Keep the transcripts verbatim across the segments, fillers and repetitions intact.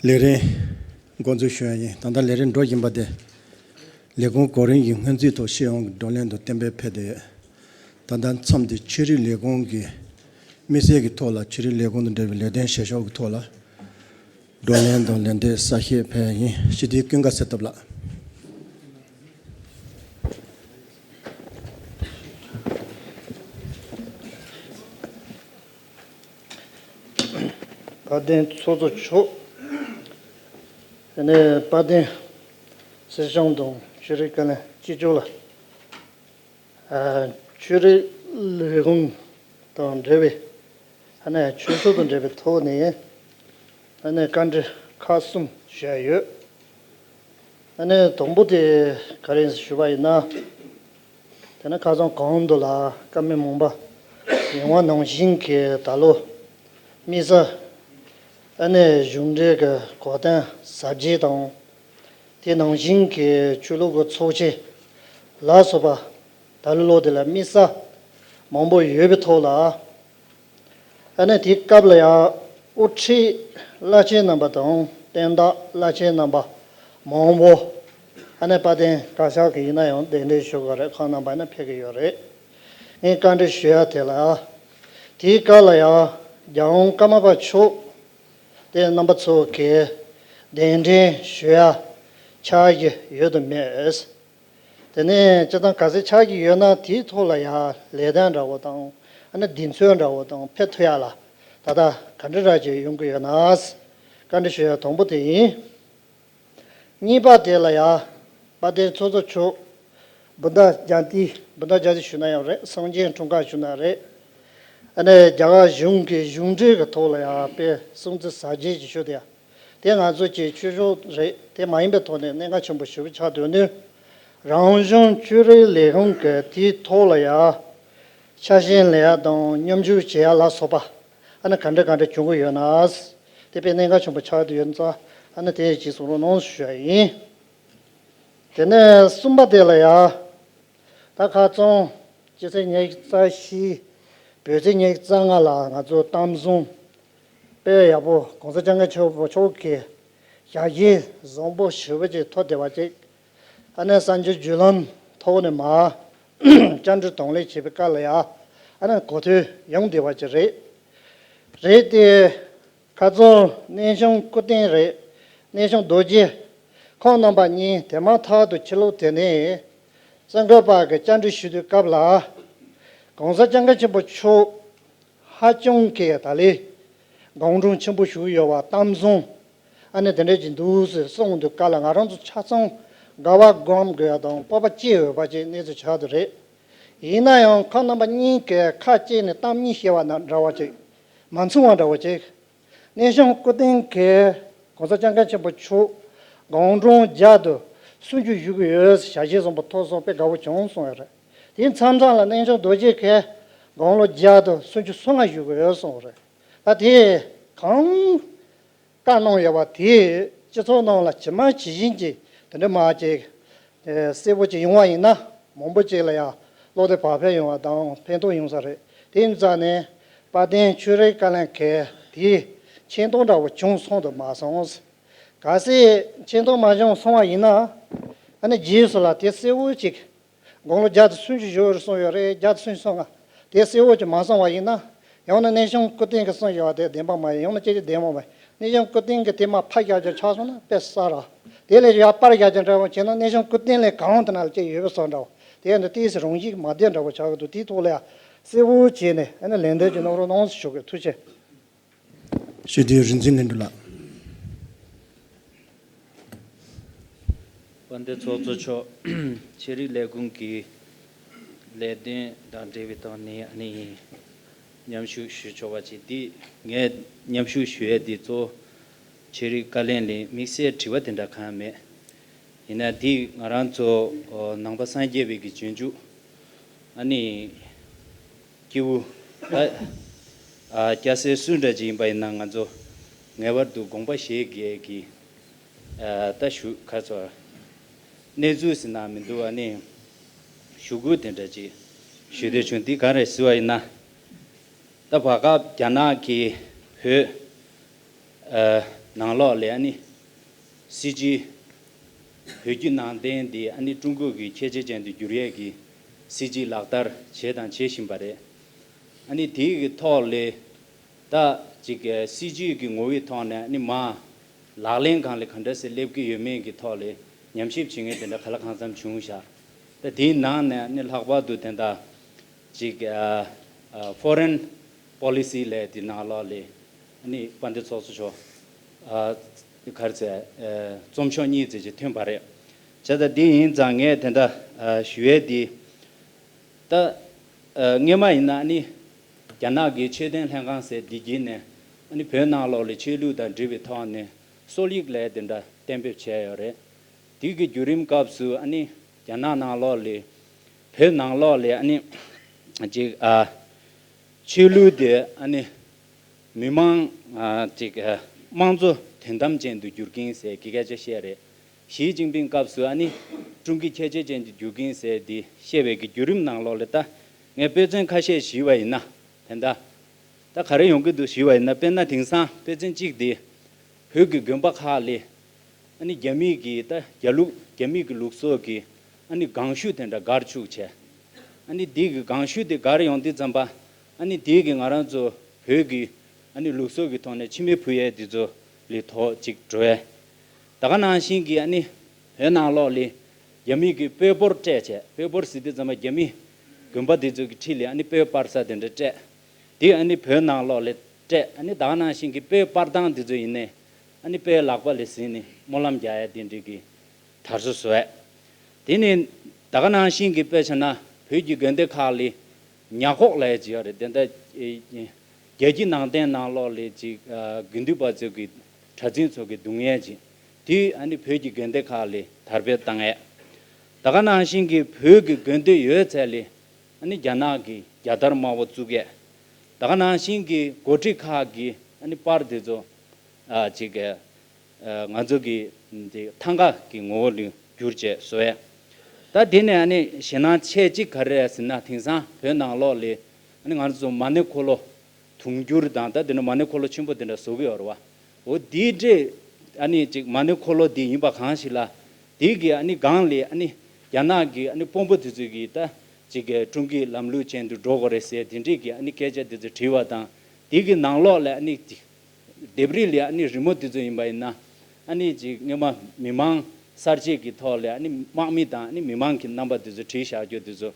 ལས་རིམ་འགོ་འཛུགས་ཞུ་ཡ་ཡིན། ད་ལྟ་ལས་རིམ་འགྲོ་བཞིན་པ་དེ། ལས་ཁུངས་གོ་རིམ་གྱི་སྔོན་རྩིས་ཐོག་སྤྱི་ཡོངས་ཀྱི་བགྲོ་གླེང་དང་གཏན་འབེབས་ཕེབས་ཏེ་ཡོད། ད་ལྟ་མཚམས་འདི་ཆོས་རིག་ལས་ཁུངས་ཀྱི་དམིགས་བསལ་གྱི་ཐོག་ལ་ཆོས་རིག་ལས་ཁུངས་དང་འབྲེལ་བའི་ལས་དོན་བྱེད་ཕྱོགས་ཀྱི་ཐོག་ལ་བགྲོ་གླེང་དང་ལན་འདེབས་གསལ་བཤད་ཕེབས་ཡ་ཡིན། སྤྱི་འཐུས་ཀུན་དགའ་གསེར་སྟོབས་ལགས། དཔལ་ལྡན་ཚོགས་གཙོ་མཆོག་དེ་ནས་དཔལ་ལྡན་སྲིད་སྐྱོང་དང་ཆོས་རིག་བཀའ་བློན་གཅིག་མཆོག་ལ། ཨ། ཆོས་རིག་ལས་ཁུངས་དང་འབྲེལ་བའི་ཨ་ནི་ཆོས་ཕྱོགས་དང་འབྲེལ་བའི་ཐོག་ནས་ཨ་ནི་བཀའ་འདྲི་ཁག་གསུམ་ཞུ་ཡ་ཡོད། ཨ་ནི་དང་པོ་དེ་ག་རེ་ཞུ་བ་ཡིན་ན། དེ་ནི་ཁ་སང་གོང་དུ་ལ་བཀའ་མོལ་མང་པོ་ཡོང་བ་ནང་བཞིན་གྱི་ད་ལོ་དམིགས་བསལ་ཨ་ནི་གཞུང་འབྲེལ་གྱི་གོ་སྟོན་གཟབ་རྒྱས་དང་། དེ་ནང་བཞིན་གྱི་ཆོས་ལུགས་ཀྱི་ཚོགས་ཆེན་ལ་སོགས་པ་ད་ལོ་ལོ་དེ་ལ་དམིགས་བསལ་མང་པོ་ཡོད་པའི་ཐོག་ལ། ཨ་ནི་དེའི་སྐབས་ལ་ཡང་དབུ་ཁྲིད་བླ་ཆེན་རྣམ་པ་དང་བསྟན་བདག་བླ་ཆེན་རྣམ་པ་མང་པོ། ཨ་ནི་དཔལ་ལྡན་བཀའ་ཤག་གི་ཡིན་ན་ཡང་གདན་འདྲེན་ཞུ་དགོས་རེད། ཁོང་རྣམ་པ་ནི་ཕེབས་ཀྱི་ཡོད་རེད། ངས་བཀའ་འདྲི་ཞུ་ཡ་དེ་ལ། དེའི་སྐབས་ལ་ཡང་རྒྱལ་དབང་ཀརྨ་པ་མཆོག་དེ་རྣམ་པ་ཚོ་གིས་གདན་འདྲེན་ཞུ་ཡ་ཆགས་ཀྱི་ཡོད་དམ་མེད། དེ་ནས་སྤྱིར་བཏང་ག་ཚོད་ཆགས་ཀྱི་ཡོད་ན་དེའི་ཐོག་ལ་ཡང་ལས་དོན་འདྲ་བོ་དང་། ཨ་ནི་གདེང་ཚོད་འདྲ་བོ་དང་ཕེབས་ཐུབ་ཡ་ལ་ད་ལྟ་ག་འདྲ་ར་ཅིག་ཡོང་གི་ཡོད་ན། བཀའ་འདྲི་ཞུ་ཡ་དང་པོ་དེ་ཡིན། གཉིས་པ་དེ་ལ་ཡང་དཔལ་ལྡན་ཚོགས་གཙོ་མཆོག་བུདྡྷ་ཇ་ཡནྟི། བུདྡྷ་ཇ་ཡནྟི་ཞུ་ན་ཡང་རེད། སངས་རྒྱས་འཁྲུངས་སྐར་ཞུ་ན་རེད། ཨ་ནི་རྒྱ་གར་གཞུང་གི་གཞུང་འབྲེལ་གྱི་ཐོག་ལ་ཡང་དཔེ་སྲུང་བརྩི་གཟབ་རྒྱས་ཀྱི་ཞུ་དེ་ཡང་དེ་ང་ཚོ་གི་ཆོས་ཕྱོགས་རེད། དེ་མ་ཡིན་པའི་ཐོག་ནས་གནད་འགག་ཆེན་པོ་ཞེ་པོ་ཆགས་འདུག་ནི། རང་གཞུང་ཆོས་རིག་ལས་ཁུངས་ཀྱི་དེའི་ཐོག་ལ་ཡང་ཆ་ཤས་ལེན་ཡ་དང་མཉམ་ཞུགས་བྱེད་ཡ་ལ་སོགས་པ་ཨ་ནི་ག་འདྲ་ག་འདྲ་བྱུང་གི་ཡོད་ན། དེ་དཔེ་གནད་འགག་ཆེན་པོ་ཆགས་འདུག་ཡོད་ཙང་ཨ་ནི་དེ་ཅིག་གསུང་རོགས་གནང་ཞུ་ཡ་ཡིན། དེ་ནས་གསུམ་པ་དེ་ལ་ཡང་། ད་ཁ་སང་སྤྱི་ཚེས་ཉེར་གཅིག་རྩ་བཞི། བོད་ཚེས་ཉེར་གཅིག་རྩ་ལྔ་ལ་ང་ཚོ་གཏམ་བཟང་དཔེ་ཡག་པོ་༸གོང་ས་༸སྐྱབས་མགོན་ཆེན་པོ་མཆོག་གི་ཞལ་བཞེས་བཟང་པོ་ཞེ་པོ་ཅིག་ཐོབ་བསྡད་པ་ཅིག་ཨ་ནི་གསར་འགྱུར་བརྒྱུད་ལམ་ཐོག་ནས་མར་བཅར་འདྲི་དང་ལེན་བྱེད་པའི་སྐབས་ལ་ཡང་ཨ་ནི་གོ་ཐོས་ཡོང་བསྡད་པ་ཅིག་རེད། རེད་དེ། ཁ་སང་གནས་ཆུང་སྐུ་རྟེན་རེད། གནས་ཆུང་རྡོ་རྗེ། ཁོང་རྣམ་པ་གཉིས་དེ་མ་ཐག་ཏུ་ཕྱི་ལོགས་དེ་ནས་བཙན་བཀའ་པ་གི་བཅར་འདྲི་ཞུ་དུས་སྐབས་ལ། ༸གོང་ས་༸སྐྱབས་མགོན་ཆེན་པོ་མཆོག་ཧ་ཅང་གི་ད་ལས་དགོངས་དྲང་ཆེན་པོ་ཞུ་གི་ཡོད་པ་གཏམ་བཟང་ཨ་ནི་དེ་འདྲ་ཅིག་འདུག་ཟེར་གསུངས་དུས་སྐབས་ལ་ང་རང་ཚོ་ཆ་ཚང་དགའ་བ་སྒོམ་དགོས་ཡ་དང་སྤོབས་པ་སྐྱེ་འོས་པ་ཅིག་གནས་ཚུལ་ཆགས་འདུག་རེད། ཡིན་ན་ཡང་ཁོང་རྣམ་པ་གཉིས་ཀྱིས་ཁ་གཅིག་ནས་གཏམ་གཉིས་བཤད་པ་ན་འདྲ་བ་ཅིག་མ་མཚུངས་པ་འདྲ་བོ་ཅིག་གནས་ཆུང་སྐུ་རྟེན་གྱིས་༸གོང་ས་༸སྐྱབས་མགོན་ཆེན་པོ་མཆོག་དགོངས་དྲང་རྒྱབ་ཏུ་གསུང་ཆོས་ཞུ་གི་ཡོད། ཞལ་བཞེས་བཟང་པོ་ཐོབ་སོང་། དཔེ་དགའ་བོ་བྱུང་གསུངས་ཡོད་རེད། དེ་མཚམས་མཚམས་ལ་གནས་ཆུང་རྡོ་རྗེ་གིས་དགུང་ལོ་བརྒྱད་དུ་གསུང་ཆོས་སོ་ལྔ་ཞུ་གི་ཡོད་གསུངས་རེད། ད་དེ་གང་བཀའ་གནང་ཡོད་པ་དེ་སྤྱི་ཚོགས་ནང་ལ་ཇི་མ་ཇི་བཞིན་གྱི་དེ་འདྲ་མ་ཅིག་གསལ་པོ་ཅིག་ཡོང་བ་ཡིན་ན་མང་པོ་ཅིག་ལ་ཡང་བློ་བདེ་བག་ཕེབས་ཡོང་བ་དང་ཕན་ཐོགས་ཡོང་ས་རེད། དེ་ཡིན་ཙང་ནས་དཔལ་ལྡན་ཆོས་རིག་བཀའ་བློན་གྱིས་དེ་མཁྱེན་རྟོགས་འདྲ་བོ་བྱུང་སོང་དུ་མ་སོང་། གལ་སྲིད་མཁྱེན་རྟོགས་མ་བྱུང་སོང་བ་ཡིན་ན། ཨ་ནི་རྗེས་སུ་ལ་དེ་གསལ་བོ་ཅིག་དགུང་ལོ་བརྒྱ་དང་སུམ་ཅུ་བཞུགས་རེད་གསུངས་ཡོད་རེད། བརྒྱ་དང་སུམ་ཅུ་སོང་ང་དེ་གསལ་བོ་ཅིག་མ་སོང་བ་ཡིན་ན། ཡང་ན་གནས་ཆུང་སྐུ་རྟེན་གྱིས་གསུངས་ཡོད་པ་དེ་བདེན་པ་མ་ཡིན། ཡང་ན་སྐད་ཆ་བདེན་པ་མ་ཡིན། གནས་ཆུང་སྐུ་རྟེན་གྱིས་དེ་མ་ཕར་བཞག་རྒྱུ་ཆགས་སོང་ན་དཔེ་གསར་ར། དེ་ལས་ཡར་པར་བཞག་རྒྱུ་འདྲ་བོ་བྱས་ན་གནས་ཆུང་སྐུ་རྟེན་ལས་གང་དེ་ན་ལ་སྐྱེ་ཡོད་པའི་བཟོ་འདྲ་བོ། དེ་ཡང་འདི་ཏིས་རང་བཞིན་མ་བདེ་འདྲ་བོ་ཆགས་ཀྱི་འདུག་དེའི་ཐོག་ལ་ཡང་གསལ་བོ་བྱས་ནས་ཨ་ནི་ལན་འདེབས་ཀྱི་གནང་རོགས་གནང་ཞུ་དགོས། ཐུགས་རྗེ་ཆེ། ཞུ་དེ་རིག་འཛིན་ལྷུན་གྲུབ་ལགས། དཔལ་ལྡན་ཚོགས་གཙོ་མཆོག་ཆོས་རིག་ལས་ཁུངས་ཀྱི་ལས་དོན་དང་འབྲེལ་བའི་ཐོག་ནས་ཨ་ནི་མཉམ་ཞུགས་ཞུ་ཆོག་པ་ཅིག་འདི་ངས་མཉམ་ཞུགས་ཞུ་ཡས་འདི་གཙོ་བོ་ཆོས་རིག་བཀའ་བློན་ལ་དམིགས་བསལ་དྲི་བ་དེ་འདྲ་གང་ཡང་མེད། ཡིན་ན་འདི་ང་རང་ཚོ་ནང་པ་སངས་རྒྱས་པའི་གི་སྤྱོད་འཇུག་ཨ་ནི། སྐྱེས་བུ། ད། ཨ། སྐྱ་སེར་སུ་འདྲ་ཅིག་ཡིན་པ་ཡིན་ན་ང་ཚོ་ངེས་པར་དུ་དགོངས་པ་བཞེས་དགོས་ཀྱི། ཨ། ད་ཞུ་ཁ་ཚོ། གནས་ཚུལ་ཟེར་ན་མི་འདུག་ཨ་ནི། ཞུ་སྐུལ་དེ་འདྲ་ཅིག་ཞུ་འདོད་བྱུང་། འདི་ག་རེ་ཟེར་བ་ཡིན་ན། ད་བར་སྐབས་རྒྱ་ནག་གིས་བོད། ཨ། ནང་ལོགས་ལ་ཨ་ནི་སྲིད་ཇུས་བོད་བརྒྱུད་ནང་བསྟན་འདི་ཨ་ནི་ཀྲུང་གོ་གི་ཁྱད་ཆོས་ཅན་དུ་བསྒྱུར་ཡས་ཀྱི་སྲིད་ཇུས་ལག་བསྟར་བྱས་དང་བྱེད་བཞིན་པ་རེད། ཨ་ནི་དེའི་གི་ཐོག་ལ་ད་ཅིག་སྲིད་ཇུས་ཀྱི་ངོ་བོའི་ཐོག་ནས་ཨ་ནི་མ་ལག་ལེན་སྒང་ལ་ག་འདྲ་སེ་སླེབས་ཀྱི་ཡོད་མེད་ཀྱི་ཐོག་ལ་ཉམས་ཞིབ་བྱེད་མཁན་དེ་འདྲ་ག་ལ་གང་འཚམ་བྱུང་བཞག་ད་དེའི་ནང་ནས་ཨ་ནི་ལྷག་པར་དུ་དེ་འདྲ་ཅིག་ཨ་ཨ་foreign policy ལས་དེ་ནང་ལོགས་ལ་ཨ་ནི་དཔལ་ལྡན་ཚོགས་གཙོ་མཆོག་ཨ་ག་རེ་ཟེར་ཨ་རྩོམ་ཤོག་གཉིས་ཙམ་ཅིག་ཐོན་པ་རེད། བྱས་ཙང་དེ་ཡིན་ཙང་ངས་དེ་འདྲ་ཨ་ཞུ་ཡས་དེ་ད་ཨ་སྔས་མ་ཡིན་ན་ཨ་ནི་རྒྱ་ནག་གི་ཆོས་ལྡན་ལྷན་ཁང་ཟེར་འདི་བརྒྱུད་ནས་ཨ་ནི་བོད་ནང་ལོགས་ལ་ཆོས་ལུགས་དང་འབྲེལ་བའི་ཐོག་ནས་སྲོལ་ཡིག་ལས་དེ་འདྲ་གཏན་འབེབས་བྱས་ཡོད་རེད། དེ་གི་བརྒྱུད་རིམ་སྐབས་སུ་ཨ་ནི་རྒྱ་ནག་ནང་ལོགས་ལ་བོད་ནང་ལོགས་ལ་ཨ་ནི་ཅིག་ཨ་ཆོས་ལུགས་དེ་ཨ་ནི་མི་མང་ཨ་ཅིག་ཨ་དམངས་གཙོ་དོན་དམ་ཅན་དུ་བསྒྱུར་གྱིན་ཟེར་གྱི་སྐད་ཆ་བཤད་རེད། ཞི་ཅིན་ཕིང་སྐབས་སུ་ཨ་ནི་ཀྲུང་གོའི་ཁྱད་ཆོས་ཅན་དུ་བསྒྱུར་གྱིན་ཟེར་དེ་བཤད་པའི་གི་བརྒྱུད་རིམ་ནང་ལོགས་ལ་ད་ངས་དཔེ་མཚོན་ཁ་ཤས་ཞུས་པ་ཡིན་ན་དེ་འདྲ་ད་ག་རེ་ཡོང་གི་འདུག་ཞུས་པ་ཡིན་ན། དཔེར་ན་དེང་སང་དཔེ་མཚོན་གཅིག་དེ་བོད་ཀྱི་དགོན་པ་ཁག་ལ་ཨ་ནི་རྒྱ་མིའི་གི་ད་རྒྱ་ལུགས་རྒྱ་མིའི་གི་ལུགས་སྲོལ་གྱི་ཨ་ནི་གང་ཞུ་དེ་འདྲ་སྒར་བཅུག་བྱས། ཨ་ནི་དེའི་གི་གང་ཞུ་དེ་སྒར་ཡོང་དུས་ཙམ་པ་ཨ་ནི་དེའི་གི་ང་རང་ཚོ་བོད་ཀྱི་ཨ་ནི་ལུགས་སྲོལ་གྱི་ཐོག་ནས་ཕྱི་མི་བུ་ཡས་དེ་ཚོ་ལས་ཐོག་ཅིག་འགྲོ་བས། ད་ག་ནང་བཞིན་གྱི་ཨ་ནི་བོད་ནང་ལོགས་ལ་རྒྱ་མི་གི་དཔོན་པོར་སྤྲད་བྱས། དཔོན་པོར་ཟེར་དུས་ཙམ་པ་རྒྱ་མི་དགོན་པ་དེ་ཚོ་གི་འཁྲིས་ལ་ཨ་ནི་དཔོན་སྤར་ས་དེ་འདྲ་སྤྲད། དེ་ཨ་ནི་བོད་ནང་ལོགས་ལ་སྤྲད། ཨ་ནི་ད་ག་ནང་བཞིན་གྱི་དཔོན་སྤར་སྟངས་དེ་ཚོ་ཡིན་ནའི་ཨ་ནི་དཔོན་ལག་པ་ལ་ཟིན་ནས་སྨོན་ལམ་རྒྱག་ཡ་དེ་འདྲའི་གི་དར་སོ་བཟོ་བས། དེ་ནི་ད་ག་ནང་བཞིན་གྱི་དཔེ་བྱས་ན་བོད་ཀྱི་དགོན་སྡེ་ཁག་ལ་ཉ་ཁོག་ལབ་ཡ་ཅིག་ཡོད་རེད། དེ་འདྲ་ཨེ་རྒྱལ་སྤྱིའི་ནང་བསྟན་ནང་ལོགས་ལ་ཅིག་ཨ་དགེ་འདུན་པ་ཚོ་གི་གྲྭ་བཙུན་ཚོ་གི་སྡུག་བསྔལ་ཅིག་དེ་ཨ་ནི་བོད་ཀྱི་དགོན་སྡེ་ཁག་ལ་དར་སྤེལ་བཏང་ཡས། ད་ག་ནང་བཞིན་གྱི་བོད་ཀྱི་དགོན་སྡེ་ཡོད་ཚད་ལ་ཨ་ནི་རྒྱ་ནག་གི་རྒྱལ་དར་དམར་པོ་བཙུགས་ཡས། ད་ག་ནང་བཞིན་གྱི་འགོ་ཁྲིད་ཁག་གི་ཨ་ནི་པར་དེ་ཚོ་ཨ་ཅིག་ཨ་ང་ཚོ་གི་འདི་ཐང་ག་གི་ངོ་བོ་ལ་བསྒྱུར་བྱས་བཟོ་ཡས། ད་དེ་ནས་ཨ་ནི་ཞེད་སྣང་ཆེ་གཅིག་ག་རེ་རེད་ཟེར་ན། དེང་སང་བོད་ནང་ལོགས་ལ་ཨ་ནི་ང་ཚོ་མ་ཎི་འཁོར་ལོ་དུང་འགྱུར་དང་ད་དེ་ནས་མ་ཎི་འཁོར་ལོ་ཆེན་པོ་དེ་འདྲ་བཟོ་གི་ཡོད་རེད་བ། འོ་དེའི་འདྲས་ཨ་ནི་ཅིག་མ་ཎི་འཁོར་ལོ་དེ་ཡིན་པ་གང་ཞིག་ལ། དེའི་གི་ཨ་ནི་སྒང་ལ་ཨ་ནི་རྒྱ་ནག་གི་ཨ་ནི་དཔོན་པོ་དེ་ཚོས་གི་ད་ཅིག་གི་ཀྲུང་གོའི་ལམ་ལུགས་ཅན་དུ་འགྲོ་དགོས་རེད་ཟེར་དེ་འདྲས་གི་ཨ་ནི་སྐད་ཆ་དེ་ཚོ་དྲིས་པ་དང་། དེའི་གི་ནང་ལོགས་ལ་ཨ་ནི་ལྡེབས་རིས་ལ་ཨ་ནི་རི་མོ་དེ་ཚོ་ཡིན་པ་ཡིན་ན། ཨ་ནི་ཅིག་སྔོན་མ་མི་མང་གསར་བརྗེ་གི་ཐོག་ལ་ཨ་ནི་དམག་མི་དང་ཨ་ནི་མི་མང་གི་རྣམ་པ་དེ་ཚོ་བྲིས་བཞག་རྒྱུ་དེ་ཚོ་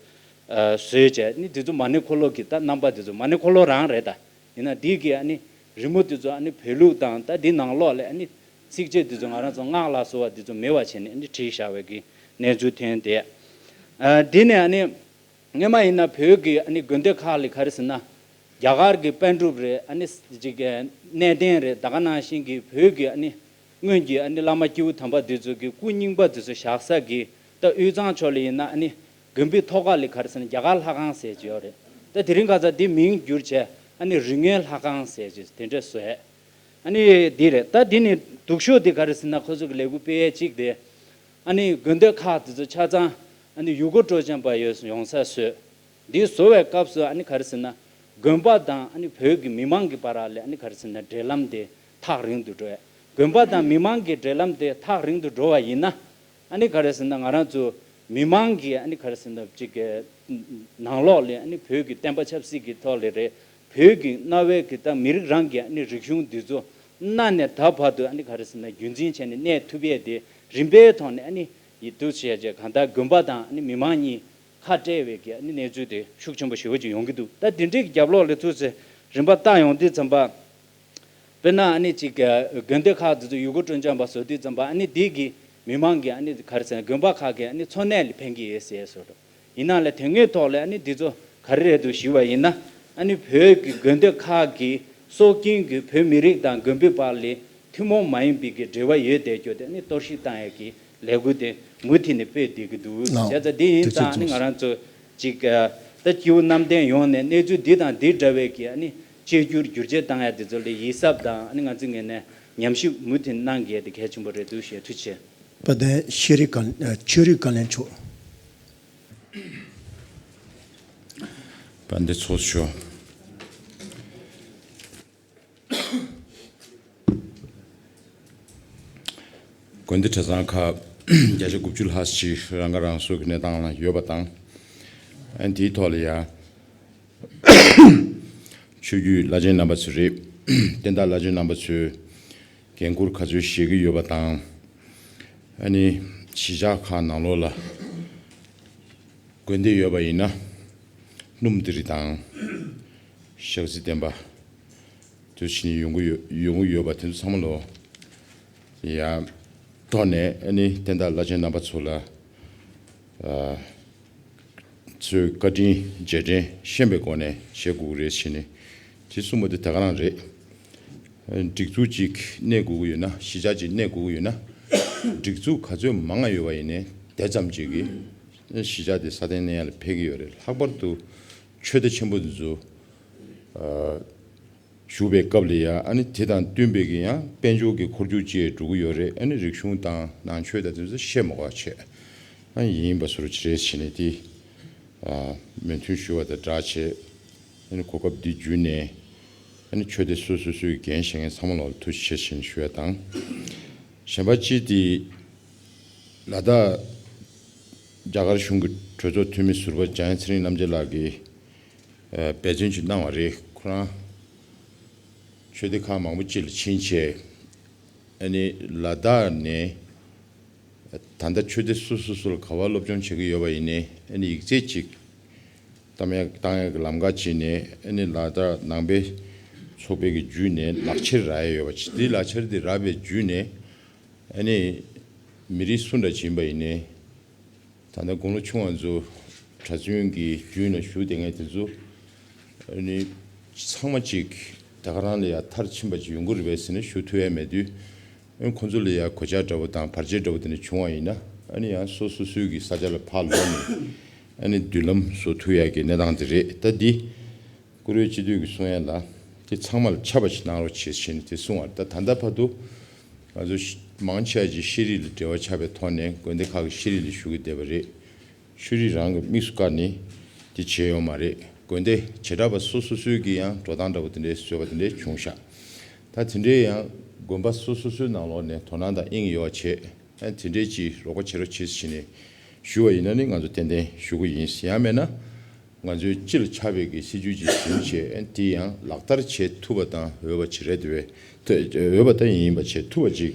ཨ་བཟོས་བྱས། ཨ་ནི་དེ་ཚོ་མ་ཎི་འཁོར་ལོ་གི་ད་རྣམ་པ་དེ་ཚོ་མ་ཎི་འཁོར་ལོ་རང་རེད་ད། ཡིན་ན་དེའི་གི་ཨ་ནི་རི་མོ་དེ་ཚོ་ཨ་ནི་བོད་ལུགས་དང་ད་དེ་ནང་ལོགས་ལ་ཨ་ནི་ཚིགས་བཅད་དེ་ཚོ་ང་རང་ཚོ་སྔགས་ལ་སོགས་པ་དེ་ཚོ་མེད་པ་བྱས་ནས་ཨ་ནི་བྲིས་བཞག་པའི་གི་གནས་ཚུལ་ཐོན་ཏེ། ཨ་དེ་ནས་ཨ་ནི་སྔོན་མ་ཡིན་ན་བོད་ཀྱི་ཨ་ནི་དགོན་སྡེ་ཁག་ལ་ག་རེ་ཟེར་ན། རྒྱ་གར་གྱི་པཎ་གྲུབ་རེད། ཨ་ནི་ཅིག་གནས་བརྟན་རེད། ད་ག་ནང་བཞིན་གྱི་བོད་ཀྱི་ཨ་ནི་སྔོན་གྱི་ཨ་ནི་བླ་མ་སྐྱེས་བུ་དམ་པ་འདི་ཚོ་གི་སྐུ་རྙིང་པ་འདི་ཚོ་བཞག་ས་གི་ད་དབུས་གཙང་ཕྱོགས་ལ་ཡིན་ན་ཨ་ནི་དགོན་པའི་ཐོག་ཁ་ལ་ག་རེ་ཟེར་ན་རྒྱ་གར་ལྷ་ཁང་ཟེར་གྱི་ཡོད་རེད། ད་དེ་རིང་ཁ་སང་འདི་མིང་བསྒྱུར་བྱས་ཨ་ནི་རིག་གནས་ལྷ་ཁང་ཟེར་གྱི་དེ་འདྲ་བཟོས། ཨ་ནི་འདི་རེད། ད་འདི་ནི་སྡུག་ཤོས་འདི་ག་རེ་ཟེར་ན། ཁོ་ཚོ་གི་ལས་འགུལ་སྤེལ་ཡས་གཅིག་དེ། ཨ་ནི་དགོན་སྡེ་ཁག་དེ་ཚོ་ཆ་ཚང་ཨ་ནི་ཡུལ་སྐོར་སྤྲོ་འཆམ་པ་ཡོད་ཡོང་ས་བཟོས། འདི་བཟོ་བའི་སྐབས་སུ་ཨ་ནི་ག་རེ་ཟེར་ན། དགོན་པ་དང་ཨ་ནི་བོད་ཀྱི་མི་མང་གི་བར་ལ་ཨ་ནི་ག་རེ་ཟེར་ན་འབྲེལ་ལམ་དེ་ཐག་རིང་དུ་འགྲོ་ཡ། དགོན་པ་དང་མི་མང་གི་འབྲེལ་ལམ་དེ་ཐག་རིང་དུ་འགྲོ་བ་ཡིན་ན། ཨ་ནི་ག་རེ་ཟེར་ན་ང་རང་ཚོ་མི་མང་གི་ཨ་ནི་ག་རེ་ཟེར་ན་ཅིག་གི་ནང་ལོགས་ལ་ཨ་ནི་བོད་ཀྱི་བསྟན་པ་ཆབ་སྲིད་ཀྱི་ཐོག་ལ་རེད། བོད་ཀྱི་གནའ་བོའི་གི་ད་མི་རིགས་རང་གི་ཨ་ནི་རིག་གཞུང་འདི་ཚོ་གནའ་ནས་ད་བར་དུ་ཨ་ནི་ག་རེ་ཟེར་ན་རྒྱུན་འཛིན་བྱས་ནས་གནས་ཐུབ་ཡས་དེ་རིམ་པའི་ཐོག་ནས་ཨ་ནི་ཡིད་དུ་བྱས་བྱས་གང་ལྟར་དགོན་པ་དང་ཨ་ནི་མི་མང་གཉིས་ཁ་བྲལ་བའི་གི་ཨ་ནི་གནས་ཚུལ་དེ་ཤུགས་ཆེན་པོ་ཞེ་པོ་ཅིག་ཡོང་གི་འདུག་ད་དེ་འདྲའི་གི་རྒྱབ་ལོགས་ལ་ཐུག་ཚེ་རིམ་པ་བཏང་ཡོང་དུས་ཙམ་པ། དཔེར་ན་ཨ་ནི་ཅིག་དགོན་སྡེ་ཁག་དེ་ཚོ་ཡུལ་སྐོར་སྤྲོ་འཆམ་པ་བཟོ་དུས་ཙམ་པ་ཨ་ནི་དེ་གི་མི་མང་གི་ཨ་ནི་ག་རེ་ཟེར་ན་དགོན་པ་ཁག་གི་ཨ་ནི་འཚོ་གནས་ལ་ཕན་གྱི་ཡོད་ཟེར་བཟོ་འདྲ། ཡིན་ན་ལས་དོན་དངོས་ཐོག་ལ་ཨ་ནི་འདི་ཚོ་ག་རེ་རེད་འདུག་ཞུས་པ་ཡིན་ན། ཨ་ནི་བོད་ཀྱི་དགོན་སྡེ་ཁག་གི་སྲོག་ཤིང་གི་བོད་མི་རིགས་དང་དགོན་པའི་བར་ལ་ཐུན་མོང་མ་ཡིན་པའི་གི་འབྲེལ་བ་ཡོད་བསྡད་རྒྱུ་དེ་ཨ་ནི་གཏོར་བཤིག་བཏང་ཡས་ཀྱི་ལས་འགུལ་དེ་མུ་མཐུད་ནས་སྤེལ་བསྡད་ཀྱི་འདུག་ལགས། བྱས་ཙང་འདི་ཡིན་དུས་ཙང་ཚོད་ཨ་ནི་ང་རང་ཚོ་ཅིག་ཨ་ད་སྐྱེ་བོ་གནམ་བསྟན་ཡོངས་ནས་གནས་ཚུལ་འདི་དང་འདི་འདྲ་བའི་གི་ཨ་ནི་བཅོས་བསྒྱུར་བསྒྱུར་བཅོས་བཏང་ཡས་དེ་ཚོ་ལ་ཡིད་གཟབ་དང་ཨ་ནི་ང་ཚོའི་ངོས་ནས་ཉམས་ཞིབ་མུ་མཐུད་གནང་གི་ཡས་དེ་གལ་ཆེན་པོ་རེད་འདུག་ཞེས་ཐུགས་རྗེ་ཆེ། དཔལ་ལྡན་ཤེས་རིག་བཀའ་ཨ་ཆོས་རིག་བཀའ་བློན་མཆོག་དཔལ་ལྡན་ཚོགས་གཙོ་མཆོག་དགོན་སྡེ་གྲྭ་ཚང་ཁག་བརྒྱ་ཆ་དགུ་བཅུ་ལྷག་ཅིག་རང་ཁ་རང་གསོ་གི་གནས་སྟངས་ལ་ཡོད་པ་དང་། ཨ་ནི་དེའི་ཐོག་ལ་ཡ་ཆོས་བརྒྱུད་བླ་ཆེན་རྣམ་པ་ཚོ་རེད། བསྟན་བདག་བླ་ཆེན་རྣམ་པ་ཚོས་འགན་ཁུར་ག་ཚོད་བཞེས་ཀྱི་ཡོད་པ་དང་། ཨ་ནི་གཞིས་ཆགས་ཁག་ནང་ལོགས་ལ་དགོན་སྡེ་ཡོད་པ་ཡིན་ན་སྣུམ་དེ་རིགས་དང་ཞག་རྩི་བསྟན་པ། དུ་ཕྱིན་ཡོང་གི་ཡོད་ཡོང་གི་ཡོད་པ་དེ་ཚོ་ཚང་མ་ལོ་ཡ་ཐོག་ནས་ཨ་ནི་བསྟན་བདག་བླ་ཆེན་རྣམ་པ་ཚོ་ལ་ཨ་ཚོས་བཀའ་དྲིན་རྗེས་དྲན་ཤེས་པའི་སྒོ་ནས་བྱེད་དགོས་ཀྱི་རེད་ཟེར་ནས་དེ་གསུངས་པ་དེ་ད་ག་རང་རེད། སྒྲིག་འཛུགས་ཅིག་གནས་དགོས་ཀྱི་ཡོད་ན་གཞིས་ཆགས་ཅིག་གནས་དགོས་ཀྱི་ཡོད་ན་སྒྲིག་འཛུགས་ག་ཚོད་མང་ང་ཡོད་པ་ཡིན་ནའི་དེ་ཙམ་ཅིག་གིས་གཞིས་ཆགས་དེ་སྲ་བརྟན་གནས་ཡག་ལ་ཕན་གྱི་ཡོད་རེད། ལྷག་པར་དུ་ཆོས་སྡེ་ཆེན་པོ་འདི་ཚོ་བཞུགས་པའི་སྐབས་ལ་ཡ་ཨ་ནི་དེ་དང་བསྟུན་པའི་གི་ཡང་དཔལ་འབྱོར་གྱི་འཁོར་རྒྱུག་ཅིག་འགྲོ་གི་ཡོད་རེད། ཨ་ནི་རིག་གཞུང་དང་ནང་ཆོས་དང་དེ་ཚོ་བཤད་མ་དགོས་པ་བྱས་ཨ་ནི་ཡིན་པ་སོར་ཅི་རེད་བྱས་ནས་དེ་མོས་མཐུན་ཞུ་བ་དང་སྦྲགས་བྱས་ཨ་ནི་གོ་སྐབས་འདི་བརྒྱུད་ནས་ཨ་ནི་ཆོས་སྡེ་སོ་སོ་སོའི་འགན་བཞེས་མཁན་ཚང་མ་ལ་ཐུགས་རྗེ་ཆེ་ཞེས་ཞུ་ཡ་དང་། གཞན་པ་གཅིག་དེ་ལ་དྭགས་རྒྱ་གར་གཞུང་གི་གྲོས་ཚོགས་འཐུས་མི་ཟུར་པ་འཇམ་དབྱངས་ཚེ་རིང་རྣམ་རྒྱལ་ལགས་ཀྱིས་འབད་བརྩོན་ཅིག་གནང་བ་རེད། ཁོ་རང་ཆོས་སྡེ་ཁག་མང་པོ་ཅིག་ལ་ཕྱིན་བྱས་ཨ་ནི་ལ་དྭགས་ནས་ད་ལྟ་ཆོས་སྡེ་སོ་སོ་སོ་ལ་ག་པར་སློབ་སྦྱོང་བྱེད་ཀྱི་ཡོད་པ་ཡིན་ནའི་ཨ་ནི་ཡིག་ཚད་ཅིག་གཏམ་ཡག་བཏང་ཡག་གི་ལམ་ཁ་བྱས་ནས་ཨ་ནི་ལ་དྭགས་ནང་པའི་ཚོགས་པའི་གི་བརྒྱུད་ནས་ལག་ཁྱེར་རག་ཡ་ཡོད་པ་ཅིག་དེའི་ལག་ཁྱེར་དེ་རག་པའི་བརྒྱུད་ནས་ཨ་ནི་མི་རིགས་སུ་འདྲ་ཅིག་ཡིན་པ་ཡིན་ནའི་ད་ལྟ་དགུང་ལོ་ཆུང་བ་ཚོ་གྲྭ་བཙུན་གྱི་རྒྱུན་ལ་བཞུགས་བསྡད་མཁན་དེ་ཚོ་ཨ་ནི་ཚང་མ་ཅིག་ད་ག་རང་ལ་ཡ་མཐར་ཕྱིན་པ་ཅིག་ཡོང་གི་རེད་པས་ཟེར་ནས་ཞུ་ཐུབ་ཡ་མེད་དུས། ཨ་ཁོ་ཚོ་ལ་ཡ་གོད་ཆག་འདྲ་པོ་དང་བར་ཆད་འདྲ་པོ་དེ་འདྲ་བྱུང་བ་ཡིན་ན་ཨ་ནི་ཡང་སོ་སོ་སོའི་གི་ས་ཆ་ལ་ཕར་ལོག་ནས་ཨ་ནི་མདུན་ལམ་བཟོ་ཐུབ་ཡ་གི་གནས་སྟངས་དེ་རེད། ད་འདི་བཀུར་འོས་སྤྱི་འཐུས་ཀྱི་གསུང་ཡ་ལ་དེ་ཚང་མ་ལ་ཆ་པ་ཞིག་གནང་རོགས་བྱེད་ཞེས་ནས་དེ་གསུང་བ་རེད། ད་ད་ལྟ་བར་དུ་ང་ཚོ་མང་ཆེ་བ་ཅིག་ཤེས་རིག་ལ་འབྲེལ་བ་ཆགས་པའི་ཐོག་ནས་དགོན་སྡེ་ཁག་གི་ཤེས་རིག་ལ་ཞུགས་ཀྱི་བསྡད་པ་རེད། ཤུལ་རིགས་རང་གི་དམིགས་སུ་བཀར་ནས་དེ་བྱས་ཡོད་མ་རེད། དགོན་སྡེ་བྱེ་བྲག་པ་སོ་སོ་སོའི་གི་ཡང་འགྲོ་སྟངས་འདྲ་པོ་དེ་འདྲའི་བཟོས་པ་དེ་འདྲའི་བྱུང་ཤག་ད་དེ་འདྲའི་ཡང་དགོན་པ་སོ་སོ་སོའི་ནང་ལོགས་ནས་དོ་སྣང་དང་དབྱིངས་ཡོད་པ་བྱས་ཨ་དེ་འདྲའི་ཅིག་རོགས་པ་བྱེད་རོགས་བྱེད་ཟེར་ནས་ཞུ་བ་ཡིན་ན་ནི་ང་ཚོ་ཏན་ཏན་ཞུ་གི་ཡིན། ཡང་མེད་ན་ང་ཚོའི་སྤྱི་ལ་ཆགས་པའི་གི་སྲིད་ཇུས་ཅིག་བཟུང་བྱས་ཨ་དེ་ཡང་ལག་བསྟར་བྱེད་ཐུབ་པ་དང་འོས་པ་ཅིག་རེད་དེ་བས་འོས་པ་དང་ཡིན་པ་བྱེད་ཐུབ་པ་ཅིག་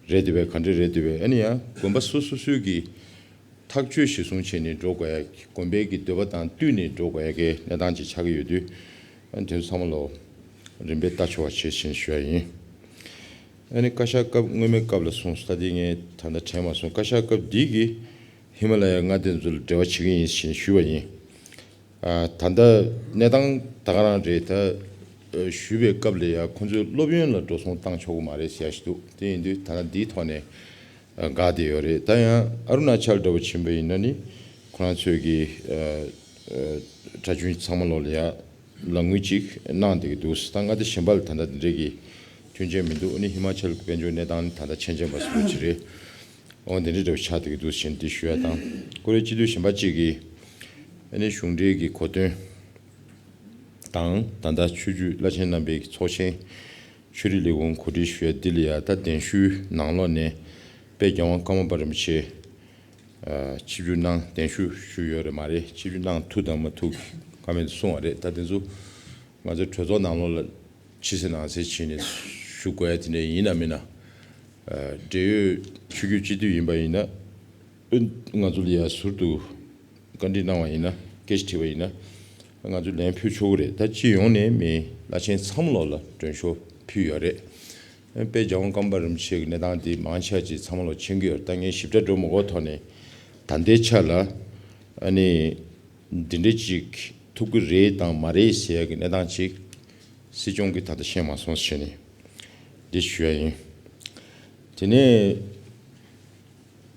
རེད་དེ་བས་ག་འདྲ་རེད་དེ་བས་ཨ་ནི་ཡང་དགོན་པ་སོ་སོ་སོའི་གི་ཐག་གཅོད་གཞིར་བཟུང་བྱས་ནས་འགྲོ་དགོས་ཡ། དགོན་པའི་གི་འདོད་པ་དང་བསྟུན་ནས་འགྲོ་དགོས་ཡ་གི་གནས་སྟངས་ཅིག་ཆགས་ཀྱི་ཡོད་དུས་ཨ་ནི་དེ་ཚོ་ཚང་མ་ལོ་རིམ་པས་ལྟ་ཆོག་པ་བྱེད་བཞིན་ཞུ་ཡ་ཡིན། ཨ་ནི་བཀའ་ཤག་སྐབས་སྔོན་མའི་སྐབས་ལ་སོང་ད་ལྟ་ངས་ད་ལྟ་དྲན་མ་སོང་། བཀའ་ཤག་སྐབས་འདི་གི་ཧི་མ་ལ་ཡའི་མངའ་སྡེ་ཚོ་ལ་འབྲེལ་བ་བྱེད་ཀྱི་ཡིན་ཞེས་ཞུས་པ་ཡིན། ཨ་ད་ལྟ་གནས་སྟངས་ད་ག་རང་རེད། ད་ཞུས་པའི་སྐབས་ལ་ཡ་ཁོང་ཚོས་སློབ་ཡོན་ལ་འགྲོ་སོང་བཏང་ཆོག་གི་མ་རེད་ཟེར་ཡ་ཞིག་འདུག་དེ་ཡིན་དུས་ད་ལྟ་འདིའི་ཐོག་ནས་འགག་བསྡད་ཡོད་རེད། ད་ཡང་ཨ་རུ་ན་ཅལ་འདྲ་བོ་ཕྱིན་པ་ཡིན་ན་ནི་ཁོ་རང་ཚོས་ཀྱི་གྲྭ་རྒྱུན་ཚང་མ་ལོག་ལ་ཡ་ལག་དངུལ་ཅིག་གནང་བསྡད་ཀྱི་འདུག་ད་མངའ་སྡེ་གཞན་པ་ལ་ད་ལྟ་འདི་འདྲའི་གི་མཐུན་རྐྱེན་མི་འདུག་ཨ་ནི་ཧི་མ་ཅལ་གྱི་དཔལ་འབྱོར་གནས་སྟངས་ནི་ད་ལྟ་ཆེན་ཆེན་པ་སོ་ཅི་རེད། འོ་འདི་འདྲའི་འདྲ་བོ་ཆགས་བསྡད་ཀྱི་འདུག་ཟེར་ནས་འདི་ཞུ་ཡ་དང་། ཁོ་རའི་སྤྱི་འཐུས་གཞན་པ་གཅིག་གིས་ཨ་ནི་གཞུང་འབྲེལ་གྱི་གོ་སྟོན་དང་ད་ལྟ་ཆོས་བརྒྱུད་བླ་ཆེན་རྣམ་པའི་ཚོགས་ཆེན་ཆོས་རིག་ལས་ཁུངས་གོ་སྒྲིག་ཞུ་ཡ་འདི་ལ་ཡ་ད་གདན་ཞུའི་ནང་ལོགས་ནས་དཔལ་རྒྱལ་དབང་ཀརྨ་པ་རིན་པོ་ཆེ་ཆིབས་བསྒྱུར་གནང་གདན་ཞུ་ཞུས་ཡོད་རེད་མ་རེད། ཆིབས་བསྒྱུར་གནང་ཐུབ་དང་མ་ཐུབ་བཀའ་མོལ་གསུངས་པ་རེད། ད་དེ་ཚོ་ང་ཚོའི་གྲོས་ཚོགས་ནང་ལོགས་ལ་ཕྱི་གསལ་ནང་གསལ་བྱས་ནས་ཞུ་དགོས་ཡ་དེ་འདྲ་ཡིན་ན་མིན་ན། འབྲེལ་ཡོད་ཆོས་བརྒྱུད་སྤྱི་འཐུས་ཡིན་པ་ཡིན་ན་ང་ཚོ་ལ་ཡ་ཟུར་དུ་བཀའ་འདྲི་གནང་བ་ཡིན་ན་སྐད་ཆ་དྲིས་པ་ཡིན་ན་ང་ཚོས་ལན་ཕུལ་ཆོག་གི་རེད། ད་སྤྱི་ཡོངས་ནས་མི་བླ་ཆེན་ཚང་མ་ལོགས་ལ་མགྲོན་ཤོག་ཕུལ་ཡོད་རེད། དཔལ་རྒྱལ་དབང་ཀརྨ་པ་རིན་པོ་ཆེ་གི་གནས་སྟངས་དེ་མང་ཆེ་བ་ཅིག་ཚང་མ་ལོགས་མཁྱེན་གྱི་ཡོད་རེད། ད་ངས་ཞིབ་ཕྲ་འགྲོ་མ་དགོས་ཐོག་ནས་ད་ལྟའི་ཆ་ལ་ཨ་ནི་འདི་འདྲ་ཅིག་ཐུབ་ཀྱི་རེད་དང་མ་རེད་ཟེར་ཡ་གི་གནས་སྟངས་ཅིག་སྲིད་སྐྱོང་གིས་ད་ལྟ་ཤེས་མ་སོང་ཟེར་ནས་འདི་ཞུ་ཡ་ཡིན། དེ་ནས་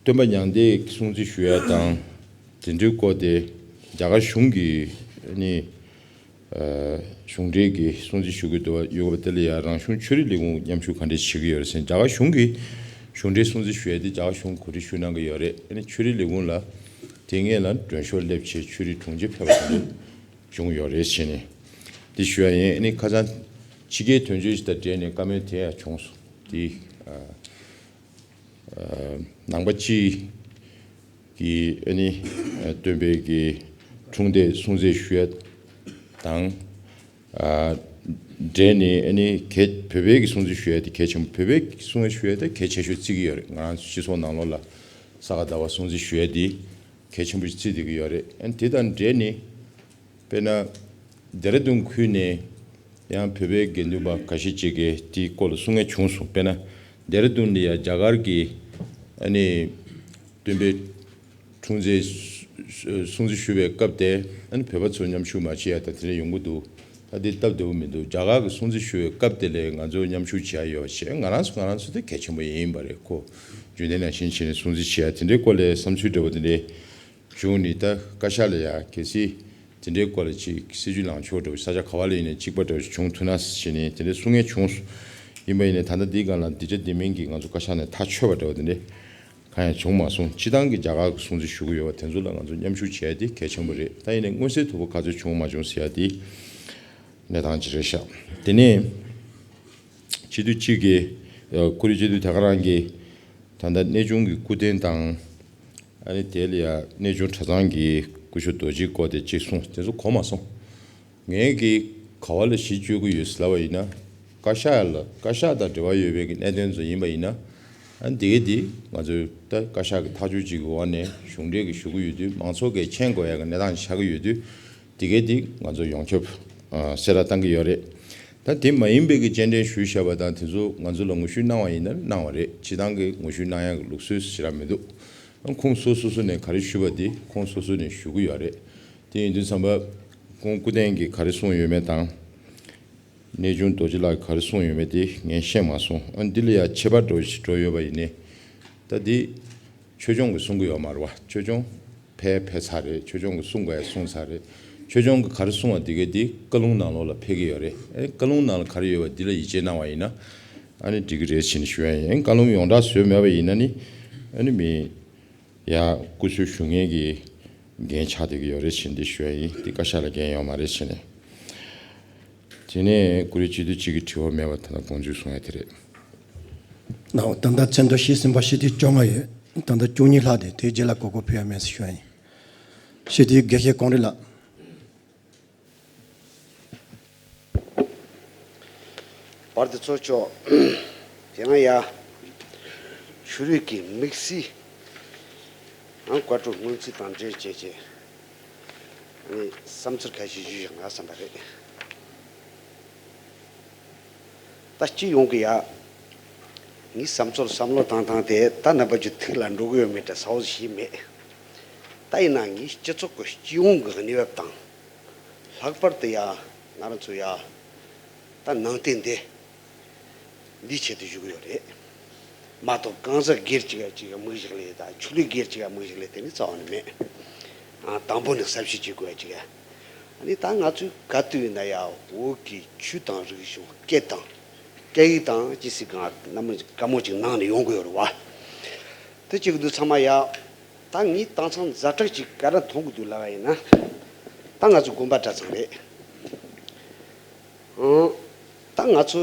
སྟོན་པ་མྱང་འདས་སྲུང་བརྩི་ཞུ་ཡ་དང་དེ་འདྲའི་སྐོར་དེ་རྒྱ་གར་གཞུང་གིས་ནི་གཞུང་འབྲེལ་གྱི་སྲུང་བརྩི་ཞུ་གི་འདུག་བ། ཡོད་པ་དེ་ལ་ཡང་རང་གཞུང་ཆོས་རིག་ལས་ཁུངས་མཉམ་ཞུགས་ག་འདྲས་བྱེད་ཀྱི་ཡོད་རེད་ཟེར་ན། རྒྱ་གར་གཞུང་གིས་གཞུང་འབྲེལ་སྲུང་བརྩི་ཞུ་ཡ་དེ་རྒྱ་གར་གཞུང་གོ་སྒྲིག་ཞུ་གནང་གི་ཡོད་རེད། ཨ་ནི་ཆོས་རིག་ལས་ཁུངས་ལ་དེ་སྔོན་ལ་མགྲོན་ཤོག་སླེབས་བྱས་ཆོས་རིག་དྲུང་ཆེ་ཕེབས་པ་དེ་འདྲ་བྱུང་ཡོད་རེད་ཟེར་ནས་འདི་ཞུ་ཡ་ཡིན། ཨ་ནི་ཁ་སང་ཕྱི་རྒྱལ་དོན་གཅོད་ཅིག་དང་འབྲེལ་ནས་བཀའ་མོལ་དེ་ཡང་བྱུང་སོང་། དེ་ཨ་ ནང་པ་སྤྱི་གི་ཨ་ནི་སྟོན་པའི་གི་འཁྲུངས་འདས་སྲུང་བརྩི་ཞུ་ཡ་དང་། འབྲེལ་ནས་ཨ་ནི་གལ་བོད་པའི་གི་སྲུང་བརྩི་ཞུ་ཡ་དེ་གལ་ཆེན་པོ། བོད་པའི་གི་སྲུང་བརྩི་ཞུ་ཡ་དེ་གལ་ཆེ་ཤོས་བརྩི་གི་ཡོད་རེད། ང་རང་ཚོ་སྤྱི་ཚོགས་ནང་ལོགས་ལ་ས་ག་ཟླ་བ་སྲུང་བརྩི་ཞུ་ཡ་དེ་གལ་ཆེན་པོ་ཞིག་བརྩི་བསྡད་ཀྱི་ཡོད་རེད། ཨ་ནི་དེ་དང་འབྲེལ་ནས་དཔེར་ན་ལྡེ་ར་ལྡུན་ཁུལ་ནས་ཡང་བོད་པའི་དགེ་འདུན་པ་ཁ་ཤས་ཅིག་གིས་དེའི་སྐོར་ལ་གསུང་མཁན་བྱུང་སོང་། དཔེར་ན་ལྡེ་ར་ལྡུན་ལ་ཡ་རྒྱ་གར་གྱི་ཨ་ནི་སྟོན་པའི་འཁྲུངས་མཛད་སྲུང་བརྩི་ཞུ་བའི་སྐབས་དེ་ཨ་ནི་བོད་པ་ཚོ་མཉམ་ཞུགས་མ་བྱེད་ཡ་དང་དེ་འདྲ་ཡོང་གི་འདུག། ད་དེ་སྟབས་བདེ་པོ་མི་འདུག། རྒྱ་གར་གྱི་སྲུང་བརྩི་ཞུ་བའི་སྐབས་དེ་ལ་ང་ཚོ་མཉམ་ཞུགས་བྱེད་ཡ་ཡོད་པ་བྱས། ང་རང་ཚོ་ང་རང་ཚོ་དེ་གལ་ཆེན་པོ་ཡིན་པ་རེད། ཁོ་རྒྱུན་ལྡན་ནང་བཞིན་བྱས་ནས་སྲུང་བརྩི་བྱེད་ཡ་དེ་འདྲའི་སྐོར་ལ་བསམ་ཚུལ་འདྲ་པོ་དེ་འདྲའི་བྱུང་ནས། ད་བཀའ་ཤག་ལ་ཡ་གལ་སྲིད་དེ་འདྲའི་སྐོར་ལ་ཅིག་སྲིད་ཇུས་ལངས་ཕྱོགས་འདྲ་པོ་ས་ཆ་ག་བ་ལ་ཡིན་ནའི་གཅིག་པ་འདྲ་པོ་ཞིག་བྱུང་ཐུབ་ན་ཟེར་ནས་དེ་འདྲའི་གསུང་མཁན་བྱུང་སོང་། ཡིན་པ་ཡིན་ནའི་ད་ལྟ་འདིའི་སྒང་ལ་འདི་འདྲ་འདི་མིན་གྱི་ང་ཚོ་བཀའ་ཤག་ནས་ཐག་ཆོད་པ་འདྲ་པོ་དེ་འདྲའི་གང་ཡང་བྱུང་མ་སོང་། སྤྱི་བཏང་གི་རྒྱ་གར་གྱི་སྲུང་བརྩི་ཞུ་གི་ཡོད་པ་དེ་ཚོ་ལ་ང་ཚོ་མཉམ་ཞུགས་བྱས་ཏེ་གལ་ཆེན་པོ་རེད། ད་ཡིན་ནའི་མངོན་གསལ་དོད་པོ་ག་ཚོད་བྱུང་མ་བྱུང་ཟེར་ཡ་དེ་གནས་སྟངས་ཅིག་རེད་ཤག། དེ་ནས་སྤྱི་འཐུས་གཅིག་གིས་ཨ་ཀུ་རེ་སྤྱི་འཐུས་དེ་ག་རང་གིས་ད་ལྟ་གནས་ཆུང་གི་སྐུ་རྟེན་དང་། ཨ་ནི་དེ་ལ་ཡ་གནས་ཆུང་གྲྭ་ཚང་གི་སྐུ་ཞབས་རྡོ་རྗེའི་སྐོར་དེ་གཅིག་གསུངས། དེ་ཚོ་གོ་མ་སོང་། ངས་ཀྱིས་ག་བ་ལ་གཞི་བཅོལ་གྱི་ཡོད་ཟེར་ལབ་པ་ཡིན་ན། བཀའ་ཤག་ལ་བཀའ་ཤག་དང་འབྲེལ་བ་ཡོད་པའི་གི་གནད་དོན་ཚོ་ཡིན་པ་ཡིན་ན། ཨ་ནི་དེ་གའི་དེ་ང་ཚོས་ད་བཀའ་ཤག་གི་ཐག་གཅོད་ཅིག་གི་འོག་ནས་གཞུང་འབྲེལ་གྱི་ཞུ་གི་ཡོད་དུས། མང་ཚོགས་ཀྱིས་མཁྱེན་དགོས་ཡ་གི་གནས་སྟངས་ཆགས་ཀྱི་ཡོད་དུས། དེ་གའི་དེ་ང་ཚོ་ཡོངས་ཁྱབ་ཨ་གསལ་བསྒྲགས་བཏང་གི་ཡོད་རེད། ད་དེ་མ་ཡིན་པའི་གི་སྤྱན་འདྲེན་ཞུས་བཞག་པ་དང་དེ་ཚོ་ང་ཚོ་ལ་ངོ་བཤུས་གནང་བ་ཡིན་ན་གནང་བ་རེད། སྤྱི་བཏང་གི་ངོ་བཤུས་གནང་ཡ་གི་ལུགས་སྲོལ་ཞེ་དྲག་མི་འདུག། ཁོང་སོ་སོ་སོ་ནས་ག་རེ་ཞུས་པ་དེ་ཁོང་སོ་སོ་ནས་ཞུ་གི་ཡོད་རེད། དེ་ཡིན་དུས་ཙམ་པ་ཁོང་སྐུ་རྟེན་གྱིས་ག་རེ་གསུངས་ཡོད་མེད་དང་། གནས་ཆུང་རྡོ་རྗེ་ལགས་ཀྱིས་ག་རེ་གསུངས་ཡོད་མེད་དེ་ངས་ཤེས་མ་སོང་། ཨ་འདི་ལ་ཡ་ཁྱད་པར་འདྲ་པོ་ཞིག་འགྲོ་ཡོད་པ་ཡིན་ནའི། ད་འདི་ཆོས་སྐྱོང་གིས་གསུང་གི་ཡོད་མ་རེད་བ། ཆོས་སྐྱོང་ཕེབས་ཕེབས་ཚར་རེད། ཆོས་སྐྱོང་གིས་གསུང་དགོས་ཡ་གསུངས་ཚར་རེད། ཆོས་སྐྱོང་གིས་ག་རེ་གསུང་བ་དེ་གའི་དེ་བཀའ་ལུང་ནང་ལོགས་ལ་ཕེབས་ཀྱི་ཡོད་རེད། ཨེ་བཀའ་ལུང་ནང་ལ་ག་རེ་ཡོད་པ་འདི་ལ་ཡིད་ཆེས་གནང་བ་ཡིན་ན་ཨ་ནི་འགྲིག་གི་རེད་ཟེར་ནས་ཞུ་ཡ་ཡིན། བཀའ་ལུང་ཡོངས་གྲགས་བཟོས་མེད་པ་ཡིན་ན་ནི་ཨ་ནི་མི་ཡ་སྐུ་གསོལ་ཞུ་མཁན་གྱི་འགན་ཆགས་བསྡད་ཀྱི་ཡོད་རེད་ཟེར་ནས་འདི་ཞུ་ཡ་ཡིན། འདི་བཀའ་ཤག་ལ་འགན་ཡོད་མ་རེད་ཟེར་ནས། དེ་ནས་ཀུ་རེ་སྤྱི་འཐུས་གཅིག་གིས་དྲི་བ་མེད་པ་ད་ལྟ་དགོངས་ཚུལ་གསུང་ཡ་དེ་རེད། ནའོ། ད་ལྟ་མཚན་ཐོ་བཤད་ཟིན་པ་སྤྱི་འཐུས་བཅོ་ལྔ་ཡོད། ད་ལྟ་བཅུ་གཉིས་ལྷག་དེ་དེའི་རྗེས་ལ་གོ་སྐབས་ཕུལ་ཡ་མེད་ཟེར་ཞུ་ཡ་ཡིན། སྤྱི་འཐུས་དགེ་བཤེས་ཀོང་རི་ལགས། བར་དུ་ཚོགས་ཆོག། དེ་སྔ་ཡ་ཕྱི་རོལ་གྱི་དམིགས་བསལ་ནང་བཀའ་འཁྲོལ་སྔོན་རྩིས་དང་འབྲེལ་བྱས་བྱས་ནས་བསམ་ཚུལ་ཁ་ཤས་ཞུས་བཞག་ན་བསམ་པ་རེད། ད་སྤྱི་ཡོངས་ཀྱི་ཡ་ངའི་བསམ་ཚུལ་བསམ་བློ་བཏང་སྟངས་དེ་ད་རྣམ་པ་ཚོའི་ཐུགས་ལ་འགྲོ་གི་ཡོད་མེད་དེ་གསལ་པོ་ཞིག་མེད། ད་ཡིན་ན་ངའི་སྤྱི་ཚོགས་ཀྱི་སྤྱི་ཡོངས་ཀྱི་གནས་བབ་དང་། ལྷག་པར་དུ་ཡ་ང་རང་ཚོ་ཡ་ད་ནང་བསྟན་འདི་འདིའི་ཆེད་དུ་ཞུ་གི་ཡོད་རེད། མ་གཏོགས་གང་ཟག་སྒེར་གཅིག་ག་གཅིག་ག་དམིགས་བཞག་ལས་དང་ཆོས་ལུགས་སྒེར་གཅིག་ག་དམིགས་བཞག་ལས་དེ་ནི་རྩ་བ་ནས་མེད། ཨ་དང་པོ་ནས་ཟབ་ཞི་བྱེད་དགོས་ཡ་གཅིག་ག་ཨ་ནི་ད་ང་ཚོས་ག་དུས་ཡིན་ན་ཡ་བོད་ཀྱི་ཆོས་དང་རིག་གཞུང་སྐད་དང་སྐད་ཡིག་དང་ཅི་སྲིད་གང་རྣམ་པ་དཀའ་མོ་གཅིག་ནང་ནས་ཡོང་གི་ཡོད་རེད་བ། དེ་གཅིག་འདུག་ཚང་མ་ཡ། ད་ངས་དེང་སང་ཛ་དྲག་ཅིག་ག་རེ་མཐོང་གི་འདུག་ལབ་པ་ཡིན་ན། ད་ང་ཚོ་དགོན་པ་གྲྭ་ཚང་རེད། ཨང་། ད་ང་ཚོ་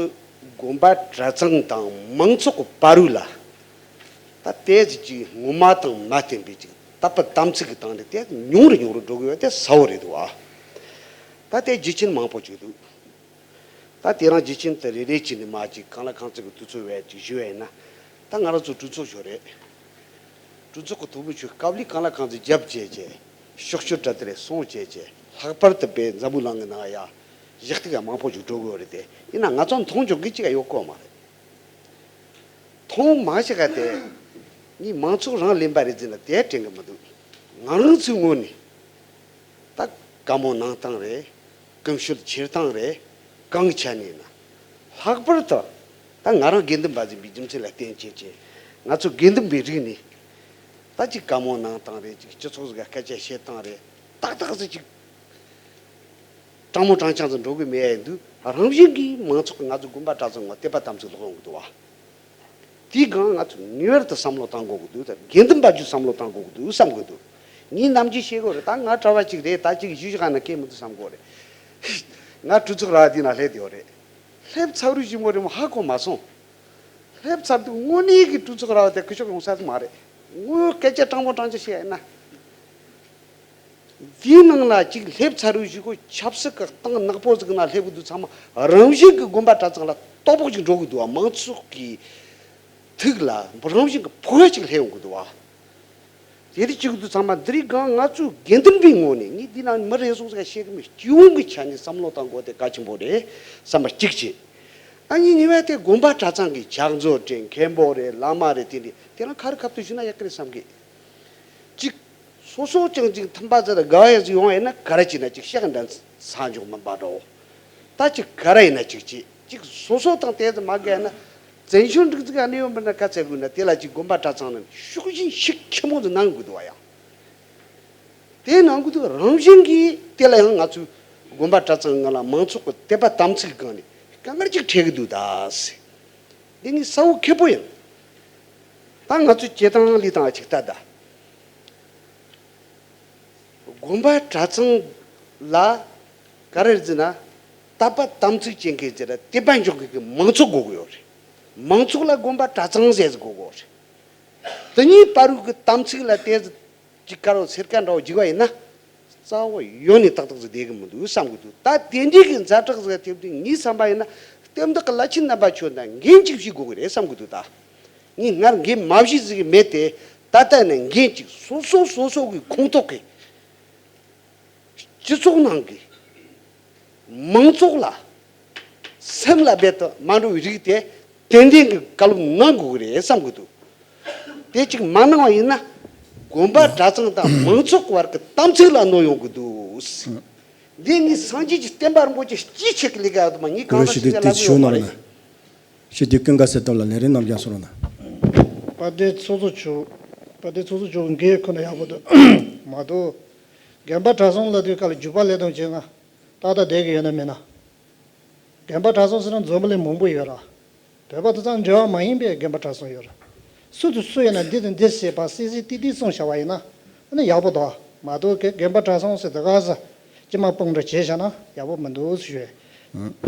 དགོན་པ་གྲྭ་ཚང་དང་མང་ཚོགས་ཀྱི་བར་དུ་ལ། ད་དེ་ཅིག་ངོ་མ་དང་མ་བསྟན་པའི་ཅིག་དད་པ་དམ་ཚིག་གི་སྟེང་ནས་དེ་ཉུང་རུ་ཉུང་རུ་འགྲོ་གི་ཡོད་དེ་གསལ་པོ་རེད་འདུག་ཨ། ད་དེ་རྒྱུ་རྐྱེན་མང་པོ་ཅིག་འདུག་ད་དེ་རང་རྒྱུ་རྐྱེན་དེ་རེ་རེ་བྱས་ནས་མ་ཅིག་གང་ལ་གང་འཚམ་གྱི་དུས་ཚོད་བས་ཅིག་ཞུ་བས་ན། ད་ང་རང་ཚོ་གྲོས་ཚོགས་ཤོག་རེད། གྲོས་ཚོགས་ཀྱི་ཐོག་མའི་ཆོས་སྐབས་ལས་གང་ལ་གང་འཚམ་རྒྱབ་བྱས་བྱས། ཕྱོགས་བསྐྱོད་དྲ་དེ་རེ་སོང་བྱས་བྱས། ལྷག་པར་དུ་པའི་འཛམ་བུ་གླིང་གི་ནང་ཡ། གཞི་རྟེན་ག་མང་པོ་ཞིག་འགྲོ་དགོས་རེད་དེ། ཡིན་ན་ང་ཚོ་མཐོང་ཆོག་གི་ཅིག་ཡོད་གོ་མ་རེད། མཐོང་མ་ཤེས་ག་དེ། ངས་མང་ཚོགས་རང་ལེན་པ་རེད་ཟེར་ན་དེ་དྲན་གི་མི་འདུག་ང་རང་ཚོའི་ངོས་ནས། ད་བཀའ་མོལ་གནང་སྟངས་རེད། ཀུན་སྤྱོད་འཁྱེར་སྟངས་རེད། གང་ཆ་ནས་ན། ལྷག་པར་དུ། ད་ང་རང་དགེ་འདུན་པ་ཟིན་པའི་རྒྱུ་མཚན་ལ་བརྟེན་བྱས་བྱས། ང་ཚོ་དགེ་འདུན་པའི་རིགས་ནས། ད་ཅིག་བཀའ་མོལ་གནང་སྟངས་རེད། ཅིག་སྤྱི་ཚོགས་ཟིག་ག་སྐད་ཆ་བཤད་སྟངས་རེད། ཏག་ཏག་ཟིག་ཅིག་དྲང་མོ་དྲང་རྐྱང་ཟིག་འགྲོ་གི་མེད་ཡ་ཡིན་དུས། རང་བཞིན་གྱིས་མང་ཚོགས་ཀྱིས་ང་ཚོ་དགོན་པ་གྲྭ་ཚང་ངོ་དད་པ་དམ་ཚིག་ལོག་ཡོང་གི་འདུག་བ། དེའི་སྒང་ང་ཚོས་ངེས་པར་དུ་བསམ་བློ་བཏང་དགོས་ཀྱི་འདུག་ད་དགེ་འདུན་པ་ཚོས་བསམ་བློ་བཏང་དགོས་ཀྱི་འདུག་བསམ་གྱི་འདུག་ངས་ནམ་རྒྱུན་བཤད་གི་རེད། ད་ང་གྲྭ་པ་གཅིག་རེད། ད་གཅིག་ཞུ་ཞུ་ག་ན་སྐད་མི་འདུག་བསམ་གི་རེད། ང་གྲོས་ཚོགས་ར་དེ་ན་སླེབས་བསྡད་ཡོད་རེད། སླེབས་ཚར་རུ་ཞིམ་པོ་རེད་མོ་ཧ་གོ་མ་སོང་། སླེབས་ཚར་དུས་དངོས་གནས་ཀྱི་གྲོས་ཚོགས་ར་བ་དེ་སྐུ་ཞབས་ཡོང་ས་མ་རེད། དངོས་སྐད་ཆ་དྲང་པོ་དྲང་ཅིག་བཤད་ཡིན་ན། དེའི་ནང་ལ་ཅིག་སླེབས་ཚར་རུ་ཞིག་གོ། ཆབ་སྲིད་ཀྱི་སྟེང་ནག་པོ་ཟིག་ན་སླེབས་གི་འདུག་ཚང་མ་རང་བཞིན་གྱི་དགོན་པ་གྲྭ་ཚང་ལ་ལྟོ་ཕོག་ཅིག་འགྲོ་གི་འདུག་བ། མང་ཚོགས་ཀྱི་ཐུགས་ལ་རང་བཞིན་གྱི་ཕོག་ཡ་ཅིག་སླེབས་ཡོང་གི་འདུག་བ། དེ་རིགས་གཅིག་ཏུ་ཚང་མ་འདི་རིགས་གང་ང་ཚོའི་དགེ་འདུན་པའི་ངོས་ནས་ངས་འདི་ནང་མི་རེ་ཟུང་ཟིག་བཤད་གི་མེད། སྤྱི་ཡོངས་ཀྱི་ཆ་ནས་བསམ་བློ་བཏང་དགོས་དེ་གལ་ཆེན་པོ་རེད་བསམ་པ་གཅིག་བྱས། ཨ་ནི་གཉིས་པ་དེ་དགོན་པ་གྲྭ་ཚང་གི་ཕྱག་མཛོད་རེད། མཁན་པོ་རེད། བླ་མ་རེད། དེ་འདྲ་དེ་རང་ཁ་རི་ཁ་ཐུག་ཞུས་ན་ཡག་གི་རེད་བསམ་གི། གཅིག་སོ་སོ་ཅང་ཅིག་ཐམ་པ་ཟེར་དགའ་ཡ་ཟིག་ཡོང་ཡིན་ན་ག་རེ་བྱས་ན་ཅིག་ཤག་འདྲ་ས་འཇོག་མིན་པ་འགྲོ། ད་ཅིག་ག་རེ་ཡིན་ན་ཅིག་བྱེད། ཅིག་སོ་སོ་དང་དེ་ཚོ་མ་དགའ་ན། བཙན་བྱོལ་སྒྲིག་འཛུགས་ཨ་ནི་ཡོད་པ་ན་ག་ཚད་དགོས་ན་དེ་ལ་ཅིག་དགོན་པ་གྲྭ་ཚང་ནང་ཤུགས་རྐྱེན་ཤུགས་ཆེན་མོ་ཟིག་གནང་དགོས་འདུག་བ་ཡང་། དེ་གནང་དགོས་འདུག་རང་བཞིན་གྱིས་དེ་ལ་ཡང་ང་ཚོའི་དགོན་པ་གྲྭ་ཚང་ང་ལ་མང་ཚོགས་ཀྱི་དད་པ་དམ་ཚིག་སྒང་ནས་དཀའ་ངལ་ཅིག་འཕྲད་གི་འདུག་ད་ཟེར། འདི་ནི་གསལ་བོ་ཁེ་པོ་ཡིན། ད་ང་ཚོས་བྱེད་སྟངས་ལས་སྟངས་ཅིག་ལྟ་ད། དགོན་པ་གྲྭ་ཚང་ལ་ག་རེ་ཟེར་ན། དད་པ་དམ་ཚིག་ཅན་གྱི་ཟེར་དད་པ་འཇོག་མཁན་གྱི་མང་ཚོགས་དགོས་ཀྱི་ཡོད་རེད། མང་ཚོགས་ལ་དགོན་པ་གྲྭ་ཚང་ཟེར་ཟེར་དགོས་ཀྱི་ཡོད་རེད། དེ་གཉིས་བར་དུ་གི་དམ་ཚིག་ལ་དེ་ཅིག་དཀར་བོ་སེར་ཀ་འདྲ་བོ་འཇིག་པ་ཡིན་ན། རྩ་བ་ཡོད་ནས་ཏག་ཏག་ཟིག་བསྡད་གི་མི་འདུག་བསམ་གི་འདུག་ད་དེ་འདྲའི་གི་ཛ་དྲག་ཟིག་ཐེབས་དུས་ངའི་བསམ་པ་ཡིན་ན་བསྟན་བདག་གི་བླ་ཆེན་རྣམ་པ་ཁྱོད་ན་འགན་ཅིག་བཞེས་དགོས་གི་རེད་བསམ་གི་འདུག་ད། ངས་སྔར་འགན་མ་བཞེས་ཟིག་གི་མེད་དེ། ད་ལྟ་ནས་འགན་ཅིག་སོ་སོ་སོ་སོ་གི་ཁོངས་གཏོགས་གི་སྤྱི་ཚོགས་ནང་གི་མང་ཚོགས་ལ་སེམས་ལ་རྦད་དེ་མ་འགྲོ་བའི་རིགས་དེ་ཏན་ཏན་གྱི་བཀའ་སློབ་གནང་དགོས་ཀྱི་རེད་བསམ་གྱི་འདུག་དེ་གཅིག་མ་གནང་བ་ཡིན་ན་དགོན་པ་གྲྭ་ཚང་དང་མང་ཚོགས་བར་གྱི་དམ་ཚིག་ལ་གནོད་ཡོང་གི་འདུག་འདི་ནི་སངས་རྒྱས་ཀྱི་བསྟན་པ་རིན་པོ་ཆེ་སྤྱི་ཆིངས་ཀྱི་ལས་ཀ་ཡག་ཏུ་མ་ངས་གང་ལྟར་ཞིག་ལས་ཀ་ཡག་པོ་ཡོད་མ་རེད། ཞི་བདེ་ཀུན་དགའ་གསལ་སྟོབས་ལ་ལན་རེ་གནང་རྒྱུ་སོང་ན། དཔལ་ལྡན་ཚོགས་གཙོ་མཆོག་དཔལ་ལྡན་ཚོགས་གཙོ་མཆོག་འགན་ཁོ་ན་ཡག་པོ་འདུག་མ་གཏོགས། དགོན་པ་གྲྭ་ཚང་ལ་དུས་སྐབས་ལ་རྒྱུད་པ་ལས་དང་བྱེད་ང་ཏག་ཏག་བསྡད་ཀྱི་ཡོད་ན་མེད་ན། དགོན་པ་གྲྭ་ཚང་ཟེར་ན་འཛོམས་པ་ལས་མང་པོ་ཡོད་ར། བོད་པ་དེ་ཚང་འབྲེལ་བ་མ་ཡིན་པའི་དགོན་པ་གྲྭ་ཚང་ཡོད་ར། སུ་དང་སུ་ཡིན་ན་འདི་དང་འདི་ཟེར་བ་སི་སི་ཏི་ཏི་གསུངས་བཞག་པ་ཡིན་ན། ཨ་ནི་ཡག་པོ་འདུག་མ་གཏོགས་དགོན་པ་གྲྭ་ཚང་ཟེར་དེ་ག་ས། སྤྱི་དམངས་དཔུང་སྒྲིག་བྱས་བཞག་ན་ཡག་པོ་མི་འདུག་ཞུ།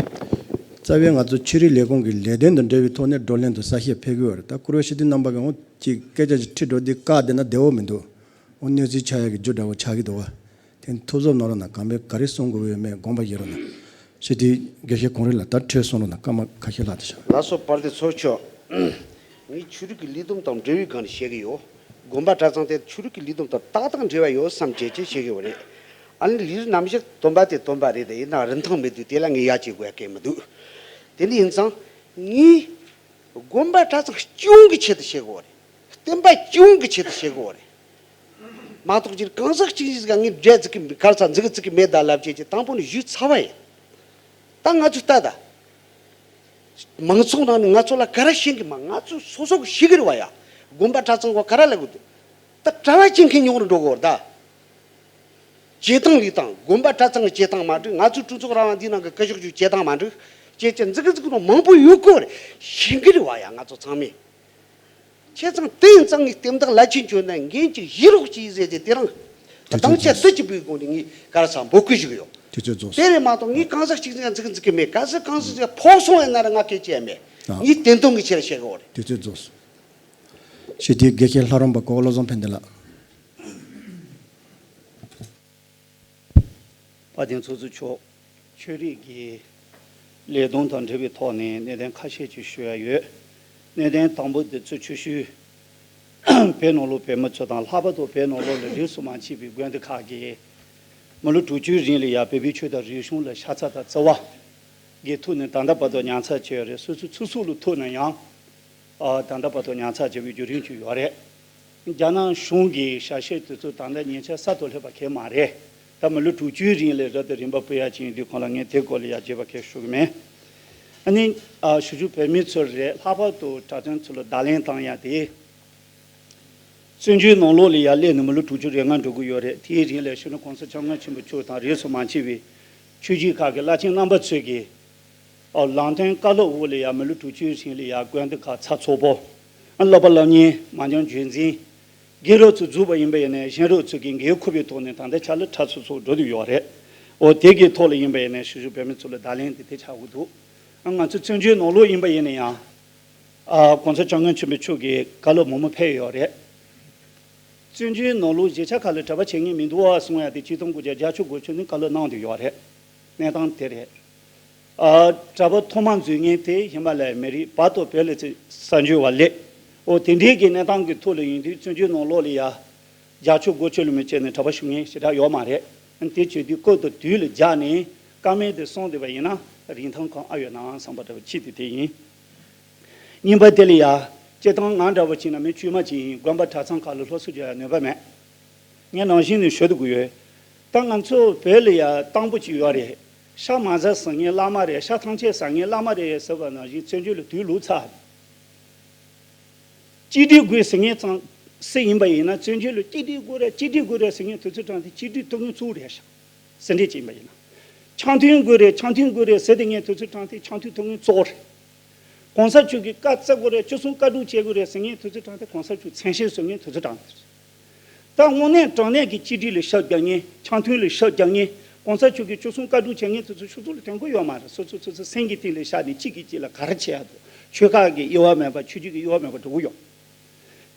རྩ་བའི་ང་ཚོ་ཆོས་རིག་ལས་ཁུངས་ཀྱི་ལས་དོན་དང་འབྲེལ་བའི་ཐོག་ནས་བགྲོ་གླེང་དང་གསལ་བཤད་ཕེབས་ཀྱི་ཡོད་རེད། ད་བཀུར་འོས་ཞི་བདེ་རྣམ་པ་གི་འོང་ཅིག་སྐད་ཆ་ཅིག་ཁྲིད་འགྲོ་དུས་བཀག་བསྡད་ན་བདེ་བོ་མི་འདུག་འོ་གནས་ཚུལ་ཆགས་ཡག་གི་རྒྱུ་འདྲ་བོ་ཆགས་ཀྱི་འདུག་བ། དེ་ནི་ཐུགས་གཟབ་གནང་རོགས་གནང་། གང་པའི་ག་རེ་གསུང་དགོས་ཡོད་མེད་དགོངས་པ་བཞེས་རོགས་གནང་། ཞི་བདེ་དགེ་བཤེས་གོང་རིམ་ལགས་ད་ཁྲལ་གསུང་རོགས་གནང་། སྐར་མ་ཁ་ཤས་ལྷག་དེ་ཤག་ལགས་སོ། དཔལ་ལྡན་ཚོགས་གཙོ། ངས་ཆོས་རིག་གི་ལས་དོན་དང་འབྲེལ་བའི་སྒང་ནས་བཤད་ཀྱི་ཡོད། དགོན་པ་གྲྭ་ཚང་དེ་ཆོས་རིག་གི་ལས་དོན་དང་ཏག་ཏག་འབྲེལ་བ་ཡོད་བསམ་བྱས་ཀྱི་བཤད་ཀྱི་ཡོད་རེད། ཨ་ནི་ལས་རིགས་རྣམ་གཞག་སྟོན་པ་དེ་སྟོན་པ་རེད་དེ། ཡིན་ན་རིན་ཐང་མེད་དུས་དེ་ལ་ངས་ཡ་བྱེད་དགོས་ཡ་གང་ཡང་མི་འདུག་དེ་འདྲ་ཡིན་ཙང་ངས་དགོན་པ་གྲྭ་ཚང་སྤྱི་ཡོངས་ཀྱི་ཆེད་དུ་བཤད་དགོས་རེད། བསྟན་པ་སྤྱི་ཡོངས་ཀྱི་ཆེད་དུ་བཤད་དགོས་རེད། མ་གཏོགས་ཅིག་གང་ཟག་གཅིག་གཉིས་ཀ་ངས་འབྲས་ཙིག་གི་གར་ས་འཛི་གི་ཙིག་གི་མེད་ད་ལབ་བྱས་ཀྱི་དང་པོ་ནས་ཞུས་ཚར་བ་ཡིན། ད་ང་ཚོས་ལྟ་ད། མང་ཚོགས་ནང་ནས་ང་ཚོ་ལ་ག་རེ་ཤེས་ཀྱི་མ། ང་ཚོས་སོ་སོ་གི་ཤེས་ཀྱི་རེད་བ་ཡ། དགོན་པ་གྲྭ་ཚང་གོ་ག་རེ་ལབ་དགོས་འདུག་ད་གྲྭ་བ་བྱེད་མཁན་ཉུང་རུ་འགྲོ་གི་ཡོད་རེད་ད། བྱེད་སྟངས་ལས་སྟངས་དགོན་པ་གྲྭ་ཚང་གི་བྱེད་སྟངས་མ་འགྲིག་ང་ཚོའི་གྲོས་ཚོགས་རང་དབང་འདིའི་ནང་གི་སྐུ་ཞབས་ཀྱི་བྱེད་སྟངས་མ་འགྲིག་ཅེས་ཀྱི་འཛི་གི་འཛི་གི་ནང་མང་པོ་ཡོད་གི་རེད། ཤེས་ཀྱི་རེད་བ་ཡ་ང་ཚོ་ཚང་མས། བྱས་ཙང་དེ་ཡིན་ཙང་ངས་བསྟན་བདག་བླ་ཆེན་ཁྱོད་ནས་འགན་ཅིག་བཞེས་རོགས་གྱིས་ཟེར་ཏེ་དེ་རིང་དུས་ཚོད་སྡང་ཆ་རྫོགས་སུ་ཅིག་པའི་སྒོ་ནས་ངས་ག་རེ་ཟེར་འབོད་སྐུལ་ཞུ་གི་ཡོད། དུས་ཚོད་རྫོགས་སོང་། དེ་རེད་མ་གཏོགས་ངས་གང་ཟག་གཅིག་ཅིག་འཛི་གི་འཛི་གི་མེད། ག་ཟེར་གང་ཟག་ཅིག་ཕོག་སོང་ཡིན་ན་ར་ང་སྐད་ཆ་ཡང་མེད། ཨ། ངས་བདེན་དོན་གྱི་ཆེད་ལ་བཤད་གི་ཡོད་རེད། དུས་ཚོད་རྫོགས་སོང་། ཞི་བདེའི་དགེ་བཤེས་ལྷ་རམས་པ་གོ་བོ་བློ་བཟང་ཕན་བདེ་ལགས། དཔལ་ལྡན་ཚོགས་གཙོ་མཆོག་ཆོས་རིག་གི་ལས་དོན་དང་འབྲེལ་བའི་ཐོག་ནས་གནད་དོན་ཁ་ཤས་ཅིག་ཞུ་ཡ་ཡོད། གནད་དོན་དང་པོ་དེ་ཚོ་ཆུ་ཤུལ་བོད་ནང་ལོགས་བོད་མི་ཚོ་དང་ལྷག་པར་དུ་བོད་ནང་ལོགས་ལ་རིས་སུ་མ་ཆད་པའི་དགོན་སྡེ་ཁག་གིས་མི་ལོ་དྲུག་ཅུའི་རིང་ལ་ཡ་བོད་པའི་ཆོས་དང་རིག་གཞུང་ལ་ཤ་ཚ་དང་བརྩེ་བ་གི་ཐོག་ནས་ད་ལྟ་བར་དུ་ཉར་ཚགས་བྱས་ཡོད་རེད། སོ་སོའི་ཚོགས་གཙོ་ལོ་ཐོག་ནས་ཡང་ཨ་ད་ལྟ་བར་དུ་ཉར་ཚགས་བྱས་པའི་བརྒྱུད་རིམ་ཅིག་ཡོད་རེད། རྒྱ་ནག་གཞུང་གིས་ཞལ་བཞེས་དེ་ཚོ་ད་ལྟ་ཉེ་ཆར་གསར་དུ་སླེབས་པ་གང་མ་རེད། ད་མི་ལོ་དྲུག་ཅུའི་རིང་ལ་རབ་དང་རིམ་པ་སྤེལ་ཡ་ཅིག་ཡིན་དུས་ཁོང་ལ་ངས་དེ་སྐོར་ལ་ཡ་རྒྱས་པ་གང་ཞུ་གི་མེད། ཨ་ནི་ཨ་ཞུ་ཞུ་བོད་མི་ཚོ་རེད། ལྷག་པར་དུ་གྲྭ་བཙུན་ཚོ་ལ་བརྡ་ལན་བཏང་ཡ་དེ། བཙན་བྱོལ་ནང་ལོགས་ལ་ཡ་སླེབས་ནས་མི་ལོ་དྲུག་ཅུ་རེ་ལྔ་འགྲོ་གི་ཡོད་རེད། དེའི་རིང་ལ་སྤྱི་ནོར་གོང་ས་སྐྱབས་མགོན་ཆེན་པོ་མཆོག་དང་རིས་སུ་མ་ཆད་པའི་ཆོས་བརྒྱུད་ཁག་གི་བླ་ཆེན་རྣམ་པ་ཚོས་ཀྱིས། ཨོ་ལམ་སྟོན་བཀའ་སློབ་འོག་ལ་ཡ་མི་ལོ་དྲུག་ཅུའི་རིང་ལ་ཡ་དགོན་སྡེ་ཁག་ཚགས་ཚུད་པོ། ཨ་སློབ་པ་སློབ་གཉེར་མ་འཇོན་རྒྱུན་འཛིན། དགེ་རོགས་ཚོ་རྫོགས་པ་ཡིན་པ་ཡིན་ནའི་གཞོན་རོགས་ཚོ་གི་འགན་འཁུར་བའི་ཐོག་ནས་ད་ལྟ་ཆ་ལ་ཁྲ་ཚུག་ཚུག་འགྲོ་དུ་ཡོད་རེད། ཨོ་དེ་གི་ཐོག་ལ་ཡིན་པ་ཡིན་ནའི་ཞུ་ཞུ་བོད་མི་ཚོ་ལ་བརྡ་ལན་དེ་དེ་ཆགས་ཀྱི་འདུག་ཨ་ང་ཚོ་བཙན་བྱོལ་ནང་ལོགས་ཡིན་པ་ཡིན་ན་ཡང་། ཨ། གོང་ས་སྐྱབས་མགོན་ཆེན་པོ་མཆོག་གིས་བཀའ་སློབ་མང་པོ་ཕེབས་ཡོད་རེད། བཙན་བྱོལ་ནང་ལོགས་གཞིས་ཆགས་ཁག་ལ་གྲྭ་པ་བྱེད་མཁན་མི་འདུག་ཨ་གསུང་ཡ་དེ་ཆིག་སྟོང་དགུ་བརྒྱ་བརྒྱད་ཅུ་གོ་གཅིག་ནས་བཀའ་སློབ་གནང་བསྡད་ཡོད་རེད། གནས་སྟངས་དེ་རེད། ཨ། གྲྭ་པ་ཐོག་མ་འཛུལ་མཁན་དེ་ཧི་མ་ལ་ཡའི་མི་རིགས་བར་དོ་བོད་ལ་ཚེ་གསར་འབྱོར་བ་ལས། འོ་དེ་འདྲའི་གི་གནས་སྟངས་ཀྱི་ཐོག་ལ་ཡིན་དུས་བཙན་བྱོལ་ནང་ལོགས་ལ་ཡ། བརྒྱད་ཅུ་གོ་གཅིག་ལོ་མི་བྱས་ནས་གྲྭ་པ་ཞུ་མཁན་ཞེ་དྲག་ཡོད་མ་རེད། དེ་བྱེད་དུས་སྐབས་དང་དུས་ལ་སྦྱར་ནས་བཀའ་མོལ་དེ་གསུངས་བསྡད་པ་ཡིན་ན་རིན་ཐང་གང་ཨ་ཡོད་ན་བསམ་པ་འདྲ་བ་ཅིག་དེ་དེ་ཡིན། གཉིས་པ་དེ་ལ་ཡ། སྤྱིར་བཏང་ང་འདྲ་བོ་བྱས་ན་མི་དཀྱུས་མ་ཅིག་ཡིན། དགོན་པ་གྲྭ་ཚང་ཁག་ལ་སློབ་གསོ་རྒྱག་ཡ་ནུས་པ་མེད། ངས་ནང་བཞིན་ནས་ཞུ་འདོད་ཀྱི་ཡོད། ད་ང་ཚོ་བོད་ལ་ཡ་གཏམ་དཔེ་ཅིག་ཡོད་རེད། ཤ་མ་ཟ་ཟ་མཁན་བླ་མ་རེད། ཤ་ཐམས་ཅད་ཟ་མཁན་བླ་མ་རེད་ཟེར་བ་ནང་བཞིན་བཙན་བྱོལ་ལ་དུས་ལོག་ཚར། གཅིག་སྒྲིལ་དགོས་ཟེར་མཁན་ཚང་སྲིད་ཡིན་པ་ཡིན་ན་བཙན་བྱོལ་ལ་གཅིག་སྒྲིལ་དགོས་རེད། གཅིག་སྒྲིལ་དགོས་རེད་ཟེར་མཁན་དེ་ཚོའི་གྲས་དེ་གཅིག་སྒྲིལ་ཐུབ་མཁན་གཙོ་བོ་རེད་ཤག་སེ་འབྲས་ཅིག་ཡིན་པ་ཡིན་ན། འཆམ་མཐུན་དགོས་རེད། འཆམ་མཐུན་དགོས་རེད་ཟེར་བསྡད་མཁན་དེ་ཚོའི་གྲས་དེ་འཆམ་མཐུན་ཐུབ་མཁན་གཙོ་བོ་རེད། གོང་ས་མཆོག་གིས་བཀའ་སྩལ་དགོས་རེད། བཅུ་གསུམ་བཀའ་སྒྲུབ་བྱེད་དགོས་རེད་ཟེར་མཁན་དེ་ཚོའི་གྲས་དེ་གོང་ས་མཆོག་མཚན་ཞབས་ཟེར་མཁན་དེ་ཚོའི་གྲས་དེ་རེད། ད་དངོས་གནས་དྲང་གནས་ཀྱི་གཅིག་སྒྲིལ་ལ་ཤུགས་རྒྱག་མཁན། འཆམ་མཐུན་ལ་ཤུགས་རྒྱག་མཁན། གོང་ས་མཆོག་གིས་བཅུ་གསུམ་བཀའ་སྒྲུབ་བྱེད་མཁན་དེ་ཚོ་ཕྱོགས་ཚོ་ལ་དོན་གོ་ཡོད་མ་རེད། སོ་སོ་སོ་སོ་སེམས་ཀྱི་གཏིང་ལ་བཞག་ནས་གཅིག་གིས་གཅིག་ལ་ག་རེ་བྱེད་ཡ་འདུག་ཆོལ་ཁ་གི་དབྱེ་བ་མེད་པ་ཆོས་བརྒྱུད་ཀྱི་དབྱེ་བ་མེད་པ་འགྲོ་གི་ཡོད།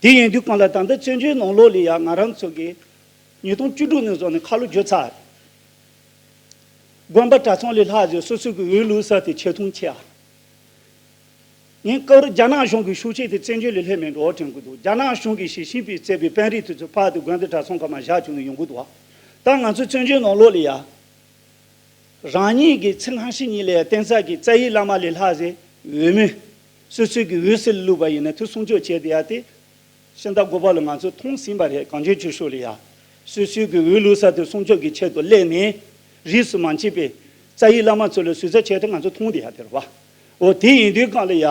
དེ་ཡིན་དུས་གང་ལ་ད་ལྟ་བཙན་བྱོལ་ནང་ལོགས་ལ་ཡང་ང་རང་ཚོ་གི་ཉིས་སྟོང་བཅུ་དྲུག་ནས་བཟུང་ནས་ཁ་ལོ་བསྒྱུར་ཚར། དགོན་པ་གྲྭ་ཚང་ལས་ལྷག་ཟེར་སོ་སོ་གི་འོས་བླུག་ས་དེ་ཆེ་མཐོང་ཆེ་ཨ། ངས་སྐབས་རེ་རྒྱ་ནག་གཞུང་གི་ཤུགས་རྐྱེན་དེ་བཙན་བྱོལ་ལ་སླེབས་མེད་འགྲོ་དྲན་གི་འདུག་རྒྱ་ནག་གཞུང་གིས་ཞི་ཅིན་ཕིང་བཙལ་བའི་དཔོན་རིགས་དེ་ཚོ་ཕར་དུ་དགོན་སྡེ་གྲྭ་ཚང་ཁག་མ་བཞག་བྱུང་ནས་ཡོང་གི་འདུག་ད་ང་ཚོ་བཙན་བྱོལ་ནང་ལོགས་ལ་ཡ། རང་ཉིད་ཀྱི་ཚེ་སྔ་ཕྱི་གཉིས་ལ་ཡ་བརྟེན་ས་ཀྱི་རྩ་བའི་བླ་མ་ལས་ལྷག་ཟེར་འོས་མི། སོ་སོའི་གི་འོས་ཟེར་བླུགས་པ་ཡིན་ན་དེ་སྲུང་སྐྱོབ་བྱས་བསྡད་ཡ་དེ། ཕྱི་ཟླ་དགུ་པ་ལ་ང་ཚོས་མཐོང་ཟིན་པ་རེད། གངས་ཅན་ཆོས་ཕྱོགས་ལ་ཡ། སོ་སོའི་གི་འོས་བླུགས་ས་དེ་སྲུང་སྐྱོབ་ཀྱི་ཆེད་དུ་སླེབས་ནས། རིས་སུ་མ་ཆད་པའི་རྩ་བའི་བླ་མ་ཚོ་ལ་ཟུར་ཟ་བྱས་ཏེ་ང་ཚོ་མཐོང་བསྡད་ཡ་དེ་རེད་བ། འོ་དེ་ཡིན་དུས་གང་ལ་ཡ།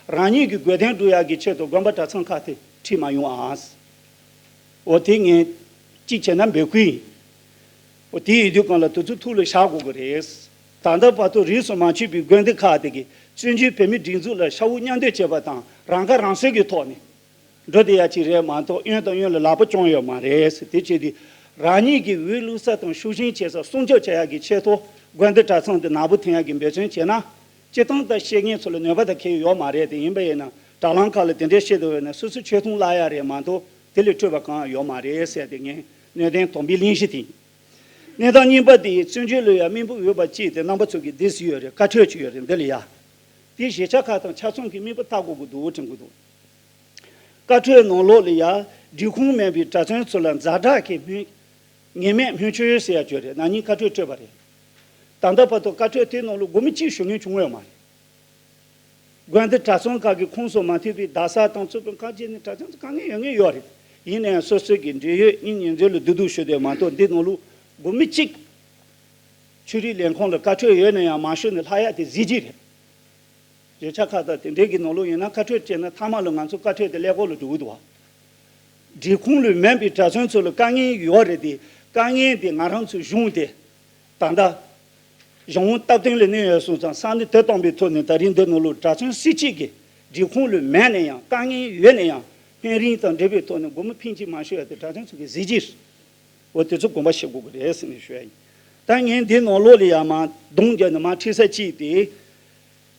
རང་ཉིད་ཀྱི་དགོས་དོན་སྒྲུབ་ཡག་གི་ཆེད་དུ་དགོན་པ་གྲྭ་ཚང་ཁག་དེ་ཁྲིད་མ་ཡོང་ཨ། འོ་དེ་ངས་གཅིག་བྱས་ན་འབོད་སྐུལ་ཡིན། འོ་དེ་ཡིན་དུས་གང་ལ་དེ་ཚོ་ཐུགས་ལ་བཞག་དགོས་ཀྱི་རེད། ད་ལྟ་བར་དུ་རིས་སུ་མ་ཆད་པའི་དགོན་སྡེ་ཁག་དེ་གིས་བཙན་བྱོལ་བོད་མིའི་སྒྲིག་འཛུགས་ལ་ཤ་བོ་མཉམ་འདེགས་བྱས་པ་དང་རང་ཁ་རང་གསོའི་གི་ཐོག་ནས། འགྲོ་བསྡད་ཡ་ཅིག་རེད་མ་གཏོགས་གཡོན་དང་གཡོན་ལ་ལག་པ་བརྐྱངས་ཡོད་མ་རེད། དེ་བྱས་དུས་རང་ཉིད་ཀྱི་འོས་བླུགས་ས་དང་ཤུགས་ཆེན་བྱེད་ས་སྲུང་སྐྱོབ་བྱེད་ཡ་གི་ཆེད་དུ་དགོན་སྡེ་གྲྭ་ཚང་དེ་ནག་པོ་འཐེན་ཡ་གི་འབད་བརྩོན་བྱས་ན། སྤྱིར་བཏང་ད་བཤད་མཁན་ཚོ་ལ་ནུས་པ་དང་ཁེ་ཡོད་མ་རེད། དེ་ཡིན་པ་ཡིན་ན་དྲ་ལམ་ཁག་ལ་དེ་འདྲའི་བཤད་འདུག་ཡོད་ན་སོ་སོ་ཆེ་མཐོང་བརླག་ཡ་རེད་མ་གཏོགས་དེ་ལས་འཕྲོས་པ་གང་ཡང་ཡོད་མ་རེད་ཟེར་ཏེ་ངས་གནད་དོན་དང་པོའི་གླེང་གཞི་དེ་ཡིན། གནས་སྟངས་གཉིས་པ་དེ་བཙན་བྱོལ་ལ་ཡ་མིང་པོ་འོས་པ་གཅིག་དེ་རྣམ་པ་ཚོ་གི་དེ་སུ་ཡོད་རེད། བཀའ་འཁྲོལ་ཅིག་ཡོད་རེད། འདི་ལ་ཡ། དེ་གཞིས་ཆགས་ཁག་དང་ཆ་ཚང་གི་མིང་པོ་བཏགས་དགོས་ཀྱི་འདུག་དྲན་གྱི་འདུག་བཀའ་འཁྲོལ་ནང་ལོགས་ལ་ཡ། སྒྲིག་ཁོངས་མེད་པའི་གྲྭ་བཙུན་ཚོ་ལ་ཛ་དྲག་གི་སྨན། ངེས་མེད་སྨན་བཅོས་ཟེར་ཡ་བཅོས་རེད། ན་ནིང་བཀའ་འཁྲོལ་སྤྲད་པ་རེད། ད་ལྟ་བར་དུ་བཀའ་འཁྲོལ་དེའི་ནང་ལོགས་དགོས་མི་གཅིག་ཞུ་མཁན་བྱུང་ཡོད་མ་རེད། དགོན་སྡེ་གྲྭ་ཚང་ཁག་གི་ཁོངས་སུ་མ་ཐེ་བའི་རྡ་ས་དང་གཙོས་པའི་ཁག་ཅིག་ནས་གྲྭ་ཚང་དཀའ་ངལ་ཡོད་ངེས་ཡོད་རེད། ཡིན་ནའང་སོ་སོའི་གི་འབྲེལ་ཡོད་གཉེན་ཉེ་ཚོ་ལ་བསྡུ་བསྡུ་ཞུ་དེ་མ་གཏོགས་འདི་ནང་ལོགས་དགོས་མི་གཅིག་ཆོས་རིག་ལས་ཁུངས་ལ་བཀའ་འཁྲོལ་ཡོད་ན་ཡང་མ་ཞུས་ནས་ལྷག་ཡ་དེ་གཟི་བརྗིད་རེད། གཞིས་ཆགས་ཁག་དང་དེ་འབྲེལ་གྱི་ནང་ལོགས་ཡིན་ན་བཀའ་འཁྲོལ་བྱས་ན་མཐའ་མ་ལ་ང་ཚོ་བཀའ་འཁྲོལ་དེ་ཀླད་ཀོར་ལ་འགྲོ་གི་འདུག་བ། སྒྲིག་ཁོངས་ལས་མེད་པའི་གྲྭ་བཙུན་ཚོ་ལ་དཀའ་ངལ་ཡོད་རེད་དེ། དཀའ་ངལ་དེ་ང་རང་ཚོའི་གཞུང་དེ་ད་ལྟ་གཞུང་སྟབས་བསྟུན་ལ་གནས་ཡོད་སོང་ཙང་ས་གནས་དེ་བཏང་པའི་ཐོག་ནས་ད་རིང་འདི་ནང་ལོགས་གྲྭ་བཙུན་སུ་གཅིག་གིས་སྒྲིག་ཁོངས་ལས་མེད་ན་ཡང་དཀའ་ངལ་ཡོད་ན་ཡང་སྨན་རིན་དང་འབྲེལ་བའི་ཐོག་ནས་སྒོར་མོ་ཕིང་གཅིག་མ་ཤོར་ཡ་དེ་གྲྭ་བཙུན་ཚོ་གི་གཟི་བརྗིད། འོ་དེ་ཚོ་དགོངས་པ་བཞེས་དགོས་ཀྱི་རེད་ཟེར་ནས་ཞུ་ཡ་ཡིན། ད་ངས་འདི་ནང་ལོགས་ལ་ཡ་མར་གདོང་བརྒྱབ་ནས་མར་ཁྲིད་ས་གཅིག་དེ།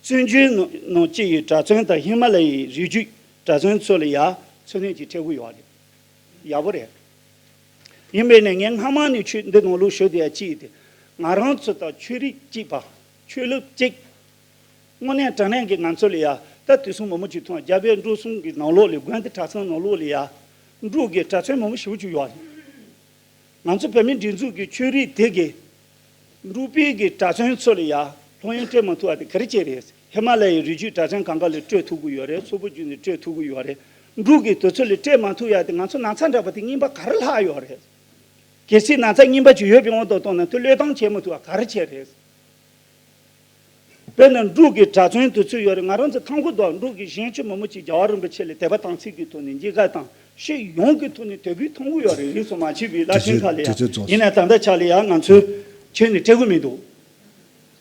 བཙན་བྱོལ་ནང་སྐྱེས་ཡི་གྲྭ་བཙུན་དང་ཧི་མ་ལ་ཡའི་རི་རྒྱུད་གྲྭ་བཙུན་ཚོ་ལ་ཡ་འཚོ་གནས་ཀྱི་ཁྲལ་དགོས་ཡོད་རེད། ཡག་པོ་རེད། ཡིན་པས་ནས་ངས་སྔ་མ་ནས་ཆོས་འདི་ནང་ལོགས་ཞུ་བསྡད་ཡ་གཅིག་དེ། ང་རང་ཚོ་དང་ཆོས་རིག་གཅིག་པ། ཆོས་ལུགས་གཅིག་དངོས་གནས་དྲང་གནས་ཀྱི་ང་ཚོ་ལ་ཡ་ད་དུས་སུ་མང་པོ་ཅིག་མཐོང་། རྒྱ་བལ་འབྲུག་གསུམ་གྱི་ནང་ལོགས་ལ་དགོན་སྡེ་གྲྭ་ཚང་ནང་ལོགས་ལ་ཡ་འབྲུག་གི་གྲྭ་བཙུན་མང་པོ་ཞེ་པོ་ཅིག་ཡོད་རེད། ང་ཚོ་བོད་མིའི་སྒྲིག་འཛུགས་ཀྱི་ཆོས་རིག་དེ་གི་འབྲུག་པའི་གི་གྲྭ་བཙུན་ཚོ་ལ་ཡ་སློབ་ཡོན་སྤྲད་མ་ཐུབ་པ་དེ་ག་རེ་བྱས་རེད། ཧི་མ་ལ་ཡའི་རི་རྒྱུད་གྲྭ་ཚང་གང་ག་ལ་སྤྲད་ཐུབ་ཀྱི་ཡོད་རེད། སོག་པོ་བརྒྱུད་ནས་སྤྲད་ཐུབ་ཀྱི་ཡོད་རེད། འབྲུག་གི་དེ་ཚོ་ལ་སྤྲད་མ་ཐུབ་ཡ་དེ་ང་ཚོ་ན་ཚ་འདྲ་པོ་དེ་རྙིང་པ་ག་རེ་ལྷག་ཡོད་རེད། གལ་སྲིད་ན་ཚ་རྙིང་པ་ཅིག་ཡོད་པའི་དབང་དུ་བཏང་ན་དེ་བློས་བཏང་བྱེད་མ་ཐུབ་པ་ག་རེ་བྱས་རེད། དཔེར་ན་འབྲུག་གི་གྲྭ་བཙུན་དེ་ཚོ་ཡོད་རེད། ང་རང་ཚོ་མཐོང་གི་འདུག་འབྲུག་གི་གཞོན་སྐྱེས་མང་པོ་ཅིག་རྒྱལ་བ་རིན་པོ་ཆེ་ལ་དད་པ་དམ་ཚིག་གི་ཐོག་ནས་མཇལ་ཁ་དང་སྤྱི་ཡོངས་ཀྱི་ཐོག་ནས་དད་གུས་མཐོང་གི་ཡོད་རེད། རིས་སུ་མ་ཆད་པའི་བླ་ཆེན་ཁག་ལ་ཡང་། ཡིན་ནའི་ད་ལྟ་ཆ་ལ་ཡང་ང་ཚོས་ཁྱོན་ནས་སྤྲད་གི་མི་འདུག་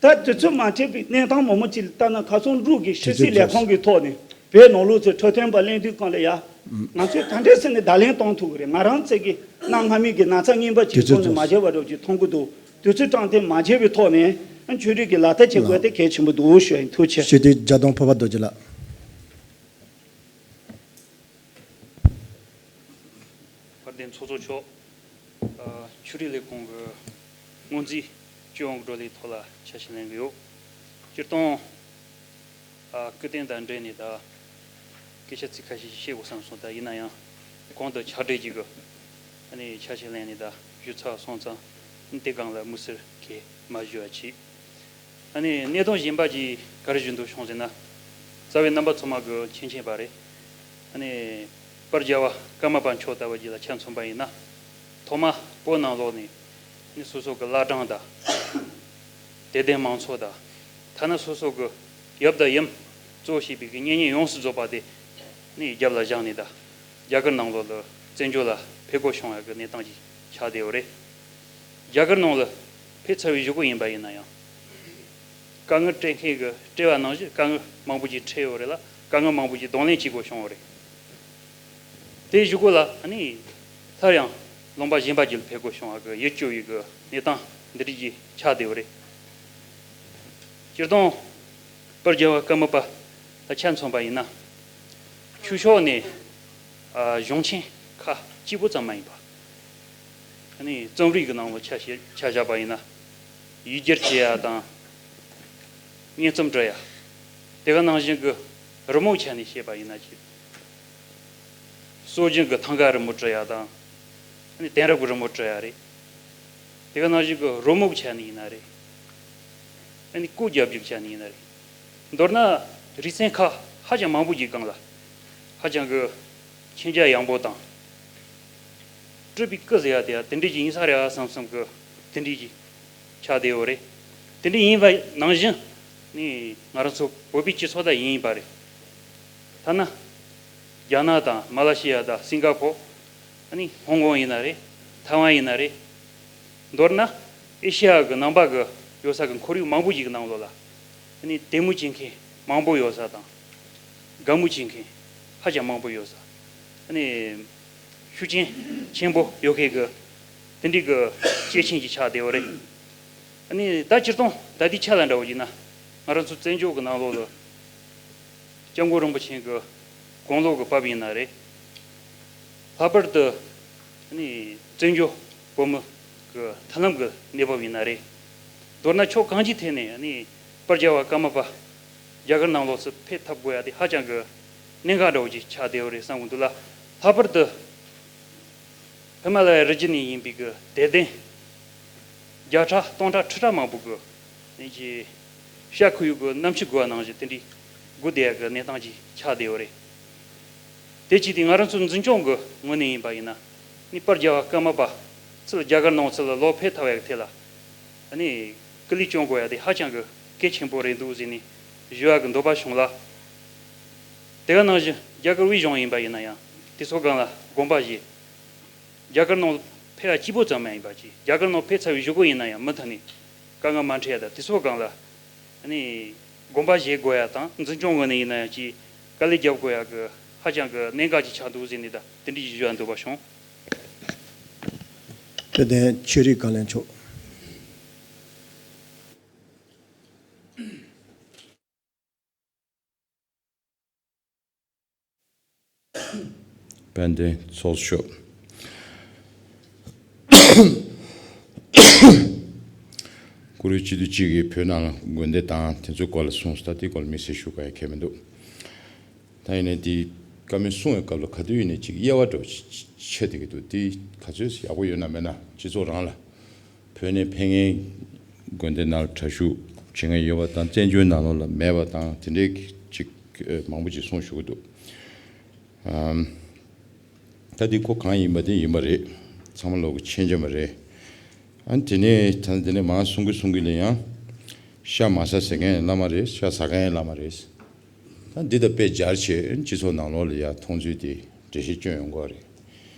ད་དེ་ཚོ་མ་སྤྲད་པའི་གནས་སྟངས་མང་པོ་ཅིག་ལ་ལྟ་ན། ཁ་སང་འབྲུག་གི་ཕྱི་སྲིད་ལས་ཁང་གི་ཐོག་ནས་བོད་ནང་ལོགས་ཚོའི་འཕྲོད་བསྟེན་པ་གླེང་དུས་སྒང་ལ་ཡ། ང་ཚོས་ག་འདྲས་ཟེར་ནས་བརྡ་ལན་གཏོང་ཐུབ་ཀྱི་རེད། ང་རང་ཚོ་གི་གནའ་སྔ་མོའི་གི་ན་ཚ་རྙིང་པ་ཅིག་ཐོག་ནས་མ་བརྗེད་པ་འདྲ་ཅིག་མཐོང་གི་འདུག་དེ་ཚོའི་དྲང་བདེན་མ་བརྗེད་པའི་ཐོག་ནས་ཆོས་རིག་གི་ལག་བསྟར་བྱེད་དགོས་དེ་གལ་ཆེན་པོ་འདུག་ཞུ་ཡ་ཡིན། ཐུགས་རྗེ་ཆེ། ཞུ་དེ་རྒྱ་སྟོང་ཕུར་པ་རྡོ་རྗེ་ལགས། ཚོགས་གཙོ་མཆོག་ཨ། ཆོས་རིག་ལས་ཁུངས་ཀྱི་སྔོན་རྩིས་སྤྱི་ཡོངས་བགྲོ་གླེང་ཐོག་ལ་ཆ་ཤས་ལེན་གྱི་ཡོད། སྤྱིར་བཏང་། ཨ། སྐུ་རྟེན་དང་འབྲེལ་ནས་ད་སྐད་ཆ་ཚིག་ཁ་ཤས་ཤིག་བཤད་དགོས་བསམ་སོང་། ད་ཡིན་ན་ཡང་གོང་དུ་ཕྱག་སྦྲེལ་གྱི་གི་ཨ་ནི་ཆ་ཤས་ལེན་ནས་ད་ཞུ་ཚར་སོང་ཙང་། དེ་སྒང་ལ་དམིགས་བསལ་གྱི་མ་ཞུ་བ་བྱེད། ཨ་ནི་གནད་དོན་གཞན་པ་ཅིག་ག་རེ་ཞུ་འདོད་བྱུང་ཟེར་ན། རྩ་བའི་རྣམ་པ་ཚང་མ་གི་མཁྱེན་མཁྱེན་པ་རེད། ཨ་ནི་པར་རྒྱལ་བ་ཀརྨ་པ་མཆོག་ལྟ་བུ་ཅིག་ལ་ཆ་མཚོན་པ་ཡིན་ན། ཐོག་མ་བོད་ནང་ལོགས་ནས་ཨ་ནི་སོ་སོ་གི་བླ་བྲང་དང་། དད་ལྡན་མང་ཚོགས་དང་། ཐ་ན་སོ་སོ་གི་ཡབ་དང་ཡུམ་གཙོ་བྱས་པའི་གི་གཉེན་ཉེ་ཡོངས་སུ་རྫོགས་པ་དེ་ཨ་ནི་རྒྱབ་ལ་བཞག་ནས་ད་རྒྱ་གར་ནང་ལོགས་ལ་བཙན་བྱོལ་ལ་ཕེབས་དགོས་བྱུང་ཡག་གི་གནས་སྟངས་ཅིག་ཆགས་བསྡད་ཡོད་རེད། རྒྱ་གར་ནང་ལ་ཕེབས་ཚར་བའི་གཞུག་གུ་ཡིན་པ་ཡིན་ན་ཡང་། དཀའ་ངལ་འཕྲད་མཁན་གྱི་འཕྲད་པ་ནང་བཞིན་དཀའ་ངལ་མང་པོ་ཅིག་འཕྲད་ཡོད་རེད་ལ། དཀའ་ངལ་མང་པོ་ཅིག་གདོང་ལེན་བྱེད་དགོས་བྱུང་བ་རེད། དེའི་གཞུག་གུ་ལ་ཨ་ནི་སླར་ཡང་ལུང་པ་གཞན་པ་ཅིག་ལ་ཕེབས་དགོས་བྱུང་བ་གི་ཡིད་སྐྱོ་བའི་གི་གནས་སྟངས་འདི་འདྲ་ཅིག་ཆགས་བསྡད་ཡོད་རེད། སྤྱིར་བཏང་པར་རྒྱལ་བ་ཀརྨ་པ་ལ་ཆ་མཚོན་པ་ཡིན་ན། ཆོས་ཕྱོགས་ནས་ཨ། གཞུང་ཆེན་ཁག་གཅིག་པོ་ཙམ་མ་ཡིན་པ། ཨ་ནི་རྩོམ་རིག་གི་ནང་ལ་ཆ་བཞག་ཆ་བཞག་པ་ཡིན་ན། ཡིག་སྒྱུར་བྱེད་ཡ་དང་། སྙན་རྩོམ་འབྲི་ཡ། དེ་ག་ནང་བཞིན་གྱི་རི་མོའི་ཆ་ནས་བཤད་པ་ཡིན་ན་ཅིག་སྲོལ་རྒྱུན་གྱི་ཐང་ག་རི་མོ་འབྲི་ཡ་དང་། ཨ་ནི་དེང་རབས་ཀྱི་རི་མོ་འབྲི་ཡ་རེད། དེ་ག་ནང་བཞིན་གྱི་རོལ་མོའི་ཆ་ནས་ཡིན་ན་རེད། ཨ་ནི་སྐུ་རྒྱབ་རྒྱུག་ཆ་ནས་ཡིན་ན་རེད། མདོར་ན་རིག་ཚན་ཁག་ཧ་ཅང་མང་པོ་ཅིག་སྒང་ལ་ཧ་ཅང་གི་མཁྱེན་རྒྱ་ཡངས་པོ་དང་། སྤྲུལ་པའི་སྐུ་ཟེར་ཡ་དེ་ཡང་དེ་འདྲ་ཅིག་ཡིན་ས་རེད་ཨ་བསམ་བསམ་གི་དེ་འདྲ་ཅིག་ཆགས་བསྡད་ཡོད་རེད། དེ་འདྲ་ཡིན་པ་ནང་བཞིན་ནི་ང་རང་ཚོ་བོད་པའི་སྤྱི་ཚོགས་ད་ཡིན་པ་རེད། ཐ་ན་རྒྱ་ནག་དང་མ་ལ་ཤི་ཡ་དང་སིང་ག་ཕོར། ཨ་ནི་ཧོང་ཀོང་ཡིན་ན་རེད། ཐའེ་ཝན་ཡིན་ན་རེད། མདོར་ན་ཨེ་ཤི་ཡ་གི་ནང་པ་གི་ཡོད་ས་གི་ཁོར་ཡུག་མང་པོ་ཞིག་གི་ནང་ལོགས་ལ་ཨ་ནི་དད་མོས་བྱེད་མཁན་མང་པོ་ཡོད་ས་དང་། དགའ་མོས་བྱེད་མཁན་ཧ་ཅང་མང་པོ་ཡོད་ས། ཨ་ནི་ཤུགས་རྐྱེན་ཆེན་པོ་ཡོད་མཁན་གི་དེ་འདྲའི་གི་སྐྱེས་ཆེན་ཞིག་ཆགས་བསྡད་ཡོད་རེད། ཨ་ནི་ད་སྤྱིར་བཏང་ད་ལྟའི་ཆ་ལ་འདྲ་བོ་ཡིན་ན། ང་རང་ཚོ་བཙན་བྱོལ་གི་ནང་ལོགས་ལ་སྐྱབས་མགོན་རིན་པོ་ཆེ་གི་དགུང་ལོ་གི་བབས་ཡིན་ན་རེད། ལྷག་པར་དུ་ཨ་ནི་བཙན་བྱོལ་བོད་མི་གི་མཐུན་ལམ་གི་གནས་བབ་ཡིན་ན་རེད། མདོར་ན་ཕྱོགས་གང་ཅིའི་ཐད་ནས་ཨ་ནི་པར་རྒྱལ་བ་ཀརྨ་པ་རྒྱ་གར་ནང་ལོགས་སུ་ཕེབས་ཐུབ་དགོས་ཡ་དེ་ཧ་ཅང་གི་གནད་འགག་འདྲ་བོ་ཅིག་ཆགས་བསྡད་ཡོད་རེད་བསམ་གི་འདུག་ལ། ལྷག་པར་དུ་ཧི་མ་ལ་ཡའི་རི་རྒྱུད་ནས་ཡིན་པའི་གི་དད་ལྡན་བརྒྱ་ཕྲག་སྟོང་ཕྲག་ཁྲི་ཕྲག་མང་པོ་གི་ནི་ཅི་ཤ་ཁུ་ཡུག་གི་གནམ་ཆུ་དགུ་བ་ནང་བཞིན་དེ་འདྲའི་སྒུག་བསྡད་ཡ་གི་གནས་སྟངས་ཅིག་ཆགས་བསྡད་ཡོད་རེད། དེ་ཅི་སྟེ་ང་རང་ཚོ་འཛིན་སྐྱོང་གི་ངོས་ནས་ཡིན་པ་ཡིན་ན། ནི་པར་རྒྱལ་བ་ཀརྨ་པ་ཚུར་རྒྱ་གར་ནང་ཚུར་ལ་ལོག་ཕེབས་ཐུབ་ཡ་གི་ཐད་ལ་ཨ་ནི་སྐུ་ལས་སྐྱོན་དགོས་ཡ་དེ་ཧ་ཅང་གི་གལ་ཆེན་པོ་རེད་འདུག་ཟེར་ནས་ཞུ་ཡ་གི་འདོད་པ་བྱུང་ལ། དེ་ག་ནང་བཞིན་རྒྱ་གར་དབུས་གཞུང་ཡིན་པ་ཡིན་ན་ཡང་དེ་ཚོ་སྒང་ལ་དགོངས་པ་བཞེས། རྒྱ་གར་ནང་ཕེབས་ཡ་གཅིག་པོ་ཙམ་མ་ཡིན་པ་ཅིག་རྒྱ་གར་ནང་ཕེབས་ཚར་བའི་གཞུག་གུ་ཡིན་ན་ཡང་མུ་མཐུད་ནས་དཀའ་ངལ་མ་འཕྲད་ཡ་དང་དེ་ཚོ་སྒང་ལ་ཨ་ནི་དགོངས་པ་བཞེས་དགོས་ཡ་དང་འཛིན་སྐྱོང་ངོས་ནས་ཡིན་ན་ཡང་ཅིག་དཀའ་ལས་རྒྱབ་དགོས་ཡ་གི་ཧ་ཅང་གི་གནད་འགག་ཅིག་ཆགས་འདུག་ཟེར་ནས་ད་དེ་འདྲ་ཞིག་ཞུ་ཡ་འདོད་པ་བྱུང་། དཔལ་ལྡན་ཆོས་རིག་བཀའ་བློན་མཆོག་དཔལ་ལྡན་ཚོགས་གཙོ་མཆོག་གུ་རུ་སྤྱི་འཐུས་གཅིག་གིས་བོད་ནང་ལ་དགོན་སྡེ་དང་དེ་ཚོའི་སྐོར་ལ་གསུངས་སོང་། ད་དེའི་སྐོར་ལ་དམིགས་བསལ་ཞུ་དགོས་ཡ་གང་ཡང་མི་འདུག་ད་ཡིན་ནའི་དེ་བཀའ་མོལ་གསུང་བའི་སྐབས་ལ་ག་དུས་ཡིན་ནའི་ཅིག་དབྱེ་བ་འདྲ་བོ་ཆད་བསྡད་ཀྱི་འདུག་དེ་ག་ཚོད་ཡག་པོ་ཡོད་ན་མེད་ན་སྤྱི་ཚོགས་རང་ལ། བོད་ནས་ཕེབས་མཁན་དགོན་སྡེ་ནང་ལ་གྲྭ་ཞུགས་བྱེད་མཁན་ཡོད་པ་དང་བཙན་བྱོལ་ནང་ལོགས་ལ་མེད་པ་དང་དེ་འདྲའི་ཅིག་མང་པོ་ཅིག་གསུངས་བཞུགས་ཀྱི་འདུག་ཨམ། ད་འདི་ཁོ་གང་ཡིན་པ་དེ་ཡིན་པ་རེད། ཚང་མ་ལོག་གི་མཁྱེན་རྒྱ་མ་རེད། ཨ་ནི་དེ་ནས་ད་དེ་ནས་མང་གསུང་གི་གསུང་གི་ལ་ཡང་། ཤ་མ་ཟ་ཟེར་མཁན་བླ་མ་རེད། ཤ་ཟ་མཁན་བླ་མ་རེད། ད་འདི་དང་དཔེ་སྦྱར་བྱས་སྤྱི་ཚོགས་ནང་ལོགས་ལ་ཡ་མཐོང་ཚུལ་དེ་འགྲེལ་བཤད་སྐྱོན་ཡོང་གི་རེད།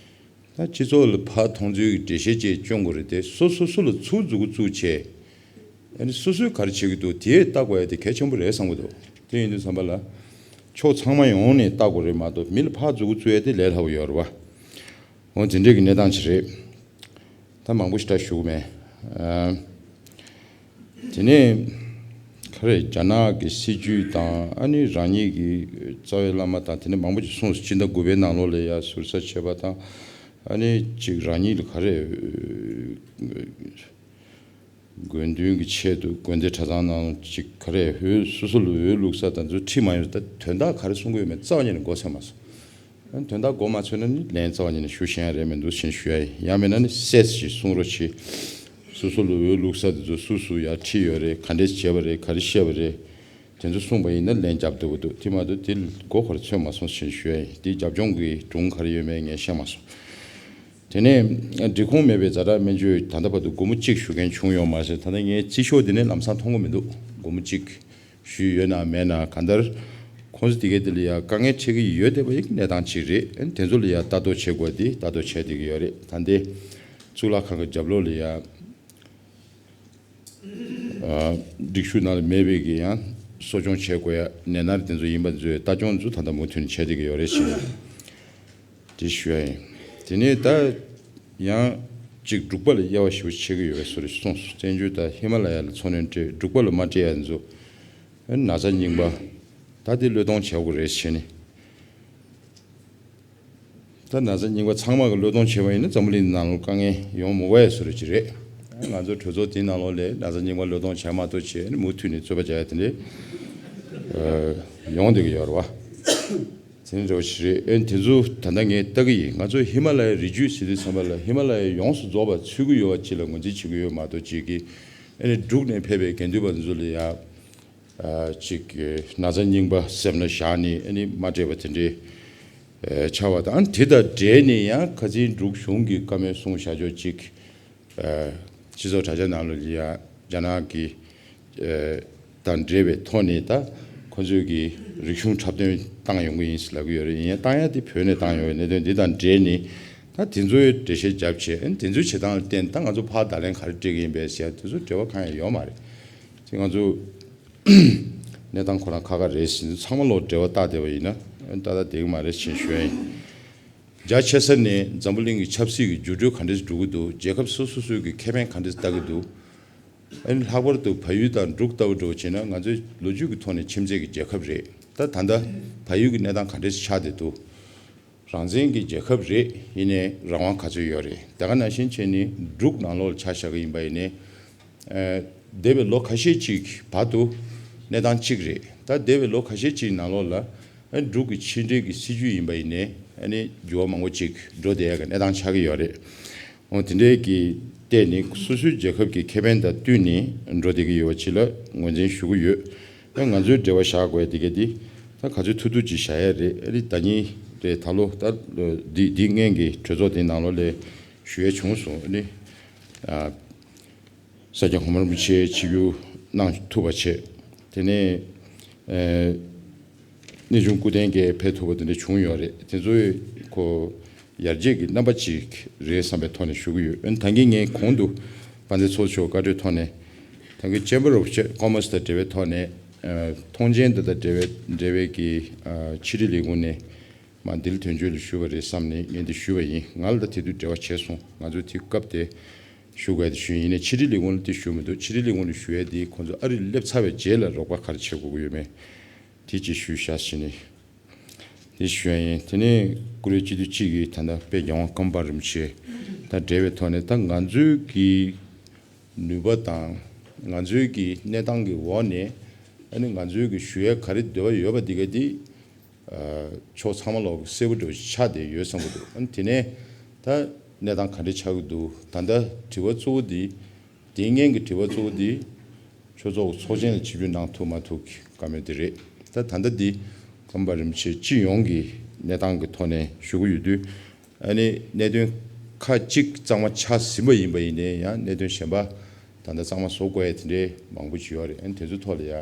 ད་སྤྱི་ཚོགས་ལ་ཕར་མཐོང་ཚུལ་གྱི་འགྲེལ་བཤད་ཅིག་སྐྱོན་དགོས་རེད་དེ་སོ་སོ་སོ་ལ་ཚུར་མཛུབ་གུ་བཙུགས་བྱས། ཨ་ནི་སོ་སོས་ག་རེ་བྱེད་ཀྱི་འདུག་དེ་ལྟ་དགོས་ཡ་དེ་གལ་ཆེན་པོ་རེད་བསམ་གྱི་འདུག་དེ་ཡིན་དུས་ཙམ་པ་ལ། ཕྱོགས་ཚང་མ་ཡོང་ནས་ལྟ་དགོས་རེད་མ་གཏོགས་མི་ལ་ཕར་མཛུབ་གུ་བཙུགས་ཡ་དེ་ལས་སླ་པོ་ཡོད་རེད་བ། འོ་དེ་འདྲས་ཀྱི་གནས་སྟངས་ཅིག་རེད། ད་མང་པོ་ཞེ་དྲག་ཞུ་གི་མེད། ཨ། དེ་ནས་ག་རེ་རྒྱ་ནག་གི་སྲིད་ཇུས་དང་ཨ་ནི་རང་ཉིད་ཀྱི་རྩ་བའི་བླ་མ་དང་དེ་ནས་མང་པོ་ཅིག་གསུངས་སོང་། སྤྱི་ཟླ་དགུ་པའི་ནང་ལོགས་ལ་ཡ་ཟུར་ཟ་བྱས་པ་དང་ ཨ་ནི་ཅིག་རང་ཉིད་ལ་ག་རེ། དགོས་འདུན་གྱི་ཆེད་དུ་དགོན་སྡེ་གྲྭ་ཚང་ནང་ཅིག་ག་རེ་འོས་སོ་སོ་ལ་འོས་བླུགས་ས་དང་ཚོ་ཁྲིད་མ་ཡོང་ད་དོན་དག་ག་རེ་གསུང་གི་ཡོད་མེད་རྩ་བ་ཉིད་ནས་མགོ་ཚོས་མ་སོང་། ཨ་ནི་དོན་དག་མགོ་མ་ཚོས་ན་ནི་ལན་རྩ་བ་ཉིད་ནས་ཞུ་ཤེས་ཡ་རེད་མི་འདུག་ཞེས་ཞུ་ཡ་ཡིན། ཡང་མིན་ན་ནི་སེ་ཞིག་གསུང་རོགས་གྱིས། སོ་སོ་ལ་འོས་བླུགས་ས་དེ་ཚོ་སུ་སུ་ཡ་ཁྲིད་ཡོད་རེད། ག་འདྲས་བྱས་པ་རེད། ག་རེ་བཤད་པ་རེད། དེ་ཚོ་གསུངས་པ་ཡིན་ན་ལན་རྒྱབ་འདོད་ཀྱི་འདུག་དེ་མ་གཏོགས་དེ་མགོ་འཁོར་ཚོད་མ་སོང་ཞེས་ཞུ་ཡ་ཡིན། དེའི་རྒྱབ་ལྗོངས་ཀྱི་སྒྲུང་ག་རེ་ཡོད་མེད་ངས་ཤེས་མ་སོང་། དེ་ནས་འབྲི་ཁུངས་མེད་པའི་ཛ་དྲག་སྨན་བཅོས་ད་ལྟ་བར་དུ་སྒོར་མོ་གཅིག་ཞུ་མཁན་བྱུང་ཡོད་མ་ཟད། ད་ལྟ་ངའི་རྩིས་ཤོག་འདི་ནས་ལམ་སང་མཐོང་གི་མི་འདུག་སྒོར་མོ་གཅིག་ཞུས་ཡོད་ན་མེད་ན། གང་ལྟར་ཁོང་ཚོ་དེ་གའི་དེ་ལ་ཡ་དཀའ་ངལ་འཕྲད་ཀྱི་ཡོད་བསྡད་པ་ཡི་གནས་སྟངས་གཅིག་རེད། དེ་ཚོ་ལ་ཡ་ལྟ་རྟོག་བྱེད་དགོས་དེ་ལྟ་རྟོག་བྱས་བསྡད་ཀྱི་ཡོད་རེད། ད་ལྟའི་གཙུག་ལག་ཁང་གི་རྒྱབ་ལོགས་ལ་ཡ། སྒྲིག་ཞུགས་ནང་ལ་མེད་པའི་གི་ཡང་གསོ་སྐྱོང་བྱེད་དགོས་ཡ་ནད་མནར་དེ་ཚོ་ཡིན་པ་ཚོའི་ལྟ་སྐྱོང་ཚོ་ད་ལྟ་མུ་མཐུད་ནས་བྱས་བསྡད་ཀྱི་ཡོད་རེད་ཞེས་དེ་ཞུ་ཡ་ཡིན། དེ་ནས་ད་ཡང་གཅིག་འབྲུག་པ་ལ་དབྱེ་བ་ཞེ་པོ་ཕྱེ་གི་ཡོད་པའི་བཟོ་འདྲ་གསུངས་སོང་། བཙན་བྱོལ་དང་ཧི་མ་ལ་ཡ་ལ་འཚོ་སྣོན་སྤྲད། འབྲུག་པ་ལ་མ་སྤྲད་ཡ་ཚོ་ན་ཚ་རྙིང་པ་ད་དེ་བློས་གཏོང་བྱེད་དགོས་རེད་ཞེས་ནས། ད་ན་ཚ་རྙིང་པ་ཚང་མ་གི་བློས་གཏོང་བྱས་པ་ཡིན་ན་འཛམ་བུ་གླིང་ནང་ལོགས་དཀའ་ངལ་ཡོང་མི་དགོས་ཡ་བཟོ་འདྲ་ཅིག་རེད། ང་ཚོ་གྲོས་ཚོགས་དེའི་ནང་ལོགས་ལ་ན་ཚ་རྙིང་པ་བློས་གཏོང་བྱས་མ་གཏོགས་བྱས་ནས་མུ་མཐུད་ནས་རྩོད་པ་རྒྱག་ཡ་དེ་འདྲས་ཡོང་བསྡད་ཀྱི་ཡོད་རེད་བ། དེ་འདྲ་བ་ཞིག་རེད། ཨེ་དེ་ཚོ་ད་ལྟ་ངས་ལྟ་གི་ཡིན། ང་ཚོ་ཧི་མ་ལ་ཡའི་རི་རྒྱུད་ཟེར་དུས་ཙམ་པ་ལ་ཧི་མ་ལ་ཡ་ཡོངས་སུ་རྫོགས་པ་ཚུད་ཀྱི་ཡོད་པ་ཅིག་ལ་ངོས་འཛིན་བྱེད་ཀྱི་ཡོད་མ་གཏོགས་ཅིག་གིས་ཨེ་ནས་འབྲུག་ནས་ཕེབས་པའི་དགེ་འདུན་པ་ཚོ་ལ་ཡ། ཅིག་ན་ཚ་རྙིང་པ་སེམས་ལ་བཞག་ནས་ཨ་ནི་མ་སྤྲད་པ་དེ་འདྲའི་ཆགས་པ་དང་། དེ་དང་འབྲེལ་ནས་ཡང་ཁ་སང་འབྲུག་གཞུང་གི་བཀའ་མོལ་གསུངས་བཞག་ཆོག་ཅིག་སྤྱི་ཚོགས་དྲ་རྒྱ་ནང་ལ་ཡ་རྒྱ་ནག་གི་དང་འབྲེལ་བའི་ཐོག་ནས་ད་ཁོ་ཚོས་ཀྱི་རིག་གཞུང་འཁྲབ་སྟོན་བཏང་ཡོང་གི་ཡིན་ཟེར་ལབ་ཀྱི་ཡོད་རེད། ཡིན་ཡང་བཏང་ཡ་དེ་བོད་ནས་བཏང་ཡོང་བའི་གནད་དོན་འདི་དང་འབྲེལ་ནས་ད་དེ་ཚོའི་འགྲེལ་བཤད་རྒྱབ་བྱས། ཨ་ནི་དེ་ཚོའི་བྱེད་སྟངས་ལ་བརྟེན་ད་ང་ཚོ་ཕར་བརྡ་ལན་ག་རེ་སྤྲད་ཀྱི་ཡིན་པས་ཟེར་ཡ་དེ་ཚོ་འབྲེལ་བ་གང་ཡང་ཡོད་མ་རེད། དེ་ང་ཚོ་གནས་སྟངས་ཁོ་རང་ཁག་ཁག་རེད་ཟེར་ནས་ཚང་མ་ལོག་འབྲེལ་བ་བཏགས་བསྡད་པ་ཡིན་ན་ཨ་ནི་ཏག་ཏག་བསྡད་ཀྱི་མ་རེད་ཅེས་ཞུ་ཡ་ཡིན། རྒྱ་ཆེ་ས་ནས་འཛམ་བུ་གླིང་གི་ཆབ་སྲིད་ཀྱི་འགྱུར་འགྲོས་ག་འདྲས་འགྲོ་གི་འདུག་རྒྱལ་ཁབ་སོ་སོ་སོའི་གི་ཁེ་ཕན་ག་འདྲས་ལྟ་གི་འདུག་ཨ་ནི་ལྷག་པར་དུ་བལ་ཡུལ་དང་འབྲུག་ལྟ་བུ་འདྲ་བོ་བྱས་ན་ང་ཚོའི་ལོ་རྒྱུས་ཀྱི་ཐོག་ནས་ཁྱིམ་མཚེས་ཀྱི་རྒྱལ་ཁབ་རེད། ད་ད་ལྟ་བལ་ཡུལ་གྱི་གནས་སྟངས་ག་འདྲས་ཆགས་བསྡད་འདུག་རང་བཙན་གྱི་རྒྱལ་ཁབ་རེད། ཡིན་ནའི་རང་དབང་ག་ཚོད་ཡོད་རེད། དེ་ག་ནང་བཞིན་བྱས་ནས་འབྲུག་ནང་ལོགས་ལ་ཆ་བཞག་གི་ཡིན་པ་ཡིན་ནའི། ཨ་འདས་པའི་ལོ་ཁ་ཤས་ཅིག་བར་དུ་གནས་སྟངས་གཅིག་རེད། ད་འདས་པའི་ལོ་ཁ་ཤས་ཅིག་ནང་ལོགས་ལ་ཨ་འབྲུག་གི་ཕྱི་འབྲེལ་གྱི་སྲིད་ཇུས་ཡིན་པ་ཡིན་ནའི་ཨ་ནི་འགྱུར་བ་མང་པོ་ཅིག་འགྲོ་བསྡད་ཡ་གི་གནས་སྟངས་ཆགས་ཀྱི་ཡོད་རེད། འོ་དེ་འདྲའི་གི་ཐད་ནས་སོ་སོའི་རྒྱལ་ཁབ་ཀྱི་ཁེ་ཕན་དང་བསྟུན་ནས་འགྲོ་བསྡད་ཀྱི་ཡོད་པ་ཅིག་ལ་ངོས་འཛིན་ཞུ་གི་ཡོད། ཨ་ང་ཚོའི་འབྲེལ་བ་བཞག་དགོས་དེ་ག་དེ་ད་ག་ཚོད་ཐུབ་ཐུབ་ཅིག་བཞག་ཡ་རེད། ཨ་རི་ད་ཉིན་རེད། ད་ལོ་ད་འདི་འདི་སྔོན་གྱི་གྲོས་ཚོགས་དེའི་ནང་ལོགས་ལ་ཞུ་ཡས་བྱུང་སོང་། ཨ་ནི་ཨ་ས་སྐྱ་གོང་མ་རིན་པོ་ཆེ་ཆིབས་བསྒྱུར་གནང་ཐུབ་པ་བྱས། དེ་ནས་ཨ་གནས་ཆུང་སྐུ་རྟེན་གྱི་ཕེབས་ཐུབ་པ་དེ་འདྲ་བྱུང་ཡོད་རེད། དེ་ཚོའི་ཁོ་ཡར་རྒྱས་ཀྱི་རྣམ་པ་ཅིག་རེད་བསམ་པའི་ཐོག་ནས་ཞུ་གི་ཡོད། ཨ་ནི་ད་གིན་ངས་གོང་དུ་དཔལ་ལྡན་ཚོགས་གཙོ་མཆོག་བཀའ་འཁྲོལ་ཐོག་ནས་ད་གིན་Chamber of Commerce དང་འབྲེལ་བའི་ཐོག་ནས་ཨ་ཐོངས་མཆན་དེ་དང་འབྲེལ་བའི་འབྲེལ་བའི་གི་ཨ་ཕྱི་དྲིལ་ལས་ཁུངས་ནས་མ་འདིར་དོན་གཅོད་ལ་ཞུས་པ་རེད་བསམ་ནས་ངས་འདི་ཞུས་པ་ཡིན། ང་ལ་ད་དེ་དུས་འབྲེལ་བ་བྱས་སོང་། ང་ཚོས་དེ་སྐབས་དེ་ཞུ་དགོས་དེ་ཞུས་ཡིན་ནའི་ཕྱི་དྲིལ་ལས་ཁུངས་ལ་དེ་ཞུས་མི་འདུག་ཕྱི་དྲིལ་ལས་ཁུངས་ལ་ཞུ་ཡས་དེ་ཁོང་ཚོ་ཨ་རི་སླེབས་ཚར་བའི་རྗེས་ལ་རོགས་པ་ག་རེ་བྱེད་དགོས་ཀྱི་ཡོད་མེད་དེ་ཅིག་ཞུས་བཞག་ཟིན་ནས། དེ་ཞུ་ཡ་ཡིན། དེ་ནས་བཀུར་འོས་སྤྱི་འཐུས་གཅིག་གིས་ད་ལྟ་དཔལ་རྒྱལ་དབང་ཀརྨ་པ་རིན་པོ་ཆེ་དང་འབྲེལ་བའི་ཐོག་ནས་ད་ང་ཚོའི་གི་ནུས་པ་དང་ང་ཚོའི་གི་གནས་སྟངས་ཀྱི་འོག་ནས་ཨ་ནི་ང་ཚོའི་གི་ཞུ་ཡ་ག་རེ་འདོད་པ་ཡོད་པ་འདི་ག་དེ་ཕྱོགས་ཚང་མ་ལོག་གསལ་པོ་འདྲ་བོ་ཆགས་བསྡད་ཡོད་བསམ་གྱི་འདུག་ཨ་ནི་དེ་ནས་ད་གནས་སྟངས་ག་འདྲ་ཆགས་ཀྱི་འདུག་ད་ལྟ་དྲི་བ་གཙོ་བོ་འདི། དེ་སྔོན་གྱི་དྲི་བ་གཙོ་བོ་འདི་ཆོས་ཚོགས་ཚོགས་ཆེན་ལ་ཆིབས་བསྒྱུར་གནང་ཐུབ་མ་ཐུབ་ཀྱི་བཀའ་མོལ་འདི་རེད། ད་ད་ལྟ་འདི་ཀརྨ་པ་རིན་པོ་ཆེ་སྤྱི་ཡོངས་ཀྱི་གནས་སྟངས་ཀྱི་ཐོག་ནས་ཞུ་གི་ཡོད་དུས། ཨ་ནི་གནད་དོན་ཁག་ཅིག་གཙང་མ་ཆགས་ཟིན་པ་ཡིན་པ་ཡིན་ནའི་ཡང་གནད་དོན་གཞན་པ་ད་ལྟ་གཙང་མ་བཟོ་དགོས་ཡ་དེ་འདྲའི་མང་པོ་ཅིག་ཡོད་རེད། ཨ་ནི་དེ་ཚོའི་ཐོག་ལ་ཡ་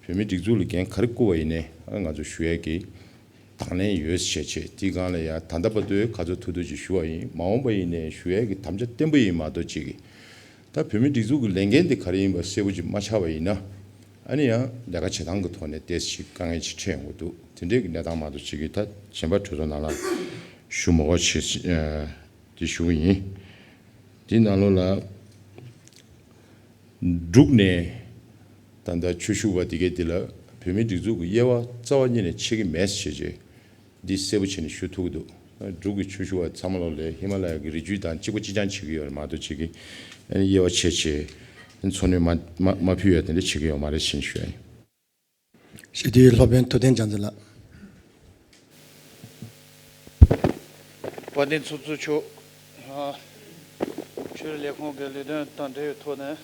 བོད་མིའི་སྒྲིག་འཛུགས་ལ་འགན་ག་རེ་བསྐུར་བ་ཡིན་ནའི་ཨ་ང་ཚོ་ཞུ་ཡ་གི་དང་ལེན་ཡོད་ཞེས་བྱས། དེའི་སྒང་ལ་ཡང་ད་ལྟ་བར་དུ་ག་ཚོད་ཐུབ་ཐུབ་ཅིག་ཞུ་བ་ཡིན། མ་འོངས་པ་ཡིན་ནའི་ཞུ་ཡས་ཀྱི་དམ་བཅའ་བརྟན་པོ་ཡིན་མ་གཏོགས་ཅིག་གིས་ད་བོད་མིའི་སྒྲིག་འཛུགས་ཀྱི་ལས་འགན་དེ་ག་རེ་ཡིན་པ་གསལ་པོ་ཅིག་མ་ཆགས་པ་ཡིན་ན། ཨ་ནི་ཡང་ལས་ཀ་བྱེད་སྟངས་ཀྱི་ཐོག་ནས་ཏོག་ཙམ་དཀའ་ངལ་ཅིག་འཕྲད་ཡོང་གི་འདུག་དེ་འདྲའི་གི་གནས་སྟངས་མ་གཏོགས་ཅིག་གིས་ད་གཞན་པ་གྲོས་ཚོགས་ནང་ལ་ཞུ་མ་དགོས་ཞེས་དེ་ཞུ་གི་ཡིན། དེའི་ནང་ལོགས་ལ། འབྲུག་ནས་ད་ལྟ་ཆོས་ཞུ་བ་དེ་གའི་དེ་ལ་བོད་མིའི་སྒྲིག་འཛུགས་ཀྱི་དབྱེ་བ་རྩ་བ་ཉིད་ནས་ཕྱེ་གི་མེད་ཟེར་བྱས་འདི་གསལ་པོ་བྱས་ནས་ཞུ་ཐུབ་ཀྱི་འདུག་འབྲུག་གི་ཆོས་ཞུ་བ་ཚང་མ་ལོ་ལས་ཧི་མ་ལ་ཡ་གི་རི་རྒྱུད་དང་གཅིག་པ་གཅིག་རྐྱང་བྱེད་ཀྱི་ཡོད་རེད་མ་གཏོགས་ཅིག་གི་དབྱེ་བ་ཕྱེ་བྱས་འཚོ་སྣོན་མ་མ་མ་ཕུལ་ཡ་དེ་འདྲ་བྱེད་ཀྱི་ཡོད་མ་རེད་ཞེས་ཞུ་ཡ་ཡིན། ཞི་བདེའི་སློབ་དཔོན་ཐུབ་བསྟན་རྒྱ་མཚོ་ལགས། དཔལ་ལྡན་ཚོགས་གཙོ་མཆོག་ཨ། ཆོས་རིག་ལས་ཁུངས་ཀྱི་ལས་དོན་དང་འབྲེལ་བའི་ཐོག་ནས་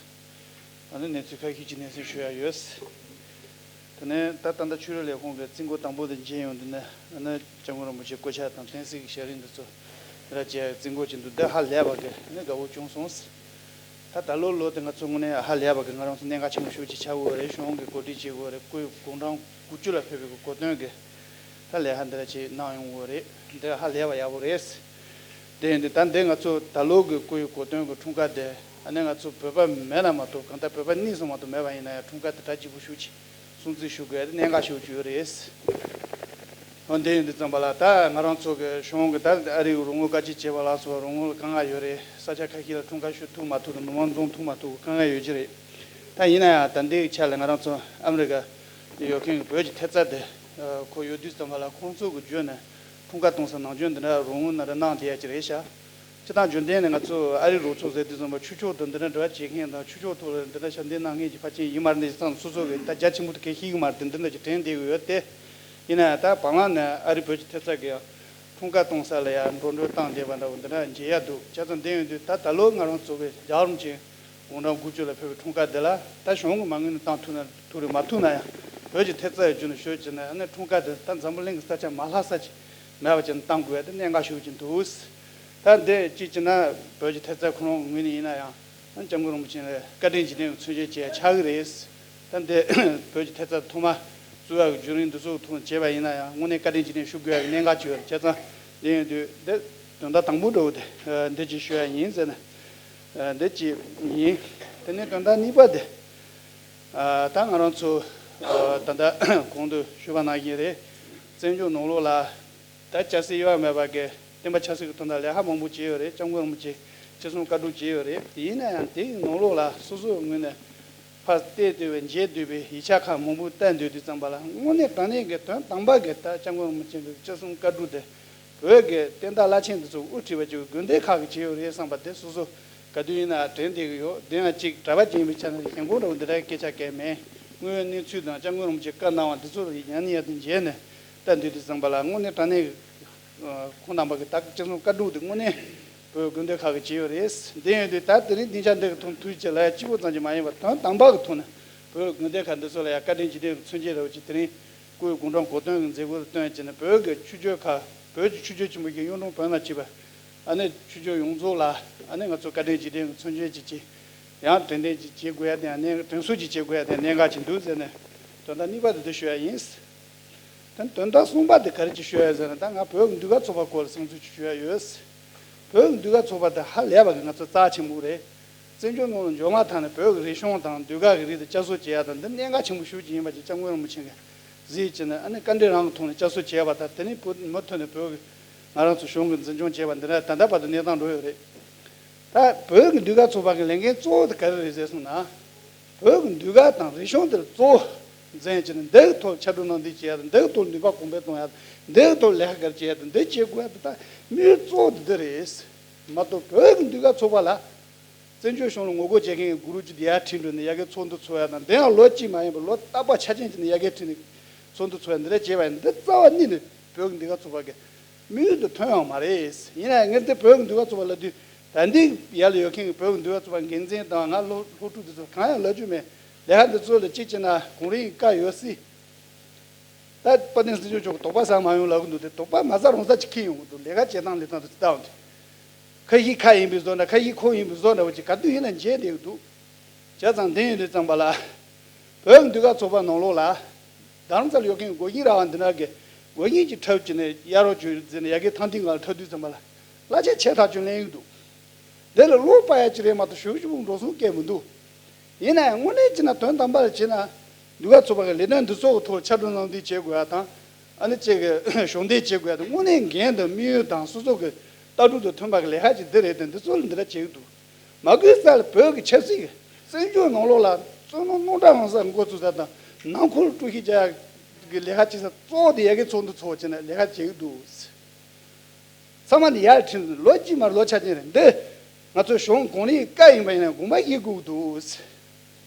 ཨ་ནི་གནས་ཚུལ་ཁ་ཤས་ཀྱི་སྙན་སེང་ཞུ་ཡ་ཡོད། དེ་ནས་ད་ད་ལྟ་ཆོས་རིག་ལས་ཁུངས་ཀྱི་རྩིས་འགོ་དང་པོ་དེ་མཇལ་ཡོང་དུས་ནས་ཨ་ནི་སྐྱབས་མགོན་རིན་པོ་ཆེའི་སྐུ་ཕྱྭ་དང་བསྟན་སྲིད་ཀྱི་ཞལ་རས་འདི་ཚོ་ར་བཅས་རྩིས་འགོ་བྱེད་འདུག་འདི་ཧ་ལས་པ་གི་ཨ་ནི་དགའ་བོ་བྱུང་སོང་། ད་ད་ལོ་ལོ་དེ་ང་ཚོ་དངོས་གནས་ཧ་ལས་པ་གི་ང་རང་ཚོ་གནད་འགག་ཆེན་པོ་ཤོས་ཅིག་ཆགས་ཡོད་རེད། གཞུང་གི་གོ་སྒྲིག་བྱེད་དགོས་རེད། སྐུའི་དགུང་གྲངས་དགུ་བཅུ་ལ་ཕེབས་པའི་གོ་སྟོན་གི་ད་ལས་ཀ་འདི་འདྲ་ཅིག་གནང་ཡོང་གི་རེད། འདི་ཧ་ལས་པ་ཡག་པོ་རེད། དེ་ཡིན་དུས་ད་འདི་ང་ཚོ་ད་ལོ་གི་སྐུའི་གོ་སྟོན་གི་འཁྲུངས་སྐར་དེ་ཨ་ནི་ང་ཚོ་བོད་པ་མེད་ན་མ་གཏོགས་གང་ལྟར་བོད་པ་གཉིས་སུ་མ་གཏོགས་མེད་པ་ཡིན་ན་ཡང་འཁྲུངས་སྐར་དེ་གྲ་རྒྱས་པོ་ཤོས་ཅིག་སྲུང་བརྩི་ཞུ་དགོས་ཡ་དེ་གནད་འགག་ཤོས་ཅིག་ཡོད་རེད། འོ་འདི་ཡིན་དུས་ཙམ་པ་ལ་ད་ང་རང་ཚོ་གི་གཞུང་གི་ད་ཨ་རིའི་རོགས་དངུལ་བཀའ་སྤྱི་བྱེད་པ་ལ་སོགས་རོགས་དངུལ་དཀའ་ངལ་ཡོད་རེད། ས་ཆ་ཁ་ཤས་ལ་འཁྲུངས་སྐར་ཞུ་ཐུབ་མ་ཐུབ་དང་མི་མང་འཛོམས་ཐུབ་མ་ཐུབ་དཀའ་ངལ་ཡོད་ཀྱི་རེད། ད་ཡིན་ན་ཡང་ད་ལྟའི་ཆ་ལ་ང་རང་ཚོ་ཨ་མི་རི་ཀ་ཡོད་མཁན་གྱི་བོད་ཀྱི་ཐེབས་རྩ་དེ་ཁོ་ཡོད་དུས་ཙམ་པ་ལ་ཁོང་ཚོ་གི་བརྒྱུད་ནས་འཁྲུངས་སྐར་གཏོང་ས་ནང་རྒྱུན་འདི་འདྲ་རོགས་དངུལ་འདི་འདྲ་གནང་བསྡད་ཡ་ཅིག་རེད་ཤག་སྤྱིར་བཏང་རྒྱུན་ལྡན་ནས་ང་ཚོ་ཨ་རི་རོགས་ཚོགས་ཟེར་དུས་ཙམ་པ་ཆོས་ཕྱོགས་དང་འདི་འདྲ་འབྲེལ་བ་བྱེད་མཁན་དང་ཆོས་ཕྱོགས་ཐོག་ལ་འདི་འདྲ་ཞབས་འདེགས་གནང་མཁན་གྱི་ཕལ་ཆེར་ཡིན་མ་རེད། འདི་ཚང་སོ་སོ་གི་ད་རྒྱ་ཆེན་པོ་དེ་གས་ཤེས་ཀྱི་མ་རེད། འདི་འདི་འདྲ་ཅིག་དྲན་བསྡད་ཀྱི་ཡོད་དེ། ཡིན་ན་ཡང་ད་བར་ལམ་ནས་ཨ་རི་བོད་ཀྱི་ཐེབས་རྩ་གི་ཡང་འཁྲུངས་སྐར་གཏོང་ས་ལ་ཡང་འགྲོ་གྲོན་བཏང་བསྡད་པ་འདྲ་བོ་འདི་འདྲ་མཇལ་ཡ་འདུག་བྱས་ཙང་འདི་ཡོང་དུས་ད་ད་ལོ་ང་རང་ཚོ་གི་རྒྱལ་བ་རིན་པོ་ཆེ་དགུང་གྲངས་དགུ་བཅུ་ལ་ཕེབས་པའི་འཁྲུངས་སྐར་འདི་ལ་ད་གཞུང་གི་མ་དངུལ་ནས་བཏང་ཐུབ་ན་ཐུབ་རེད། མ་ཐུབ་ན་ཡང་བོད་ཀྱི་ཐེབས་རྩ་ཡི་བརྒྱུད་ནས་ཤོད་ཅིག་ན་ཨ་ནི་འཁྲུངས་སྐར་འདི་ད་འཛམ་བུ་གླིང་གི་ས་ཆ་མ་ལྷག་ས་ཅིག་མེད་པ་ཅིག་ནས་བཏང་དགོས་ཡ་དེ་གནད་འགག་ཤོས་ཅིག་འདུག་ད་འདི་གཅིག་བྱས་ན་བོད་ཀྱི་ཐེབས་རྩ་ཁོ་རང་ངོས་ནས་ཡིན་ན་ཡང་ཨ་ནི་སྐྱབས་མགོན་རིན་པོ་ཆེ་ལ་བཀའ་དྲིན་རྗེས་དྲན་གྱི་མཚོན་བྱེད་བྱས་ཆགས་ཀྱི་རེད། ད་འདི་བོད་ཀྱི་ཐེབས་རྩ་ཐོག་མ་བཙུགས་ཡག་གི་བརྒྱུད་རིམ་འདི་ཚོ་ཐོག་བྱས་པ་ཡིན་ན་ཡང་དངོས་གནས་བཀའ་དྲིན་རྗེས་དྲན་ཞུ་དགོས་ཡག་གི་གནད་འགག་ཅིག་ཡོད་རེད། བྱས་ཙང་འདི་ཡིན་དུས་འདི་དོན་དག་དང་པོ་འདྲ་བོ་དེ་འདི་ཅིག་ཞུ་ཡག་ཡིན་ཟེར་ནས་འདི་ཅིག་ཡིན། དེ་ནས་དོན་དག་གཉིས་པ་དེ་ད་ང་རང་ཚོ་ད་ལྟ་གོང་དུ་ཞུས་པ་ནང་བཞིན་རེད། བཙན་བྱོལ་ནང་ལོགས་ལ། ད་སྐྱ་སེར་དབྱེ་བ་མེད་པ་གི་བསྟན་པ་ཆབ་སྲིད་ཀྱི་དོན་དག་ལས་ཀ་མང་པོ་བྱས་ཡོད་རེད། སྐྱབས་མགོན་རིན་པོ་ཆེ་ཅི་གསུང་བཀའ་སྒྲུབ་བྱས་ཡོད་རེད། ཡིན་ན་ཡང་དེའི་ནང་ལོགས་ལ་སོ་སོའི་ངོས་ནས་ཕར་བལྟས་བལྟས་པའི་མཇལ་བསྡད་པའི་ཡིག་ཆ་ཁག་མང་པོ་བལྟས་བསྡད་དུས་ཙམ་པ་ལ་དངོས་གནས་དྲང་གནས་ཀྱི་དོན་དམ་པ་གི་ད་སྐྱབས་མགོན་རིན་པོ་ཆེ་གི་ཅི་གསུང་བཀའ་སྒྲུབ་དེ་བོད་ཀྱི་བསྟན་བདག་བླ་ཆེན་འདི་ཚོ་དབུ་ཁྲིད་པ་ཅིག་དགོན་སྡེ་ཁག་གིས་བྱས་ཡོད་རེད་བསམ་པ་དེ་སོ་སོ་ག་དུས་ཡིན་ན་དྲན་བསྡད་ཀྱི་ཡོད། དེ་ཡང་གཅིག་གྲྭ་པ་ཅིག་ཡིན་པའི་ཆ་ནས་ཞེན་ཁོག་འདྲ་བོ་འདི་འདྲའི་སྐད་ཆ་སྐད་མེད། དངོས་ཡོད་གནས་ཚུལ་དང་སྐྱབས་མགོན་རིན་པོ་ཆེ་བཀའ་གནང་བ་འདི་ཚོ་ཡང་ནས་ཡང་དུ་མཇལ་ནས་ད་འདི་དུས་ཙམ་པ་ལ་དངོས་གནས་དྲང་གནས་ཁོང་རྣམ་པ་གི་ད་སྤྱི་ཚོགས་བཀའ་སྒྲུབ་དེ་དངོས་གནས་བོད་དགོན་སྡེ་ཁག་གིས་བྱས་ཡོད་རེད། འདི་ཡིན་དུས་ད་དེ་རིང་སྡིངས་ཆ་འདི་གི་ཐོག་ཐུགས་རྗེ་ལ་ཡ་གཅིག་པོ་ཙམ་གྱིས་མ་ཡིན་པར་དོན་དམ་པ་གི་ཐོག་ནས་བོད་དགོན་སྡེ་ཁག་འདི་ཚོ་ལ་ཡ་བཀའ་དྲིན་རྗེས་དྲན་གྱི་མཚོན་བྱེད་འདྲ་བོ་ཅིག་དེ་རིང་སྐུའི་དགུང་གྲངས་གོ་སྟོན་གྱི་མཛད་སྒོ་དང་བསྟུན་བྱས་ནས་བོད་ཀྱི་ཆོས་བརྒྱུད་ཁག་བོད་ཀྱི་ཆོས་བརྒྱུད་ཆེན་པོ་བཞི་གཡུང་དྲུང་བོན་ལ་བཅས་པ་ཨ་ནི་ཆོས་བརྒྱུད་ཡོངས་རྫོགས་ལ་ཨ་ནི་ང་ཚོ་བཀའ་དྲིན་རྗེས་དྲན་གྱི་མཚོན་བྱེད་ཅིག་ཅིག་ཡང་དྲན་རྟེན་ཅིག་བྱེད་དགོས་ཡ་དེ་ཡང་གནད་དྲན་གསོ་ཅིག་བྱེད་དགོས་ཡ་དེ་གནད་འགག་ཅིག་འདུག་ཟེར་ནས་དོན་དག་གཉིས་པ་དེ་དེ་ཞུ་ཡ་ཡིན། ད་དོན་དག་གསུམ་པ་དེ་ག་རེ་ཅིག་ཞུ་ཡ་ཟེར་ན་ད་ང་བོད་ཀྱི་ཟློས་གར་ཚོགས་པ་སྐོར་ལ་བསམ་ཚུལ་ཅིག་ཞུ་ཡ་ཡོད། བོད་ཀྱི་ཟློས་གར་ཚོགས་པ་དེ་ཧ་ལས་པ་གི་ང་ཚོ་རྩ་ཆེན་པོ་རེད། བཙན་བྱོལ་ནང་ལ་འབྱོར་མ་ཐག་ནས་བོད་ཀྱི་རིག་གཞུང་དང་ཟློས་གར་གྱི་རིགས་དེ་བསྐྱར་གསོ་བྱེད་ཡ་དང་འདི་གནད་འགག་ཆེན་པོ་ཞེ་པོ་ཅིག་ཡིན་པ་ཅིག་སྐྱབས་མགོན་རིན་པོ་ཆེ་གིས་གཟིགས་བྱས་ནས་ཨ་ནི་བཀའ་དྲིན་རང་གི་ཐོག་ནས་བསྐྱར་གསོ་བྱས་པ་དང་དེ་ནས་བོད་མུ་མཐུད་ནས་བོད་ཀྱི་ང་རང་ཚོ་གཞུང་གིས་འཛིན་སྐྱོང་བྱས་པ་འདི་འདྲ་ད་ལྟ་བར་དུ་གནས་སྟངས་འགྲོ་ཡོད་རེད། ད་བོད་ཀྱི་ཟློས་གར་ཚོགས་པ་གི་ལས་འགན་གཙོ་བོ་དེ་ག་རེ་རེད་ཟེར་སོང་ན། བོད་ཀྱི་ཟློས་གར་དང་རིག་གཞུང་དེར་གཙོ་བོ་འཛིན་བྱས་ནས་འདི་གི་ཐོག་ཕྱར་གྲུ་གནང་འདི་བྱེད་ཡ་དང་འདི་གི་ཐོག་ནུས་པ་གོང་འཕེལ་གཏོང་ཡ་དང་འདི་གི་ཐོག་ལས་ཀ་ག་རེ་བྱེད་ཡ་དང་འདི་བྱེད་དགོས་ཡ་དེ་ད་དམིགས་ཡུལ་གཙོ་བོ་དེ་འདི་རེད། མ་གཏོགས་བོད་ཀྱི་ཟློས་གར་ཚོགས་པ་ལ་བཙན་བྱོལ་གཞུང་ལ་ངོ་རྒོལ་བྱེད་མཁན་གྱི་གུ་རུ་རྒྱུད་དེ་ཡར་ཁྲིད་འགྲོ་ནས་ཡ་གིའི་ཚོགས་འདུ་ཚོགས་ཡ་དང་འདི་ཡང་ལོ་གཅིག་མ་ཡིན་པར་ལོ་རྟག་པར་ཆ་རྐྱེན་བྱས་ནས་ཡ་གིའི་ཁྲིད་ནས་ཚོགས་འདུ་ཚོགས་ཡ་འདི་འདྲ་བྱས་པ་ཡིན། འདི་རྩ་བ་ཉིད་ནས་བོད་ཀྱི་ཟློས་གར་ཚོགས་པ་གི་དམིགས་ཡུལ་དུ་ཐོན་ཡོད་མ་རེད། ཡིན་ན་ཡང་ངས་འདི་བོད་ཀྱི་ཟློས་གར་ཚོགས་པ་ལབ་དུས་ད་འདི་ཡར་ལ་ཡོད་མཁན་གྱི་བོད་ཀྱི་ཟློས་གར་ཚོགས་པ་འགན་འཛིན་དང་ང་སློབ་སློབ་ཕྲུག་འདི་ཚོ་གང་ཡང་ལབ་རྒྱུ་མེད། ལས་ཀ་འདི་ཚོ་ལ་གཅིག་བྱས་ན་གོང་རིམ་གྱི་བཀའ་ཡོད་སྲིད། ད་དཔལ་ལྡན་སྲིད་སྐྱོང་མཆོག་གིས་དོགས་པ་ཟ་མ་ཡོང་ལབ་གི་འདུག་དེ་དོགས་པ་མ་ཟ་རང་ཟ་ཅིག་འཁྱེར་ཡོང་གི་འདུག་ལས་ཀ་བྱེད་སྟངས་ལས་སྟངས་དེ་ལྟ་འོང་དུས། ཁ་ཤས་ཁ་ཡིན་པའི་བཟོ་འདྲ་ཁ་ཤས་ཁོག་ཡིན་པའི་བཟོ་འདྲ་བོ་ཅིག་ག་དུས་ཡིན་ན་མཇལ་བསྡད་ཀྱི་འདུག་བྱས་ཙང་འདི་ཡིན་དུས་ཙམ་པ་ལ། བོད་ཀྱི་ཟློས་གར་ཚོགས་པ་ནང་ལོགས་ལ། རྡ་རམ་ས་ལ་ཡོད་མཁན་གྱི་སྒོ་ཤེས་ར་བ་འདི་འདྲ་གི་སྒོ་ཤེས་ཀྱི་འཁྲབ་བྱས་ནས་གཡར་རོགས་བྱོས་ཟེར་ནས་ཡ་གིའི་ཐང་སྟེང་ལ་འཁྲབ་དུས་ཙམ་པ་ལ། གླ་ཆ་ཆེ་ཐག་ཆོད་ལེན་ཡོང་གི་འདུག་འདི་ལ་བློ་དཔའ་ཡ་ཅིག་རེད་མ་གཏོགས་ཞུ་ཞུ་འགྲོ་སོང་སྐད་མི་འདུག་ཡིན་ན་ཡང་དངོས་གནས་བྱས་ན་དོན་དམ་པར་བྱས་ན། ཟློས་གར་ཚོགས་པ་གི་ལས་དོན་འདི་ཚོ་གི་ཐོག་ཕྱར་གྲུ་གནང་འདི་བྱེད་དགོས་ཡ་དང་། ཨ་ནི་གཅིག་གི་གཞོགས་འདེགས་བྱེད་དགོས་ཡ་དང་དངོས་གནས་འགན་དང་དམིགས་ཡུལ་དང་སོ་སོ་གི་ལྟ་གྲུབ་དང་མཐུན་པ་གི་ལས་ཀ་ཅིག་འདི་རེད་དེ་འདི་ཚོ་ལ་འདི་འདྲ་བྱེད་ཀྱི་འདུག་མ་དགོས་ས་ལ་བོད་ཀྱི་ཆབ་སྲིད་ཀྱི་བཙན་བྱོལ་ནང་ལོགས་ལ་བཙན་གནོན་རྣམ་གྲངས་རང་སར་འགོ་བཙུགས་ས་དང་ནང་ཁུལ་དཀྲུག་ཤིང་རྒྱག་ཡ་གི་ལས་ཀ་བྱེད་ས་གཙོ་བོ་དེ་ཡ་གིའི་ཚོགས་འདུ་ཚོགས་བྱས་ནས་ལས་ཀ་བྱེད་ཀྱི་འདུག་ཚང་མ་ནི་ཡར་ཁྲིད་ལོ་གཅིག་མར་ལོ་ཆ་ཅན་རེད། འདི་ང་ཚོ་གཞུང་གོང་རིམ་བཀའ་ཡིན་པ་ཡིན་ན་དགོངས་པ་བཞེས་དགོས་འདུག།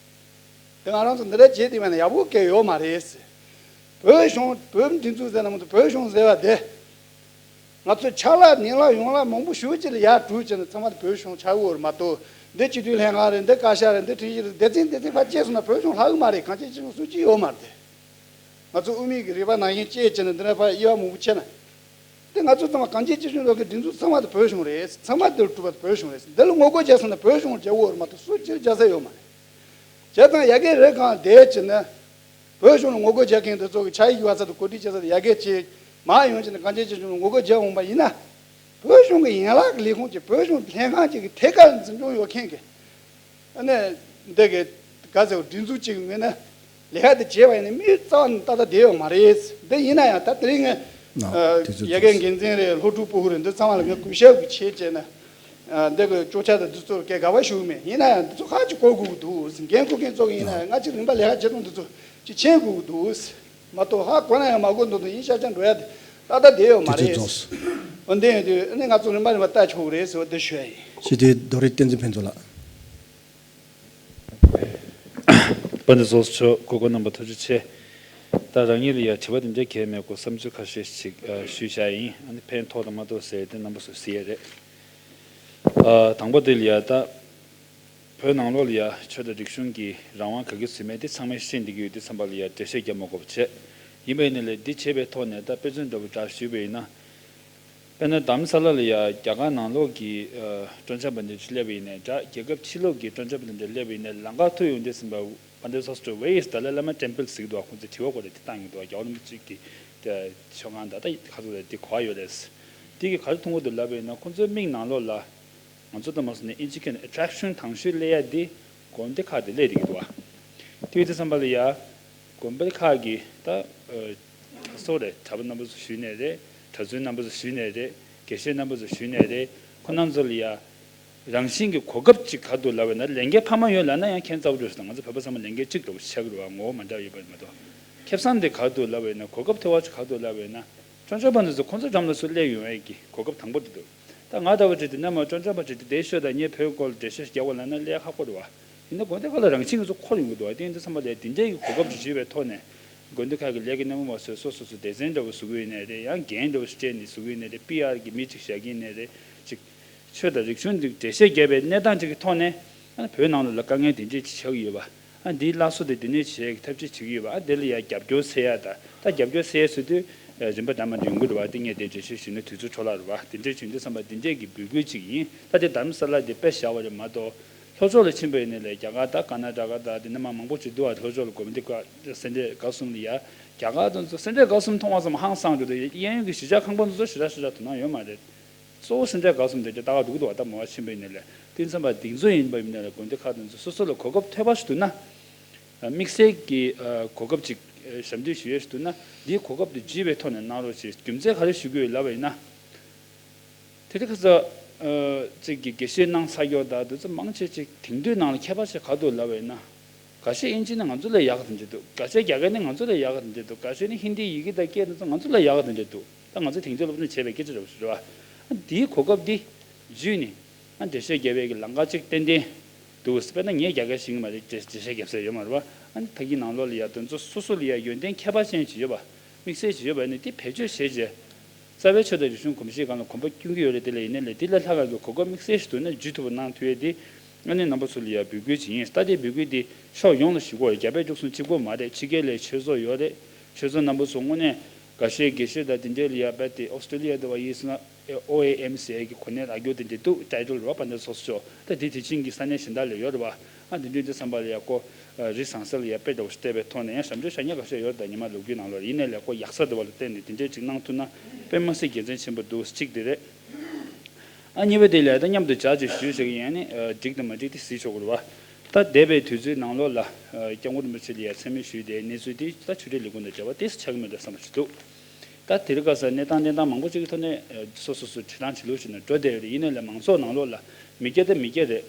དེ་ང་རང་ཚོ་འདི་འདྲ་བྱེད་དེ་བས་ན་ཡག་པོ་གལ་ཡོད་མ་རེད། བོད་གཞུང་བོད་སྒྲིག་འཛུགས་ཟེར་ན་མ་གཏོགས་བོད་གཞུང་ཟེར་བ་དེ། ང་ཚོ་ཕྱག་ལས་ནས་ལས་ཡོང་ལས་མང་པོ་ཞེ་ཅིག་ལ་ཡར་གྲུས་བྱས་ནས་ཚང་མ་དེ་བོད་གཞུང་ཆགས་ཡོད་རེད་མ་གཏོགས། འདི་སྤྱི་འཐུས་ལྷན་ཁང་རེད། འདི་བཀའ་ཤག་རེད། འདི་ཁྲིམས་ཞིབ་རེད། སྡེ་ཚན་སྡེ་ཚན་ཕར་བཅད་སོང་ན་བོད་གཞུང་ལྷག་གི་མ་རེད། གངས་ཅན་སྐྱིད་གཤོངས་སུ་གཅིག་ཡོད་མ་རེད། ང་ཚོ་དབུ་མའི་གི་རིག་པ་ནང་བཞིན་བཅད་བྱས་ནས་འདི་འདྲ་ཕར་དབྱེ་བ་མང་པོ་ཕྱེ་ན། དེ་ང་ཚོ་ཚང་མ་གངས་ཅན་སྐྱིད་གཤོངས་ལོགས་ཀྱི་སྒྲིག་འཛུགས་ཚང་མ་དེ་བོད་གཞུང་རེད། ཚང་མ་དེར་གྲུབ་པ་དེ་བོད་གཞུང་རེད། འདི་ལ་ངོ་རྒོལ་བྱས་སོང་ན་བོད་གཞུང་རྒྱལ་པོ་རེད་མ་གཏོགས་སུ་སྤྱིར་རྒྱལ་ས་ཡོད་མ་རེད། བྱས་ཙང་ཡ་གི་རེ་གང་བསྡད་བྱས་ན། བོད་གཞུང་ལ་ངོ་རྒོལ་རྒྱག་མཁན་འདི་ཚོ་གི་ཕྱག་ཡིག་ཡོད་ས་དང་གོ་སྒྲིག་བྱེད་ས་དང་ཡ་གི་ཅིག་མར་ཡོང་བྱས་ནས་གངས་ཅན་སྐྱིད་གཤོངས་ལ་ངོ་རྒོལ་རྒྱག་འོང་པ་ཡིན་ན། བོད་གཞུང་གི་ཡན་ལག་གི་ལས་ཁུངས་ཀྱི་བོད་གཞུང་ལྷན་ཁང་ཅིག་གི་ཐད་ཀར་འཛིན་སྐྱོང་ཡོད་མཁན་གྱི། ཨ་ནི། འདི་གི་ག་ཟེར་བ་སྒྲིག་འཛུགས་གཅིག་གི་ངོས་ནས་ལས་ཀ་དེ་བྱས་པ་ཡིན་ན་མིའི་རྩ་བ་ནས་ཏག་ཏག་བསྡད་ཡོད་མ་རེད། འདི་ཡིན་ན་ཡང་ད་དེ་རིང་ངས་ཨ་དེ་ཚོ་ཡ་གའི་འགན་འཛིན་རེད། སློབ་ཕྲུག་ཕྲུ་གུ་རེད། འདི་ཚང་མ་ལ་ངས་གུས་ཞབས་ཀྱི་ཆེད་བྱས་ནས་ཨ་འདི་གི་སྐྱོ་ཆ་དང་འདི་ཚོར་སྐད་དགའ་བ་ཞུ་གི་མེད། ཡིན་ན་ཡང་འདི་ཚོ་ཁག་ཅིག་གོ་དགོས་ཀྱི་འདུག་འགན་འཁུར་མཁན་ཚོ་གི་ཡིན་ན་ཡང་སྔ་ཕྱི་རིམ་པ་ལས་ཀ་བྱེད་སྟངས་འདི་ཚོ་ཅིག་མཁྱེན་དགོས་ཀྱི་འདུག་མ་གཏོགས་ཧ་གོ་ན་ཡང་མ་གོ་འདུག་འདུག་ཡིན་ཤག་ཅག་འགྲོ་ཡ་དེ་ཏག་ཏག་བསྡད་ཡོད་མ་རེད། འོ་འདི་ཡིན་དུས་ཨ་ནི་ང་ཚོ་རིམ་པ་རིམ་པ་ལྟ་ཆོག་གི་རེད་ཟེར་བ་འདི་ཞུ་ཡ་ཡིན། སྤྱི་འཐུས་རྡོ་རིང་བསྟན་འཛིན་ཕུན་ཚོགས་ལགས། དཔལ་ལྡན་ཚོགས་གཙོ་མཆོག་གོ་སྐབས་གནང་བར་ཐུགས་རྗེ་ཆེ། ད་རང་ཉིད་ལ་ཡང་དྲི་བ་དེ་འདྲ་གང་ཡང་མེད་ཀོ། བསམ་ཚུལ་ཁ་ཤས་ཤིག་ཨ་ཞུས་བཞག་ཡིན། ཨ་ནི་ཕན་ཐོགས་དང་མ་ཐོགས་ཟེར་དེ་རྣམ་པ་ཚོས་གཟིགས་ཡས་རེད། ཨ་དང་པོ་དེ་ལ་ཡ་ད་བོད་ནང་ལོགས་ལ་ཡ་ཆོས་དང་རིག་གཞུང་གི་རང་དབང་ག་གི་ཟིན་མེད་དེ་ཚང་མས་ཤེས་བསྡད་ཀྱི་ཡོད། དེ་ཚང་པ་ལ་ཡ་འགྲེལ་བཤད་རྒྱག་མ་དགོས་པ་བྱས། ཡིན་པ་ཡིན་ན་ལས་འདི་བྱས་པའི་ཐོག་ནས་ད་དཔེ་མཚོན་འདྲ་པོ་འདྲ་ཞུས་པ་ཡིན་ན། དཔེར་ན་དྷ་རམ་ས་ལ་ལ་ཡ་རྒྱ་གར་ནང་ལོགས་ཀྱི་ཨ་སྤྲོ་འཆམ་པ་འདི་ཚོ་སླེབས་པ་ཡིན་ནའི་འདྲ། རྒྱལ་ཁབ་ཕྱི་ལོགས་ཀྱི་སྤྲོ་འཆམ་པ་འདི་འདྲ་སླེབས་པ་ཡིན་ནའི་ལམ་ཁ་ཐུག་ཡོང་དུས་ཙམ་པ་དཔལ་ལྡན་ཚོགས་གཙོ་Where is Dalai Lama Temple ཟེར་གྱི་འདུག་ཁོང་ཚོས་དྲི་བ་སྐོར་རེ་དེ་བཏང་གི་འདུག་རྒྱལ་བ་རིན་པོ་ཆེ་གི་དེ་མཆོད་ཁང་དང་ད་ཁ་ཐུག་ལ་དེ་ག་བ་ཡོད་རེད། དེ་གི་ག་རེ་མཐོང་གི་འདུག་ལབ་པ་ཡིན་ན་ཁོང་ཚོའི་མིག་ནང་ལོགས་ལ། ང་ཚོ་ལྟ་མ་སོང་ནས་ཨིན་ཇི་སྐད་ནས་ཨེ་ཊེག་ཤན་དང་ཤོས་སླེབས་ཡ་དེ་དགོན་སྡེ་ཁག་དེ་སླེབས་བསྡད་ཀྱི་འདུག་བ། དེ་ཡོད་དུས་ཙམ་པ་ལ་ཡ། དགོན་པ་ཁག་གི་ད་ཨ་སོ་རེད། གྲྭ་པ་རྣམ་པ་ཚོ་ཞུས་ནས་རེད། གྲྭ་བཙུན་རྣམ་པ་ཚོ་ཞུས་ནས་རེད། དགེ་བཤེས་རྣམ་པ་ཚོ་ཞུས་ནས་རེད། ཁོ་རྣམ་ཚོ་ལ་ཡ། རང་བཞིན་གྱི་གོ་སྐབས་ཅིག་ག་འདུག་ལབ་པ་ན་ལས་འགན་འཕར་མ་ཡོད་ལབ་ན་ཡང་ཁྱད་མཚར་པོ་འདུག་ང་ཚོ་བོད་པ་ཚང་མ་ལས་འགན་གཅིག་འདྲ་པོ་ཆགས་ཀྱི་རེད་བ། ངོ་བོ་མ་འདྲ་ཡོད་པ་མ་གཏོགས། ཁེ་བཟང་དེ་ག་འདུག་ལབ་པ་ཡིན་ན་གོ་སྐབས་ཐོབ་པ་ཅིག་ག་འདུག་ལབ་པ་ཡིན་ན། སྤྲོ་འཆམ་པ་འདི་ཚོ་ཁོང་ཚོ་འགྲམ་ལ་སུ་སླེབས་ཡོང་ཡས་ཀྱི་གོ་སྐབས་དང་པོ་དེ་འདུག་ད་ང་ལྟ་བུ་ཅིག་དེ་ནས་མ་སྤྲོ་འཆམ་པ་ཅིག་དེ་བསྡད་ཤོག་དང་ངས་བོད་སྐོར་ལ་འགྲེལ་བཤད་རྒྱག་དགོས་ལབ་ན་སླེབས་ཁག་པོ་རེད་བ། ཡིན་ན་དགོན་སྡེ་ཁག་ལ་རང་བཞིན་གྱི་ཚོ་འཁོར་ཡོང་གི་འདུག་བ། དེ་ཡིན་དུས་ཚང་མ་ལ་དེ་འདྲའི་གི་གོ་སྐབས་ཅིག་ཞུས་པའི་ཐོག་ནས། དགོན་སྡེ་ཁག་གི་ལས་ཀའི་སྣེ་མོ་བ་ཚོས་སོ་སོ་སོ་སྡེ་ཚན་འདྲ་བོ་བཟོ་གི་ཡོད་ནའི་རེད། ཡང་འགན་འདྲ་བོ་སྤྲད་ནས་བཟོ་གི་ཡོད་ནའི་རེད། པི་ཨར་གི་མི་ཅིག་བཞག་གི་ཡིན་ནའི་རེད། ཅིག་ཆོས་དང་རིག་གཞུང་འདི་འགྲེལ་བཤད་རྒྱབ་པའི་གནས་སྟངས་ཅིག་གི་ཐོག་ནས། ཨ་བོད་ནང་ལོགས་ལ་དཀའ་ངལ་འདི་འདྲས་ཅིག་ཆགས་ཀྱི་ཡོད་པ། ཨ་འདིའི་སླར་གསོ་དེ་འདི་ནས་བྱེད་ཡག་གི་ཐབས་ཤེས་བྱེད་ཀྱི་ཡོད་པ། ཨ་དེ་ལ་ཡང་རྒྱབ་སྐྱོར་འཚོལ་ཡག་དང་། ད་རྒྱབ་སྐྱོར་འཚོལ་ཡག་ཟེར་དུས་ཨ་རིམ་པ་འདྲ་མ་འདྲ་ཡོང་གི་རེད་བ། དེ་ངས་དེ་འགྲེལ་བཤད་ཞུས་ན་དུས་ཚོད་འཕྲོ་བརླག་རེད་བ། དེ་འདྲས་བྱུང་དུས་ཙམ་པ་འདི་འདྲས་ཀྱི་འབོད་སྐུལ་ཅིག་ཡིན། ད་དེ་དྷ་རམ་ས་ལ་དེ་དཔེ་བཞག་པ་རེད་མ་གཏོགས། ལྷོ་ཕྱོགས་ལ་ཕྱིན་པ་ཡིན་ནའི་ལས་རྒྱ་གར་དང་ཀར་ན་ཊ་ཀ་དང་དེ་ནས་མར་མང་པོ་ཅིག་འདུག་བ། ལྷོ་ཕྱོགས་ལ་དགོན་སྡེ་ཁག་སེ་འབྲས་དགའ་གསུམ་ལ་ཡ། རྒྱ་གར་དེ་ཚོ་སེ་འབྲས་དགའ་གསུམ་མཐོང་བ་ཙམ་ཧང་སངས་འགྲོ་དུས་གཡས་གཡོན་གྱི་གཞིས་ཆགས་ཁང་པ་དེ་ཚོ་ཞེ་དྲག་ཞེ་དྲག་དོ་སྣང་ཡོད་མ་རེད། གཙོ་བོ་སེ་འབྲས་དགའ་གསུམ་དེ་འདྲ་ལྟ་ག་འགྲོ་གི་འདུག་བ། ད་མ་བ་ཕྱིན་པ་ཡིན་ནའི་ལས་དེ་ཙམ་པ་གདེང་ཚོད་ཡིན་པ་ཡིན་ནའི་ལས་དགོན་སྡེ་ཁག་དེ་ཚོ་སོ་སོ་ལ་གོ་སྐབས་ཐོབ་པ་ཞིག་འདུག་ན། དམིགས་བསལ་གྱི་གོ་སྐབས་ཅིག་ཞབས་འདེགས་ཞུ་ཡས་ཞིག་འདུག་ན་འདིའི་གོ་སྐབས་དེ་བརྒྱུད་པའི་ཐོག་ནས་གནང་རོགས་ཞེས་རྒྱུ་མཚན་ག་རེ་ཞུ་གི་ཡོད་ལབ་པ་ཡིན་ན། དེ་རིང་ཁ་སང་ཅིག་གི་དགེ་བཤེས་གནང་ཚར་ཡོད་ད་དུ་ཚོ་མང་ཆེ་ཅིག་དེང་དུས་ནང་ལ་ཁྱད་པར་ཆེ་ག་འདུག་ལབ་པ་ཡིན་ན། འགའ་ཤས་དབྱིན་ཇི་ནི་ང་ཚོ་ལས་ཡག་ག་དེ་འདྲ་འདུག་འགའ་ཤས་རྒྱ་སྐད་ནི་ང་ཚོ་ལས་ཡག་ག་དེ་འདྲ་འདུག་འགའ་ཤས་ནི་ཧིན་དིའི་ཡི་གེ་དང་སྐད་དེ་ཚོ་ང་ཚོ་ལས་ཡག་ག་དེ་འདྲ་འདུག་ད་ང་ཚོ་དེང་དུས་སློབ་སྦྱོང་བྱས་པའི་སྐད་ཆ་རེད་པ་ཞུ་རེད་བ། འདིའི་གོ་སྐབས་འདི་བརྒྱུད་ནས་ཨ་འགྲེལ་བཤད་རྒྱབ་པའི་གི་ལམ་ཁ་ཅིག་ཏན་ཏན་འདུག་དཔེར་ན་ངས་རྒྱ་སྐད་ཤེས་ཀྱི་མ་རེད། འགྲེལ་འགྲེལ་བཤད་རྒྱབ་ས་ཡོད་མ་རེད་བ། ཨ་ནི་ད་གིན་ནང་ལོགས་ལ་ཡ་དེ་ཚོ་སོ་སོ་ལ་ཡ་ཡོན་ཏན་ཁྱད་པར་ཅན་ཅིག་ཡོད་པ། དམིགས་བསལ་ཅིག་ཡོད་པ་ནི་དེ་བེད་སྤྱོད་བྱས་རྗེས། རྩ་བའི་ཆོས་དང་རིག་གཞུང་གོམས་གཤིས་སྒང་ལ་གོམ་པ་བསྐྱོན་གྱི་ཡོད་རེད། དེ་ལ་ཡིན་ནའི་ལས་དེ་ལས་ལྷག་ག་གི་གོ་སྐབས་དམིགས་བསལ་ཞིག་འདུག་ན་བརྒྱུད་ཐུབ་པ་གནང་ཐུབ་ཡས་དེ་ཨ་ནི་རྣམ་པ་ཚོ་ལ་ཡ་འབོད་སྐུལ་ཅིག་ཡིན། ད་དེ་འབོད་སྐུལ་དེ་ཕྱོགས་ཡོངས་ལ་ཞུ་དགོས་རེད། རྒྱ་བལ་འབྲུག་གསུམ་གཅིག་པོ་མ་རེད། ཕྱི་རྒྱལ་ལ་ཆོས་ཚོགས་ཡོད་རེད། ཆོས་ཚོགས་རྣམ་པ་ཚོ་དངོས་གནས་འགའ་ཤས་དགེ་བཤེས་དང་དེ་འདྲའི་ལ་ཡ་རྦད་དེ་ཨོ་སི་ཀྲོ་ལི་ཡ་དུ་བ་ཡིན་ཟེར་ན། ཨོ་ཨེ་ཨེམ་ཟེར་གྱི་གོ་གནས་རག་རྒྱུ་དེ་འདྲ་འདུག་ཊའི་ཊལ་རེད་བ། དཔལ་ལྡན་ཚོགས་གཙོ་མཆོག་ད་དེ་དེ་ཕྱིན་གྱི་ས་གནས་གཞན་དག་ལ་ཡོད་རེད་བ། ཨ་དེ་འདྲ་དེ་བསམ་པ་ལ་ཡ་ཀོ། རི་ཟང་ས་ལ་ཡ་དཔེ་འདྲ་བོ་ཞིག་བལྟས་པའི་ཐོག་ནས་ཡང་ཞབས་འདྲེན་ཞུ་མཁན་ཁ་ཤས་ཡོད་རེད། ད་ཉི་མ་ལོ་རྒྱུས་ནང་ལོགས་ཡིན་ནའི་ལས་ཀོ་ཡག་ས་འདྲ་བོ་ལ་བརྟེན་ནས་དེ་འདྲ་ཅིག་གནང་ཐུབ་ན་དཔེ་མི་སྲིད་དགེ་མཚན་ཆེན་པོ་འདུག་གཅིག་དེ་རེད། ཨ་གཉིས་པ་དེ་ལ་ད་མཉམ་དུ་ཇ་ཅིག་ཞུས་བྱས་ཀྱི་ཡང་ནི་འགྲིག་དང་མ་འགྲིག་དེ་གཟིགས་ཆོག་གི་རེད་བ། ད་འདས་པའི་དུས་ཚོད་ནང་ལོགས་ལ་སྐྱབས་མགོན་རིན་པོ་ཆེ་ལ་ཡ་མཚན་སྨད་ཞུས་ཏེ་གནས་ཚུལ་དེ་ད་ཆོས་རིག་ལས་ཁུངས་དང་འབྲེལ་བ་ཏོག་ཙམ་ཆགས་ཀྱི་མེད་འགྲོ་བསམ་པ་ཞིག་འདུག་ད་དེ་རིང་ཁ་སང་གནས་སྟངས་གནས་སྟངས་མང་པོ་ཅིག་གི་ཐོག་ནས་སོ་སོ་སོ་བྱེད་སྟངས་བྱེད་ལུགས་ཤིག་ནས་འགྲོ་བསྡད་ཡོད་རེད། ཡིན་ནའི་ལས་མང་ཚོགས་ནང་ལོགས་ལ་མི་སྐྱ་དེ་མི་སྐྱ་རེད།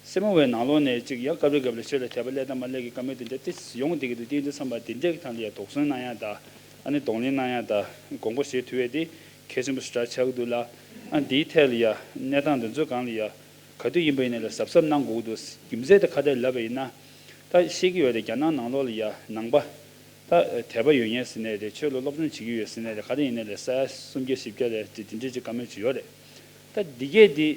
སེར་མོ་བའི་ནང་ལོགས་ནས་ཅིག་ཡང་སྐབས་རེ་སྐབས་རེ་ཆོས་ལ་དད་པ་སླེབས་དང་མ་སླེབས་ཀྱི་བཀའ་མོལ་དེ་འདྲ་ཏོག་ཙམ་ཡོང་བསྡད་ཀྱི་འདུག་དེ་ཡིན་དུས་བསམ་པ་དེ་འདྲའི་ཐང་ལ་ཡ་དོགས་ཟོན་གནང་ཡ་དང་། ཨ་ནི་གདོང་ལེན་གནང་ཡ་དང་དགོངས་པ་བཞེས་ཐུབ་ཡ་དེ་གལ་ཆེན་པོ་ཞེ་དྲག་ཆགས་ཀྱི་འདུག་ལ། ཨ་འདིའི་ཐད་ལ་ཡ་གནས་སྟངས་འདི་ཚོའི་སྒང་ལ་ཡ་ག་དུས་ཡིན་པ་ཡིན་ནའི་ལ་གཟབ་གཟབ་གནང་དགོས་ཀྱི་འདུག་རྒྱུ་མཚན་དེ་ག་རེ་ལབ་པ་ཡིན་ན། ད་ཤེས་ཀྱི་ཡོད་རེད། རྒྱ་ནག་ནང་ལོགས་ལ་ཡ་ནང་པ་ད་དད་པ་ཡོད་མཁན་ཟེར་ནའི་རེད། ཆོས་ལ་སློབ་སྦྱོང་བྱེད་ཀྱི་ཡོད་ཟེར་ནའི་རེད། ག་རེ་ཡིན་ནའི་ལ་ས་ཡ་སུམ་བརྒྱ་བཞི་བརྒྱ་རེད། དེ་དེ་འདྲའི་ཅིག་བཀའ་མོལ་ཅིག་ཡོད་རེད། ད་འདི་གས་འདི་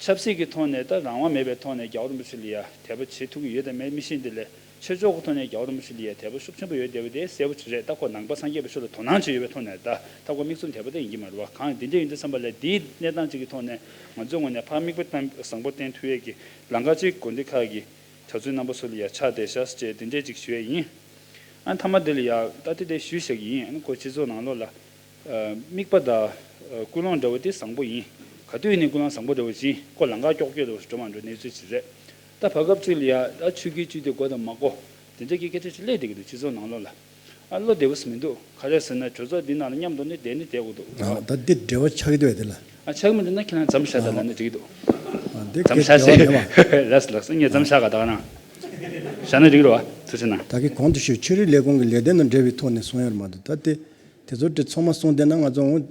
ཆབ་སྲིད་ཀྱི་ཐོག་ནས་ད་རང་དབང་མེད་པའི་ཐོག་ནས་རྒྱལ་བ་རིན་པོ་ཆེ་ལ་ཡ་དད་པ་བྱེད་ཐུབ་ཀྱི་ཡོད་དམ་མེད་མི་ཤེས། འདི་ལས་ཆོས་ཕྱོགས་ཀྱི་ཐོག་ནས་རྒྱལ་བ་རིན་པོ་ཆེ་ལ་ཡ་དད་པ་ཤུགས་ཆེན་པོ་ཡོད་བསྡད་པ་དེ་གསལ་པོ་ཅིག་རེད། ད་ཁོ་ནང་པ་སངས་རྒྱས་པའི་ཆོས་ལ་དོ་སྣང་བྱེད་ཡོད་པའི་ཐོག་ནས། ད་ད་ཁོ་མིག་བཙུམ་དད་པ་དེ་ཡིན་གྱི་མ་རེད་བ། གང་འདི་འདྲ་ཡིན་དུས་ཙམ་པ་ལ་འདིའི་གནས་སྟངས་ཅིག་གི་ཐོག་ནས་ང་ཚོའི་ངོས་ནས་ཕར་མིག་དཔེ་བཟང་པོ་བསྟན་ཐུབ་ཡས་ཀྱི་ལམ་ཁ་ཅིག་དགོན་སྡེ་ཁག་གི་གྲྭ་བཙུན་རྣམ་པ་ཚོ་ལ་ཡ་ཆགས་བསྡད་ཤག་ཅེས་དེ་འདྲས་ཅིག་ཞུ་ཡས་ཡིན། ཨ་མཐའ་མ་འདི་ལ་ཡ་ད་དེ་འདྲས་ཞུས་བཞག་གི་ཡིན། ཨ་ནི་ཁོ་སྤྱི་ཚོགས་ནང་ལོགས་ལ་ཨ་དམིགས་པ་དང་ཨ་ཀུན་སློང་འདྲ་བོ་དེ་བཟང་པོ་ཡིན། ག་དུས་ཡིན་ནའི་ཀུན་སློང་བཟང་པོ་འདྲ་བོ་ཅིག་ཡིན། ཁོ་ལམ་ཁ་ཀྱོག་ཀྱོག་འདྲ་བོ་ཞིག་འགྲོ་མ་འགྲོ་གནས་ཚུལ་ཅིག་རེད། ད་བར་སྐབས་ཅིག་ལ་ཡ་ད་ཆོས་བརྒྱུད་བཅུ་དེ་དགོས་དང་མ་དགོས་དེ་འདྲ་གི་སྐད་ཆ་ཅིག་སླེབས་བསྡད་ཀྱི་འདུག་སྤྱི་ཚོགས་ནང་ལོགས་ལ། ཨ་བློ་བདེ་པོ་ཞིག་མི་འདུག་ག་རེ་ཟེར་ན་གྲོས་ཚོགས་འདི་ནང་ལ་མཉམ་དུ་ནི་བསྡད་ནི་བསྡད་དགོས་འདུག་ཨ་ད་འདི་འབྲེལ་བ་ཆགས་ཀྱི་འདུག་བས་དེ་ལ། ཨ་ཆགས་མི་འདུག་ན་ཁྱེད་རང་མཚམས་བཞག་ད་ལབ་ན་འགྲིག་གི་འདུག་ཨ་འདི་མཚམས་སྐད་བཞག་ཟེར་བ་མེད་པ། ལགས་སོ་ལགས་སོ། ངས་མཚམས་བཞག་ག་ད་ག་རང་བཞག་ན་འགྲིག་གི་རེད་བ། ཐུགས་རྗེ་གནང་། ད་གིན་གོང་དུ་ཞུས་ཆོས་རིག་ལས་ཁུངས་ཀྱི་ལས་དོན་དང་འབྲེལ་བའི་ཐོག་ནས་གསུང་ཡ་རེད་མ་གཏོགས། ད་དེ་དེ་ཚོ་དེ་ཚང་མ་གསུང་བསྡད་ན་ང་ཚོ་འོང་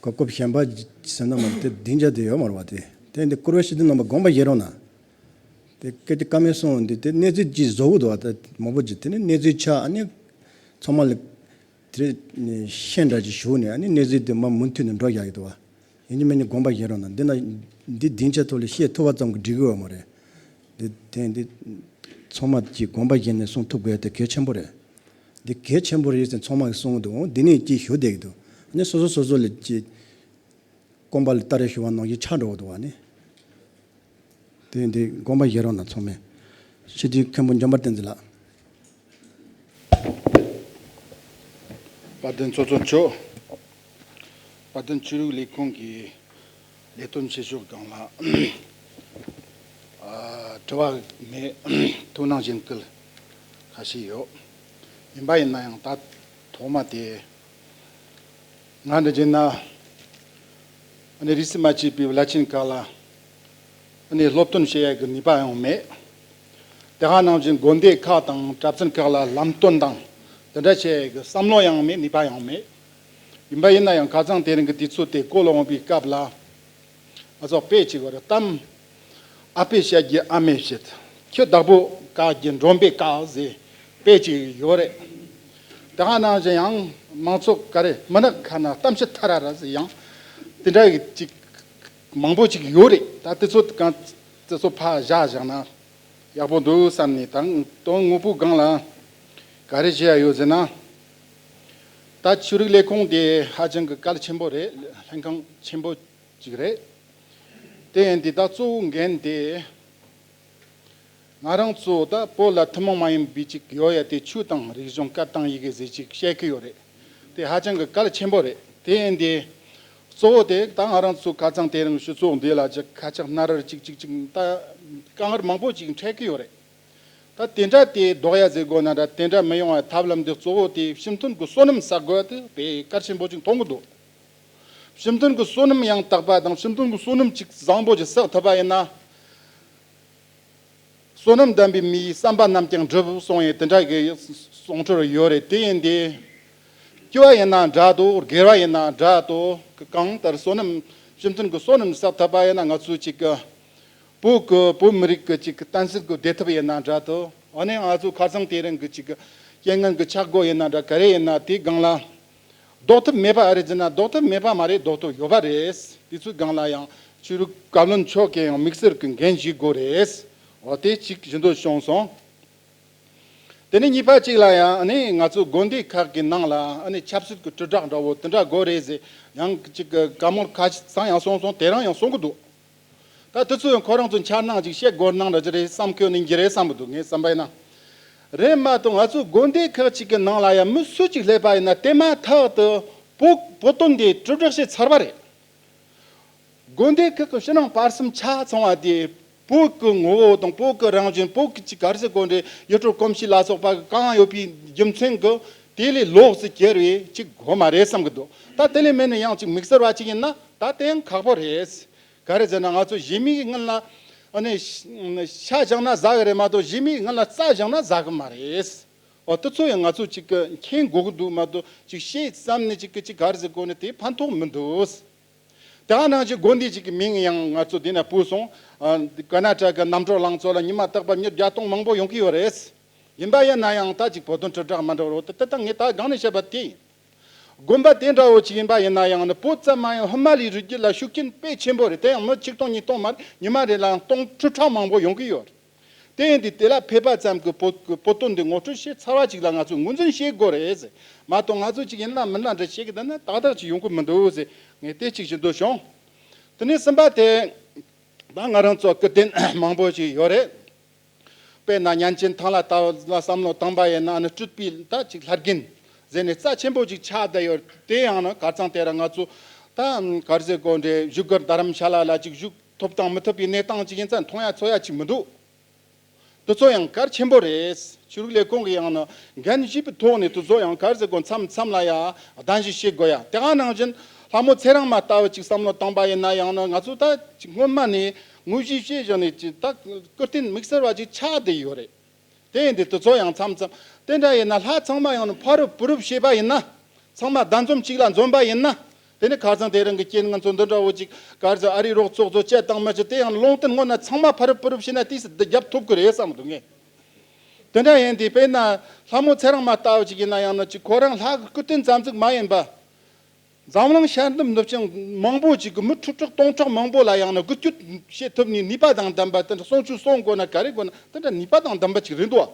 གོ་སྐབས་གཞན་པ་ཟེར་ན་མ་གཏོགས་དེ་སྡིངས་ཆ་དེ་ཡོད་མ་རེད་བ། དེ་དེ་འདི་བཀུར་འོས་ཞུ་དུས་རྣམ་པ་དགོངས་པ་བཞེས་རོགས་གནང་། དེ་སྐད་ཆ་བཀའ་མོལ་གསུང་འདི་དེ་གནས་ཚུལ་ཅིག་བཟོ་གི་འདུག་བ། ད་མང་པོ་ཅིག་དེ་ནི་གནས་ཚུལ་ཆགས། ཨ་ནི་ཚང་མ་ལ་དེ་ནས་ཤན་འདྲ་ཅིག་ཞུགས་ནས་ཨ་ནི་གནས་ཚུལ་དེ་མ་མུ་མཐུད་ནས་འགྲོ་བཞག་གི་འདུག་བ། ཡིན་གཅིག་མིན་གཅིག་དགོངས་པ་བཞེས་རོགས་གནང་། འདི་ན་འདི་སྡིངས་ཆ་ཐོག་ལ་བཤད་ཐུབ་པ་ཙམ་གྱིས་འགྲིག་གི་ཡོད་མ་རེད། འདི་དེ་འདི་ཚང་མ་གྱིས་དགོངས་པ་བཞེས་ནས་གསུང་ཐུབ་དགོས་དེ་གལ་ཆེན་པོ་རེད། འདི་གལ་ཆེན་པོ་རེད་ཟེར་ཚང་མ་གིས་གསུང་གི་འདུག་འོང་འདི་ནས་ཅིག་ཞུ་བསྡད་ཀྱི་འདུག་ཨ་ནི་སོ་སོ་སོ་སོ་ལ་ཅིག་སྐོམ་པ་ལ་སྟ་རེ་ཞུ་བ་ནང་བཞིན་ཆགས་འགྲོ་གི་འདུག་བ་ནི། དེ་འདི་དགོངས་པ་བཞེས་རོགས་གནང་ཚང་མས། སྤྱི་འཐུས་མཁན་པོ་འཇམ་དཔལ་བསྟན་འཛིན་ལགས། དཔལ་ལྡན་ཚོགས་གཙོ་མཆོག་དཔལ་ལྡན་ཆོས་རིག་ལས་ཁུངས་ཀྱི་ལས་དོན་བྱེད་ཕྱོགས་སྒང་ལ་ཨ་དྲི་བ་མེད། ཐུགས་སྣང་གཞེན་སྐུལ་ཁ་ཤས་ཡོད། ཡིན་པ་ཡིན་ན་ཡང་ད་ཐོག་མ་དེ་ང་འདྲ་བྱས་ན་ཨ་ནི་རིས་སུ་མ་ཆད་པའི་བླ་ཆེན་ཁག་ལ་ཨ་ནི་སློབ་སྟོན་བྱེད་ཡ་གི་ནུས་པ་ཡང་མེད། དེ་ག་ནང་བཞིན་དགོན་སྡེ་ཁག་དང་གྲྭ་བཙུན་ཁག་ལ་ལམ་སྟོན་དང་དེ་འདྲ་བྱེད་ཡ་གི་བསམ་བློ་ཡང་མེད། ནུས་པ་ཡང་མེད། ཡིན་པ་ཡིན་ན་ཡང་ཁ་སང་དེ་རིང་གི་དུས་ཚོད་དེ་གོ་ལ་འོང་བའི་སྐབས་ལ། ང་ཚོ་དཔེ་ཅིག་ཡོད་རེད། གཏམ་ཨ་ཕས་བཤད་རྒྱུ་ཨ་མས་བཤད། ཁྱི་བདག་པོ་བཀག་རྒྱུ་མགྲོན་པོས་བཀག་ཟེར་དཔེ་ཅིག་ཡོད་རེད། དེ་ག་ནང་བཞིན་ཡང་མང་ཚོགས་ག་རེ་མི་ནག་ཁ་ན་གཏམ་ཤི་ཐ་ར་ར་ཟེར་ཡང་དེ་འདྲ་གི་ཅིག་མང་པོ་ཅིག་ཡོད་རེད། ད་དེ་ཚོ་གང་དེ་ཚོ་ཕར་བཞག་བཞག་ན་ཡག་པོ་འདུག་བསམ་ནས། ད་དོན་དངོས་པོའི་སྒང་ལ་ག་རེ་བྱེད་ཡ་ཡོད་ཟེར་ན། ད་ཆོས་རིག་ལས་ཁུངས་དེ་ཧ་ཅང་གི་གལ་ཆེན་པོ་རེད། ལྷན་ཁང་ཆེན་པོ་ཅིག་རེད། དེ་ཡིན་དུས་ད་གཙོ་བོ་འགན་དེ་ང་རང་ཚོ་ད་བོད་ལ་ཐུན་མོང་མ་ཡིན་པའི་ཅིག་ཡོད་ཡ་དེ་ཆོས་དང་རིག་གཞུང་སྐད་དང་ཡི་གེ་ཟེར་ཅིག་བཤད་ཀྱི་ཡོད་རེད། དེ་ཧ་ཅང་གི་གལ་ཆེན་པོ་རེད། དེ་ཡིན་དུས་གཙོ་བོ་དེ་ད་ང་རང་ཚོ་ཁ་སང་དེ་རིང་སྤྱི་ཚོགས་འདི་ལ་ཅིག་ཁ་ཆག་སྣ་རལ་ཅིག་ཅིག་ཅིག་ད་དཀའ་ངལ་མང་པོ་ཅིག་འཕྲད་ཀྱི་ཡོད་རེད། ད་དེ་འདྲ་དེ་ལྡོག་ཡ་ཟེར་དགོས་ན་འདྲ་དེ་འདྲ་མི་ཡོང་བའི་ཐབས་ལམ་འདི་གཙོ་བོ་དེ་སྤྱི་མཐུན་གྱི་བསོད་ནམས་བསགས་དགོས་དེ་དཔེ་གལ་ཆེན་པོ་ཅིག་མཐོང་གི་འདུག་སྤྱི་མཐུན་གྱི་བསོད་ནམས་ཡང་དག་པ་དང་སྤྱི་མཐུན་གྱི་བསོད་ནམས་ཅིག་བཟང་པོ་ཅིག་བསགས་ཐུབ་པ་ཡིན་ན། བསོད་ནམས་ལྡན་པའི་མིའི་བསམ་པ་རྣམས་ཀྱང་འགྲུབ་གསུངས་ཡས་དེ་འདྲ་གི་གསུང་སྲོལ་ཡོད་རེད། དེ་ཡིན་དུས་སྐྱིད་པ་ཡིན་ན་འདྲ་འདུག་སྒེར་བ་ཡིན་ན་འདྲ་འདུག་གང་ལྟར་བསོད་ནམས་སྤྱི་མཐུན་གྱི་བསོད་ནམས་བསགས་ཐུབ་པ་ཡིན་ན་ང་ཚོ་ཅིག་གི་བོད་ཀྱི་བོད་མི་རིགས་ཀྱི་ཅིག་གི་བསྟན་སྲིད་ཀྱི་བདེ་ཐབས་ཡིན་ན་འདྲ་འདུག་ཨ་ནི་ང་ཚོ་ཁ་སང་དེ་རིང་གི་ཅིག་གི་རྐྱེན་ངན་གྱི་ཆག་སྒོ་ཡིན་ན་འདྲ་ག་རེ་ཡིན་ན་དེའི་སྒང་ལ། ལྡོག་ཐབས་མེད་པ་ཨ་རེད་ཟེར་ན་ལྡོག་ཐབས་མེད་པ་མ་རེད། ལྡོག་ཐབས་ཡོད་པ་རེད། དེ་ཚོའི་སྒང་ལ་ཡང་ཆོས་རིག་བཀའ་བློན་མཆོག་གིས་ཡང་དམིགས་བསལ་གྱི་འགན་བཞེས་དགོས་རེད། འོ་དེ་གཅིག་བཞིན་དུ་བྱུང་སོང་། དེ་ནས་གཉིས་པ་གཅིག་ལ་ཡང་ཨ་ནི་ང་ཚོ་དགོན་སྡེ་ཁག་གི་ནང་ལ་ཨ་ནི་ཆབ་སྲིད་ཀྱི་དྲིལ་བསྒྲགས་འདྲ་བོ་དེ་འདྲ་དགོས་རེད་ཟེར་ཡང་གཅིག་གི་བཀའ་མོལ་ཁ་ཤས་ཚང་ཡང་སོང་སོང་། དེ་རང་ཡང་གསུང་གི་འདུག་ད་དེ་ཚོ་ཡང་ཁོ་རང་ཚོ་འཆར་སྣང་ཅིག་བཤད་དགོས་སྣང་འདྲ་ཅིག་རེད་བསམ་གྱི་ཡོད་ནི་འགྱུར་རེད་བསམ་གི་འདུག་ངའི་བསམ་པ་ཡིན་ན། རེད་མ་གཏོགས་ང་ཚོ་དགོན་སྡེ་ཁག་ཅིག་གི་ནང་ལ་ཡང་མི་སུ་ཅིག་སླེབས་པ་ཡིན་ན་དེ་མ་ཐག་ཏུ་བོད་བོད་དོན་དེ་དྲིལ་བསྒྲགས་བྱས་ཚར་བ་རེད། དགོན་སྡེ་ཁག་གི་ཕྱི་ནང་བར་གསུམ་ཆ་ཚང་བ་དེ་བོད་ཀྱི་ངོ་བོ་དང་བོད་ཀྱི་རང་བཞིན། བོད་ཀྱི་ཅིག་ག་རེ་ཟེར་དགོས་རེད། ཡུལ་སྲོལ་གོམས་གཤིས་ལ་སོགས་པ་གང་ཡོད་པའི་རྒྱུ་མཚན་གྱིས་དེ་ལས་ལོགས་སུ་གྱེར་བའི་ཅིག་དགོས་མ་རེད་བསམ་གྱི་འདུག་ད་དེ་ལས་མེད་ན་ཡང་ཅིག་དམིགས་བསལ་བ་ཅིག་ཡིན་ན་ད་དེ་ཡང་ཁག་པོ་རེད། ག་རེ་ཟེར་ན་ང་ཚོ་གཞན་མིའི་སྔུན་ལ་ཨ་ནི་ཤ་བཞག་ན་ཟ་གི་རེད་མ་གཏོགས་གཞན་མིའི་སྔུན་ལ་རྩྭ་བཞག་ན་ཟ་གི་མ་རེད། འོ་དེ་ཚོ་ཡང་ང་ཚོ་ཅིག་གི་མཁྱེན་དགོས་ཀྱི་འདུག་མ་གཏོགས་ཅིག་ཤེས་བསམ་ནས་ཅིག་གི་ཅིག་ག་རེ་ཟེར་དགོས་ནི་དེ་ཕན་ཐོགས་མི་འདུག་ད་ནང་བཞིན་དགོན་སྡེ་ཅིག་གི་མིང་ཡང་ང་ཚོ་འདི་ན་བུད་སོང་། ཨ། ཀར་ནཱ་ཊ་ཀ་རྣམ་གྲོལ་ལང་ཚོ་ལ་ཉི་མ་རྟག་པར་མི་བརྒྱ་སྟོང་མང་པོ་ཡོང་གི་ཡོད་རེད། ཡིན་པ་ཡིན་ན་ཡང་ད་ཅིག་བོད་དོན་དྲིལ་བསྒྲགས་མ་འགྲོ་རོགས། དེ་ད་ངས་ད་སྒང་ནས་བཤད་པ་དེ་ཡིན། དགོན་པ་དེ་འདྲ་བོ་ཅིག་ཡིན་པ་ཡིན་ན་ཡང་ནི་བོད་ཙམ་མ་ཡིན་ཧི་མ་ལའི་རི་རྒྱུད་ལ་ཤུགས་རྐྱེན་དཔེ་ཆེན་པོ་རེད། དེ་ཡང་མི་ཆིག་སྟོང་ཉིས་སྟོང་མ་རེད། ཉི་མ་རེ་ལ་སྟོང་ཁྲི་ཕྲག་མང་པོ་ཡོང་གི་ཡོད་རེད། དེ་ཡིན་དུས་དེ་ལ་ཕེབས་པ་ཙམ་གྱིས་བོད་བོད་དོན་འདི་ངོ་སྤྲོད་བྱེད་ཚར་བ་ཅིག་ལ་ང་ཚོས་ངོས་འཛིན་བྱེད་དགོས་རེད་ཟེར། མ་གཏོགས་ང་ཚོ་ཅིག་ཡིན་ལ་མིན་ལ་འདྲ་བྱེད་ཀྱི་འདུག་ན་ཏག་ཏག་ཅིག་ཡོང་གི་མི་འདུག་ཟེར། ངས་དེ་གཅིག་ཞུ་འདོད་བྱུང་། དེ་ནས་གསུམ་པ་དེ། ད་ང་རང་ཚོ་སྐུ་རྟེན་མང་པོ་ཞིག་ཡོད་རེད། དཔེར་ན་མཉན་ཆེན་ཐང་ལྷ་ལྟ་བུ་ལ་བསམ་བློ་བཏང་པ་ཡིན་ན། ཨ་ནི་སྤྲུལ་པའི་ད་ཅིག་ལྷ་རྒན་ཟེར་ནས་རྩ་ཆེན་པོ་ཅིག་ཆགས་བསྡད་ཡོད། དེ་ཡང་ན་ཁ་སང་དེ་རིང་ང་ཚོ་ད་ག་རེ་ཟེར་དགོས་རེད། བཞུགས་སྒར་རྡ་རམ་ཤ་ལ་ལ་ཅིག་བཞུགས་ཐུབ་དང་མི་ཐུབ་པའི་གནས་སྟངས་ཅིག་ཡིན་ཙང་མཐོང་ཡ་ཚོར་ཡ་ཅིག་མི་འདུག་དེ་ཚོ་ཡང་གལ་ཆེན་པོ་རེད། ཆོས་རིག་ལས་ཁུངས་ཀྱི་ཡང་ན་འགན་བཞེས་པའི་ཐོག་ནས་དེ་ཚོ་ཡང་ག་རེ་ཟེར་དགོས། མཚམས་མཚམས་ལ་ཡ་གདན་ཞུ་བྱེད་དགོས་ཡ། དེ་ག་ནང་བཞིན་ལྷ་མོ་ཚེ་རིང་མ་ལྟ་བུ་ཅིག་བསམ་བློ་བཏང་པ་ཡིན་ན་ཡང་ན་ང་ཚོ་ད་ཅིག་སྔོན་མ་ནས་དངོས་གཞི་བྱས་བཞག་ནས་ཅིག་ད་སྐུ་རྟེན་དམིགས་བསལ་བ་ཅིག་ཆགས་བསྡད་ཡོད་རེད། དེ་ཡིན་དུས་དེ་ཚོ་ཡང་མཚམས་མཚམས་དེ་འདྲ་ཡིན་ན་ལྷ་ཚང་མ་ཡང་ན་ཕ་རུབ་བུ་རུབ་བྱས་པ་ཡིན་ན། ཚང་མ་གདན་འཛོམས་གཅིག་ལ་འཛོམས་པ་ཡིན་ན། དེ་ནི་ཁ་སང་དེ་རིང་གི་རྐྱེན་ངན་ཚོ་འདི་འདྲ་བོ་ཅིག་ག་རེ་ཟེར། ཨ་རིའི་རོགས་ཚོགས་ཚོ་བྱེད་དང་མི་བྱེད་དེ་ཡང་ལུང་བསྟན་སྔོན་ན་ཚང་མ་ཕ་རུབ་བུ་རུབ་བྱས་ན་དེས་འདི་རྒྱབ་ཐུབ་ཀྱི་རེད་བསམ་འདུག་ངས། དེ་འདྲ་ཡིན་དུས་དཔེར་ན་ལྷ་མོ་ཚེ་རིང་མ་ལྟ་བུ་ཅིག་ཡིན་ན་ཡང་ན་ཅིག་ཁོ་རང་ལྷ་གི་སྐུ་རྟེན་ཙམ་ཟིག་མ་ཡིན་པ། འཛམ་གླིང་ཤར་ནུབ་ནུབ་བྱང་མང་པོ་ཅིག་གི་མི་ཁྲི་ཕྲག་སྟོང་ཕྲག་མང་པོ་ལ་ཡང་ན་འགུལ་སྐྱོད་བྱེད་ཐུབ་ནས་ནུས་པ་དང་ལྡན་པ་དེ་འདྲ་གསུང་ཆོས་གསུང་དགོས་ན་ག་རེ་དགོས་ན་དེ་འདྲ་ནུས་པ་དང་ལྡན་པ་ཅིག་རེད་འདུག་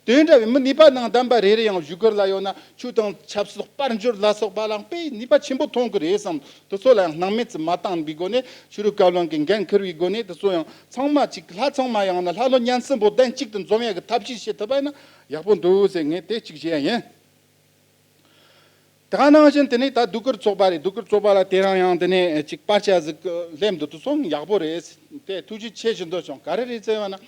དེ་འདྲ་བའི་མི་ནུས་པ་དང་ལྡན་པ་རེ་རེ་ཡང་བཞུགས་སྒར་ལ་ཡོད་ན་ཆོས་དང་ཆབ་སྲིད་དཔལ་འབྱོར་ལ་སོགས་པ་ལ་དཔེ་ནུས་པ་ཆེན་པོ་ཐོན་གི་རེད་བསམ། དེ་ཚོ་ལ་ཡང་སྣང་མེད་ཙམ་མ་བཏང་བའི་སྒོ་ནས་ཆོས་རིག་བཀའ་བློན་གྱི་འགན་འཁུར་བའི་སྒོ་ནས་དེ་ཚོ་ཡང་ཚང་མ་ཅིག་ལྷ་ཚང་མ་ཡང་ན་ལྷ་ལོ་ཉན་སྲིན་པོ་གདན་གཅིག་ཏུ་འཛོམས་ཡག་གི་ཐབས་ཤེས་བྱེད་ཐུབ་པ་ཡིན་ན་ཡག་པོ་འདུག་ཟེར་ངས་དེ་གཅིག་བཤད་ཡ་ཡིན། དེ་ག་ནང་བཞིན་དེ་ནས་ད་གདུགས་དཀར་ཚོགས་པ་རེད། གདུགས་དཀར་ཚོགས་པ་ལ་དེ་རིང་ཡང་དེ་ནས་ཅིག་པར་ཆས་ཟིག་སླེབས་འདུག་དེ་ཚོ་ཡག་པོ་རེད། དེ་ཐུགས་རྗེ་ཆེ་ཞུ་འདོད་བྱུང་། ག་རེ་རེད་ཟེར་བ་ན།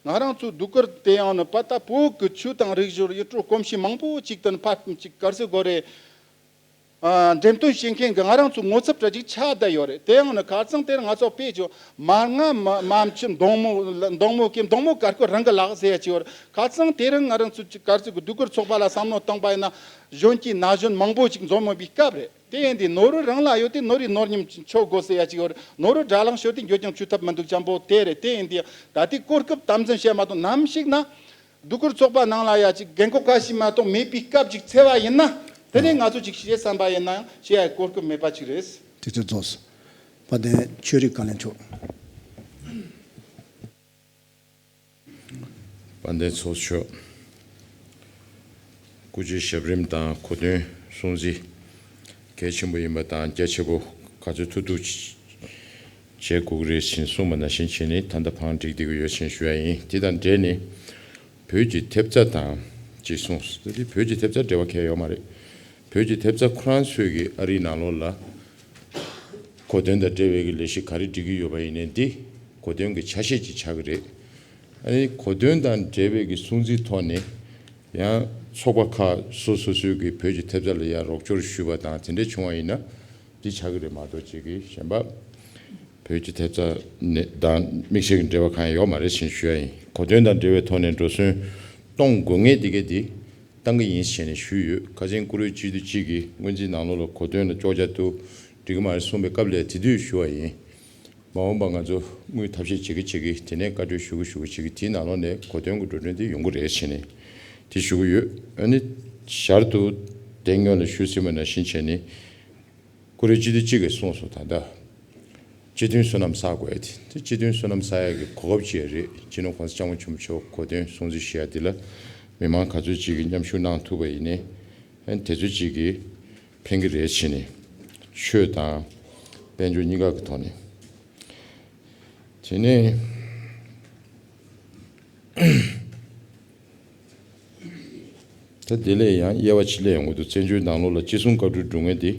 ང་རང་ཚོ་གདུགས་དཀར་དེ་ཡང་ནི་པ་ད་བོད་ཀྱི་ཆོས་དང་རིག་གཞུང་ཡིག་འབྲུ་གོམས་གཤིས་མང་པོ་ཅིག་དང་ཕར་ཅིག་ག་རེ་ཟེར་དགོས་རེད། ཨ། འགྲེམས་སྟོན་བྱེད་མཁན་གྱི་ང་རང་ཚོ་ངོ་ཚབ་འདྲ་ཅིག་ཆགས་བསྡད་ཡོད་རེད། དེ་ཡང་ནི་ཁ་སང་དེར་ང་ཚོ་དཔེ་ཆོ་མར་ང་མ་མ་ཆུ་མདོང་མོ་མདོང་མོ་གི་མདོང་མོ་དཀར་པོ་རང་གི་ལག་ཟེར་ཡ་ཅིག་ཡོད་རེད། ཁ་སང་དེ་རིང་ང་རང་ཚོ་ཅིག་ག་རེ་ཟེར་དགོས། གདུགས་དཀར་ཚོགས་པ་ལ་བསམ་བློ་བཏང་པ་ཡིན་ན་གཞོན་སྐྱེས་ན་གཞོན་མང་པོ་ཅིག་འཛོམས་ཡོད་པའི་སྐབས་རེད། དེ་ཡིན་དུས་ནོར་བུ་རང་ལ་ཡོད་དེ་ནོར་བུའི་ནོར་ཉམས་ཆོག་དགོས་ཟེར་ཡ་ཅིག་ཡོད་རེད། ནོར་བུ་དགྲ་ལངས་ཤོར་དུས་འགྱོད་ཀྱང་བཅོས་ཐབས་མི་འདུག་ཅམ་པོ་དེ་རེད། དེ་ཡིན་དུས་ད་ལྟའི་གོ་སྐབས་དམ་འཛིན་བྱས་མ་གཏོགས་ནམ་ཞིག་ན་གདུགས་དཀར་ཚོགས་པ་ནང་ལ་ཡ་ཅིག་རྒན་གོག་ཁ་ཤས་མ་གཏོགས་མེད་པའི་སྐབས་ཅིག་འཚོལ་བ་ཡིན་ན། དེ་ནས་ང་ཚོ་ཅིག་བྱེད་བསམ་པ་ཡིན་ན་ཡང་བྱེད་ཡ་གོ་སྐབས་མེད་པ་ཅིག་རེད། དེ་ཚོ་རྫོགས་སོང་། དཔལ་ལྡན་ཆོས་རིག་བཀའ་བློན་མཆོག་དཔལ་ལྡན་ཚོགས་གཙོ་མཆོག་སྐུ་ཚེའི་ཞབས་རིམ་དང་གོ་སྟོན་སྲུང་བརྩི་གལ་ཆེན་པོ་ཡིན་པ་དང་རྒྱ་ཆེ་པོ་ག་ཚོད་ཐུབ་ཐུབ་བྱེད་དགོས་ཀྱི་རེད་ཅེས་གསུངས་པ་ནང་བཞིན་བྱས་ནས་ད་ལྟ་བང་སྒྲིག་བསྡད་ཀྱི་ཡོད་ཅེས་ཞུ་ཡ་ཡིན། དེ་དང་འབྲེལ་ནས་བོད་ཀྱི་ཐེབས་རྩ་དང་ཅེས་གསུངས། ད་དེ་བོད་ཀྱི་ཐེབས་རྩ་འབྲེལ་བ་གང་ཡང་ཡོད་མ་རེད། བོད་ཀྱི་ཐེབས་རྩ་ཁོ་རང་ཚོས་ཀྱི་ཨ་རིའི་ནང་ལོགས་ལ་གོ་སྟོན་དང་འབྲེལ་བའི་གི་ལས་གཞི་ག་རེ་སྒྲིག་གི་ཡོད་པ་ཡིན་ནའི་འདི་གོ་སྟོན་གྱི་ཆ་ཤས་ཅིག་ཆགས་ཀྱི་རེད། ཨ་ནི་གོ་སྟོན་དང་འབྲེལ་བའི་གི་སྲུང་བརྩིའི་ཐོག་ནས་ཡང་ཚོགས་པ་ཁག་སོ་སོ་སོའི་གི་བོད་ཀྱི་ཐེབས་རྩ་ལ་ཡང་རོགས་སྐྱོར་ཞུས་པ་དང་དེ་འདྲ་བྱུང་བ་ཡིན་ན་འདི་ཆགས་ཀྱི་རེད་མ་གཏོགས་ཅིག་གི་གཞན་པ་བོད་ཀྱི་ཐེབས་རྩ་ནས་དང་དམིགས་བསལ་གྱི་འབྲེལ་བ་གང་ཡང་ཡོད་མ་རེད་ཅེས་ཞུ་ཡ་ཡིན། གོ་སྟོན་དང་འབྲེལ་བའི་ཐོག་ནས་འགྲོ་སོན་གཏོང་དགོས་ངེས་དེ་གས་འདི་བཏང་གི་ཡིན་ཞེས་ནས་ཞུས་ཡོད། ཁ་སང་བཀུར་འོས་སྤྱི་འཐུས་གཅིག་གིས་སྔོན་རྩིས་ནང་ལོགས་ལ་གོ་སྟོན་ལ་ཅོག་ཅག་ཏུ་འགྲིག་གི་མ་རེད་གསུངས་པའི་སྐབས་ལ་དེ་དུས་ཞུ་བ་ཡིན། མ་འོངས་པ་ང་ཚོ་དངུལ་ཐབས་ཤེས་བྱེད་ཀྱི་བྱེད་ཀྱི་དེ་ནས་བཀའ་འཁྲོལ་ཞུ་གི་ཞུ་གི་བྱེད་ཀྱི་དེའི་ནང་ལོགས་ནས་གོ་སྟོན་གྱི་འགྲོ་གྲོན་དེ་ཡོང་གི་རེད་ཞེས་ནས་དེ་ཞུ་གི་ཡོད། ཨ་ནི་ཞར་དུ་དེ་སྔོན་ལ་ཞུས་ཟིན་པ་ནང་བཞིན་བྱས་ནས་བཀུར་འོས་སྤྱི་འཐུས་གཅིག་གིས་གསུངས་སོང་། ད་ལྟ་སྤྱི་མཐུན་བསོད་ནམས་བསགས་དགོས་ཡ་དེ་དེ་སྤྱི་མཐུན་བསོད་ནམས་བསགས་ཡ་གི་གོ་སྐབས་ཅིག་རེད། སྤྱི་ནོར་༸གོང་ས་༸སྐྱབས་མགོན་ཆེན་པོ་མཆོག་གོ་སྟོན་སྲུང་བརྩི་ཞུ་ཡ་དེ་ལ་མི་མང་ག་ཚོད་ཅིག་གིས་མཉམ་ཞུགས་གནང་ཐུབ་པ་ཡིན་ནའི་ཨ་ནི་དེ་ཚོད་ཅིག་གིས་ཕན་གྱི་རེད་བྱས་ནས་ཆོས་དང་དཔལ་འབྱོར་གཉིས་ཀ་གི་ཐོག་ནས། དེ་ནས་ད་དེ་ལས་ཡང་དབྱེ་བ་ཕྱེ་ལས་ཡོང་གི་འདུག་བཙན་བྱོལ་ནང་ལོགས་ལ་ཅི་གསུང་བཀའ་འཁྲོལ་སྒྲུབ་མཁན་དེ་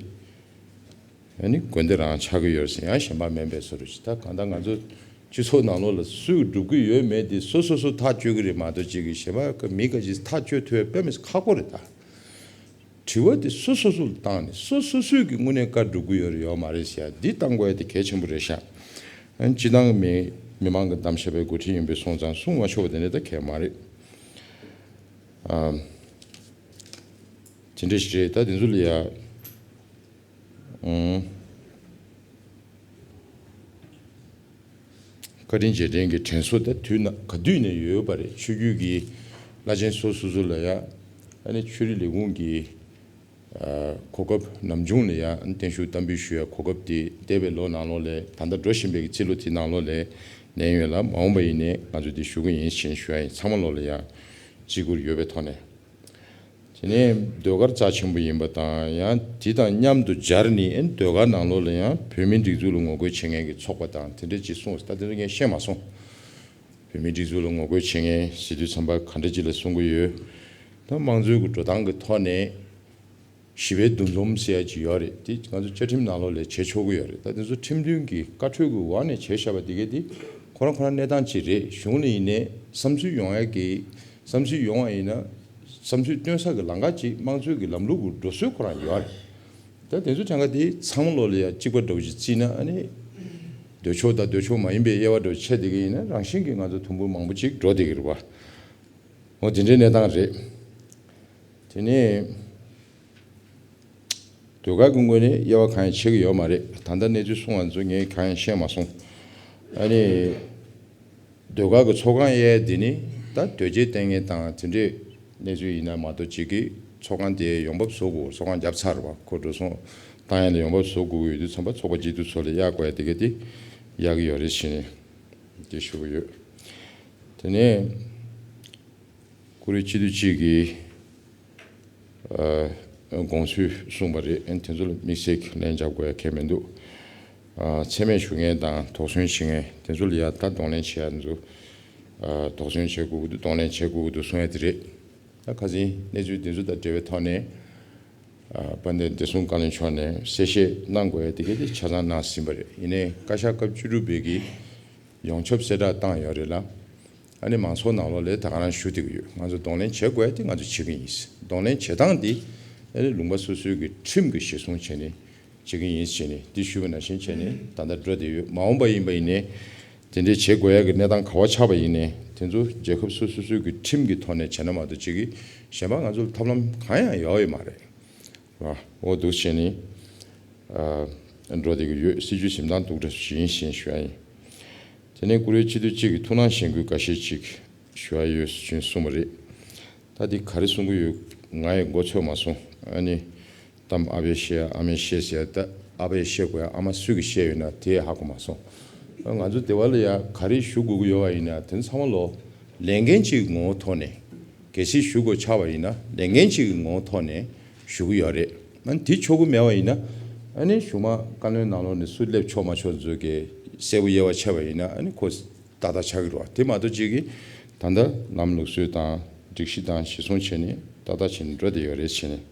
ཨ་ནི་དགོན་སྡེ་རང་ཆགས་ཀྱི་ཡོད་ཟེར། ཡང་གཞན་པ་མིན་པའི་བཟོ་འདྲ་ཞིག་ད་གང་ལྟར་ང་ཚོ་སྤྱི་ཚོགས་ནང་ལོགས་ལ་སུས་སྒྲུབ་ཀྱི་ཡོད་མེད་དེ་སོ་སོ་སོ་ཐག་གཅོད་ཀྱི་རེད་མ་གཏོགས་ཅིག་གིས་གཞན་པ་མི་འགའ་ཞིག་ཐག་གཅོད་ཐུབ་ཡ་དཔེ་མི་སྲིད་ཁག་པོ་རེད་ད། དྲི་བ་དེ་སོ་སོ་སོ་ལ་བཏང་ནས་སོ་སོ་སོས་ཀྱི་དངོས་གནས་བཀའ་སྒྲུབ་ཀྱི་ཡོད་རེད་ཡོད་མ་རེད་ཟེར་ཡ་འདི་བཏང་དགོས་ཡ་དེ་གལ་ཆེན་པོ་རེད་ཤག་ཨ་ནི་སྤྱི་བཏང་གི་མི་མི་མང་གི་གདམ་བྱ་བའི་འགོ་ཁྲིད་ཡིན་པའི་སོང་ཙང་གསུང་མ་ཆོག་པ་དེ་འདྲ་ད་གལ་མ་རེད། ཨ། དེ་འདྲ་ཞིག་རེད། ད་དེ་ཚོ་ལ་ཡ། ཨང་། བཀའ་དྲིན་རྗེས་དྲན་གྱི་དྲན་གསོ་དེ་དུས་ན་ག་དུས་ནས་ཡོད་པ་རེད། ཆོས་བརྒྱུད་ཀྱི་བླ་ཆེན་སོ་སོ་སོ་ལ་ཡ་ཨ་ནི་ཆོས་རིག་ལས་ཁུངས་ཀྱི་གོ་སྐབས་ནམ་བྱུང་ནས་ཡ་ཨ་ནི་བརྟན་བཞུགས་བསྟར་འབུལ་ཞུ་ཡ་གོ་སྐབས་དེ་འདས་པའི་ལོ་ནང་ལོགས་ལས་ད་ལྟ་འགྲོ་བཞིན་པའི་ཚེ་ལོ་དེའི་ནང་ལོགས་ལས་ལེན་ཡོད་ལ། མ་འོངས་པ་ཡིན་ནས་ང་ཚོས་དེ་ཞུ་གི་ཡིན་ཞེས་ཞུ་ཡ་ཡིན། ཚང་མ་ལོགས་ལ་ཡ་བརྩི་བཀུར་ཡོད་པའི་ཐོག་ནས། དེ་ནས་ཟློས་གར་རྩ་ཆེན་པོ་ཡིན་པ་དང་། ཡང་དེ་དང་མཉམ་དུ་སྦྱར་ནས་ཨེ་ཟློས་གར་ནང་ལོགས་ལ་ཡང་བོད་མིའི་སྒྲིག་འཛུགས་ལ་ངོ་རྒོལ་བྱེད་མཁན་གྱི་ཚོགས་པ་དང་དེ་འདྲ་ཅིག་གསུངས། ད་དེ་ཚོ་ངས་ཤེས་མ་སོང་། བོད་མིའི་སྒྲིག་འཛུགས་ལ་ངོ་རྒོལ་བྱེད་མཁན་ཟེར་དུས་ཙམ་པ་ག་འདྲ་ཅིག་ལ་གསུང་གི་ཡོད། ད་དམངས་གཙོའི་གི་འགྲོ་སྟངས་ཀྱི་ཐོག་ནས་ཞི་བའི་འདུ་འཛོམས་ཟེར་ཡ་ཅིག་ཡོད་རེད། དེ་ང་ཚོ་བཅའ་ཁྲིམས་ནང་ལོགས་ལ་བྱེད་ཆོག་གི་ཡོད་རེད། ད་དེ་ཚོ་ཁྲིམས་མཐུན་གྱི་བཀའ་འཁྲོལ་གྱི་འོག་ནས་བྱས་བཞག་པ་དེ་གས་དེ་ཁོ་རང་ཁོ་རང་གནས་སྟངས་ཅིག་རེད། གཞུང་ལ་ཡིན་ནའི་བསམ་ཚུལ་ཡོང་ཡ་གི་བསམ་ཚུལ་ཡོང་བ་ཡིན་ན་བསམ་ཚུལ་སྟོན་ས་གི་ལམ་ཁ་ཅིག་དམངས་གཙོའི་གི་ལམ་ལུགས་ཀྱི་འགྲོ་སྲོལ་ཁོ་རང་ཡོད་རེད། ད་དེ་ཚོ་གྲངས་ཀ་དེ་ཚང་མ་ལོགས་ལ་ཡ་གཅིག་པ་འདྲ་བོ་ཅིག་བརྩིས་ན་ཨ་ནི་འདོད་ཕྱོགས་དང་འདོད་ཕྱོགས་མ་ཡིན་པའི་དབྱེ་བ་འདྲ་བོ་ཕྱེ་བསྡད་ཀྱི་ཡིན་ན་རང་བཞིན་གྱིས་ང་ཚོ་དུམ་བུ་མང་པོ་ཅིག་འགྲོ་བསྡད་ཀྱི་རེད་པ། འོ་དེ་འདྲའི་གནས་སྟངས་རེད། དེ་ནས་ཟློས་གར་གྱི་ངོས་ནས་དབྱེ་བ་གང་ཡང་ཕྱེ་གི་ཡོད་མ་རེད། ད་ལྟ་གནས་ཚུལ་གསུང་བ་ཚོ་ངས་གང་ཡང་ཤེས་མ་སོང་། ཨ་ནི་ཟློས་གར་གྱི་ཚོགས་ཁང་གཡས་དེ་ནི་ད་དོལ་རྒྱལ་བསྟེན་མཁན་དང་དེ་འདྲའི་གནས་ཚུལ་ཡིན་ན་མ་གཏོགས་ཅིག་གིས་ཚོགས་ཁང་དེ་ཡོང་འབབ་བཟོ་དགོས། ཚོགས་ཁང་བརྒྱབ་ཚར་བ་ཁོ་འགྲོ་སོང་བཏང་ཡ་ལ་ཡོང་འབབ་བཟོ་དགོས་ཀྱི་ཡོད་དུས་ཙམ་པ་ཚོགས་པ་སྐྱིད་སྡུག་ཚོ་ལ་གཡར་དགོས་ཡ་དེ་ག་དེ་གཡར་གི་ཡོད་རེད་ཟེར་ནས་དེ་ཞུ་གི་ཡོད། དེ་ནས་ཀུ་རེ་སྤྱི་འཐུས་གཅིག་གིས་ཨ་དགོངས་ཚུལ་གསུངས་པ་རེད། ཨ་ནི་དེ་ཚོ་ལ་དམིགས་བསལ་གྱི་ལན་རྒྱབ་དགོས་ཡ་གང་ཡང་མི་འདུག། ཨ་མཚན་སྨད་ཞུ་མཁན་དང་དོགས་ཟོན་བྱེད་མཁན་དེ་ཚོ་ལ་ཡ་ད་གདོང་ལེན་བྱེད་ཡ་ཚོ། ཨ་དོགས་ཟོན་བྱེད་དགོས་ཀྱི་འདུག། གདོང་ལེན་བྱེད་དགོས་ཀྱི་འདུག་གསུང་ཡ་དེ་རེད། ད་ཁ་སང་གནས་ཚུལ་དེ་ཚོ་དང་འབྲེལ་བའི་ཐོག་ནས་ཨ་དཔལ་ལྡན་བདེ་སྲུང་བཀའ་བློན་མཆོག་ནས་གསལ་བཤད་གནང་དགོས་ཡ་དེ་ག་དེ་ཆ་ཚང་གནང་ཟིན་པ་རེད། ཡིན་ནའི་བཀའ་ཤག་སྐབས་བཅུ་དྲུག་པའི་གི་ཡོངས་ཁྱབ་གསལ་བསྒྲགས་བཏང་ཡོད་རེད་ལ། ཨ་ནི་མང་ཚོགས་ནང་ལོགས་ལ་ད་ག་རང་ཞུ་བསྡད་ཀྱི་ཡོད། ང་ཚོ་གདོང་ལེན་བྱེད་དགོས་ཡ་དེ་ང་ཚོ་བྱེད་ཀྱི་ཡིན། གདོང་ལེན་བྱེད་སྟངས་དེ་ཨ་ནི་ལུང་པ་སོ་སོའི་གི་ཁྲིམས་ཀྱི་གཞིར་བཟུང་བྱས་ནས་བྱེད་ཀྱི་ཡིན་ཟེར་ནས་འདི་ཞུས་པ་ནང་བཞིན་བྱས་ནས་ད་ལྟ་འགྲོ་བསྡད་ཡོད། མ་འོངས་པ་ཡིན་པ་ཡིན་ནའི་དེ་འདྲའི་བྱེད་དགོས་ཡ་གི་གནས་སྟངས་ག་བ་ཆགས་པ་ཡིན་ནའི་དེ་ཚོ་རྒྱལ་ཁབ་སོ་སོ་སོའི་གི་ཁྲིམས་ཀྱི་ཐོག་ནས་བྱས་ན་མ་གཏོགས་ཅིག་གི་གཞན་པ་ང་ཚོ་ལ་ཐབས་ལམ་གང་ཡང་ཡོད་ཡོད་མ་རེད། ར། འོ་འདུག་བྱས་ནས་ཨ་འགྲོ་བསྡད་ཀྱི་ཡོད། སྲིད་ཇུས་འཛིན་སྟངས་འདུག་འདྲ་ཞིག་ཡིན་ཞེས་ཞུ་ཡ་ཡིན། དེ་ནས་ཀུ་རེ་སྤྱི་འཐུས་གཅིག་གིས་ཐུགས་སྣང་གཞེན་སྐུལ་འགའ་ཤས་ཅིག་ཞུ་ཡ་ཡོད་ཞེས་གསུངས་པ་རེད། ད་འདི་ག་རེ་གསུང་གི་ཡོད་ང་ཡི་མགོ་ཚོས་མ་སོང་། ཨ་ནི་གཏམ་ཨ་ཕས་བཤད་ཡ་ཨ་མས་བཤད་ཟེར་ཡ། ད་ཨ་ཕས་བཤད་དགོས་ཡ་ཨ་མ་སུས་ཀྱིས་བཤད་ཡོད་ན་དེ་ཧ་གོ་མ་སོང་། ང་ཚོ་སྡེ་བ་ལ་ཡ་ག་རེ་ཞུ་དགོས་ཀྱི་ཡོད་པ་ཡིན་ན་དེ་ཚང་མ་ལོ་ལས་འགན་གཅིག་ངོ་བོ་ཐོག་ནས་གལ་སྲིད་ཞུ་དགོས་ཆགས་པ་ཡིན་ན་ལས་འགན་གཅིག་གི་ངོ་བོ་ཐོག་ནས་ཞུ་གི་ཡོད་རེད། ཨ་ནི་དེ་ཆོག་གི་མེད་པ་ཡིན་ན་ཨ་ནི་གཞུག་མ་བཀའ་བློན་ནང་ལོགས་ནས་སུ་སླེབས་ཆོག་མ་ཆོག་ཚོ་གི་གསལ་པོ་དབྱེ་བ་ཕྱེ་བ་ཡིན་ན་ཨ་ནི་ཁོ་ཏག་ཏག་ཆགས་ཀྱི་རེད་བ། དེ་མ་གཏོགས་གཅིག་གིས་ད་ལྟ་ལམ་ལུགས་སྲོལ་དང་སྒྲིག་གཞི་དང་གཞི་བཟུང་བྱས་ནས་ཏག་ཏག་བྱས་ནས་འགྲོ་བསྡད་ཡོད་རེད་བྱས་ནས།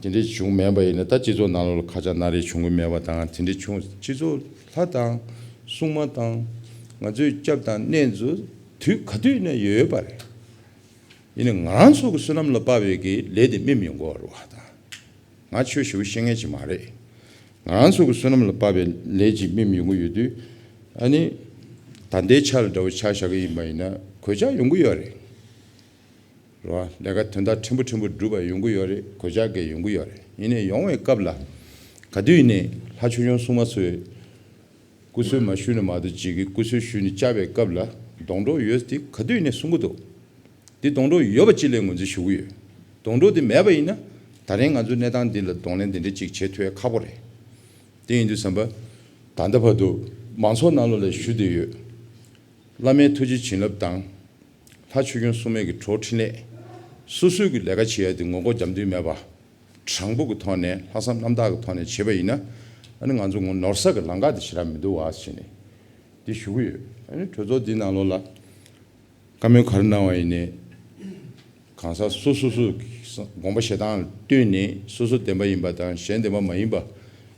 དེ་འདྲའི་བྱུང་མེད་པ་ཡིན་ན་ད་སྤྱི་ཚོགས་ནང་ལོགས་ལ་ཁ་ཆག་སྣ་རལ་བྱུང་གི་མེད་པ་དང་དེ་འདྲའི་བྱུང་སྤྱི་ཚོགས་ལྷ་དང་སྲུང་མ་དང་ང་ཚོའི་སྐྱབས་དང་གནས་ཚུལ་དུས་ག་དུས་ནས་ཡོད་ཡོད་པ་རེད། ཡིན་ནའི་ང་རང་ཚོ་གི་བསོད་ནམས་ལ་དཔག་པའི་གི་ལས་དེ་སྨིན་ཡོང་གི་ཡོད་རེད་བ། ད་ང་ཆོས་ཞེ་པོ་ཤེས་མཁན་ཅིག་མ་རེད། ང་རང་ཚོ་གི་བསོད་ནམས་ལ་དཔག་པའི་ལས་ཅིག་སྨིན་ཡོང་གི་ཡོད་དུས་ཨ་ནི་ད་ལྟའི་ཆ་ལ་འདྲ་བོ་ཆ་བཞག་གི་ཡིན་པ་ཡིན་ན་གོད་ཆག་ཡོང་གི་ཡོད་རེད། རེད་བ། ལས་ཀ་དོན་དག་ཕྲན་བུ་ཕྲན་བུ་སྒྲུབ་པ་ཡོང་གི་ཡོད་རེད། གོད་ཆག་གི་ཡོང་གི་ཡོད་རེད། ཡིན་ནའི་ཡོང་བའི་སྐབས་ལ་ག་དུས་ནས་ལྷ་ཆོས་སྐྱོང་སྲུང་མ་ཚོས་སྐུ་གསོལ་མ་ཞུས་ནས་མ་གཏོགས་ཅིག་གིས་སྐུ་གསོལ་ཞུས་ནས་བཅར་བའི་སྐབས་ལ་སྡོང་གྲོགས་ཡོད་དེ་ག་དུས་ནས་གསུང་གི་འདུག། འདི་སྡོང་གྲོགས་ཡོད་པ་ཅིག་ལ་ངོས་འཛིན་ཞུ་གི་ཡོད། སྡོང་གྲོགས་དེ་མེད་པ་ཡིན་ན་ད་རིང་ང་ཚོའི་གནས་སྟངས་འདི་ལ་གདོང་ལེན་འདི་འདྲ་ཅིག་བྱེད་ཐུབ་ཡ་ཁག་པོ་རེད། དེ་ཡིན་དུས་ཙམ་པ་ད་ལྟ་བར་དུ་མང་ཚོགས་ནང་ལོགས་ལ་ཞུ་བསྡད་ཡོད། བླ་མའི་ཐུགས་རྗེ་བྱིན་རླབས་དང་། ལྷ་ཆོས་སྐྱོང་སྲུང་མའི་གི་གྲོགས་འཕྲིན་ལས། སོ་སོའི་གི་ལས་ཀ་བྱེད་ཡ་དེ་ངོ་རྒོལ་རྒྱབ་འདུན་མེད་པ། དྲང་པོ་གི་ཐོག་ནས་ལྷག་བསམ་རྣམ་དག་གི་ཐོག་ནས་བྱེད་པ་ཡིན་ན། ཨ་ནི་ང་ཚོ་ངོ་ནོར་ས་གི་ལམ་ཁ་དེ་ཞེ་དྲག་མི་འདུག་བ་ཟེར་ནས་འདི་ཞུ་གི་ཡོད། ཨ་ནི་གྲོས་ཚོགས་འདི་ནང་ལོགས་ལ་བཀའ་མོལ་ག་རེ་གནང་བ་ཡིན་ནའི་གང་ཟག་སོ་སོ་སོ་དགོངས་པ་བཞེས་སྟངས་ལ་ལྟོས་ནས་སོ་སོ་བདེན་པ་ཡིན་པ་དང་གཞན་བདེན་པ་མ་ཡིན་པ་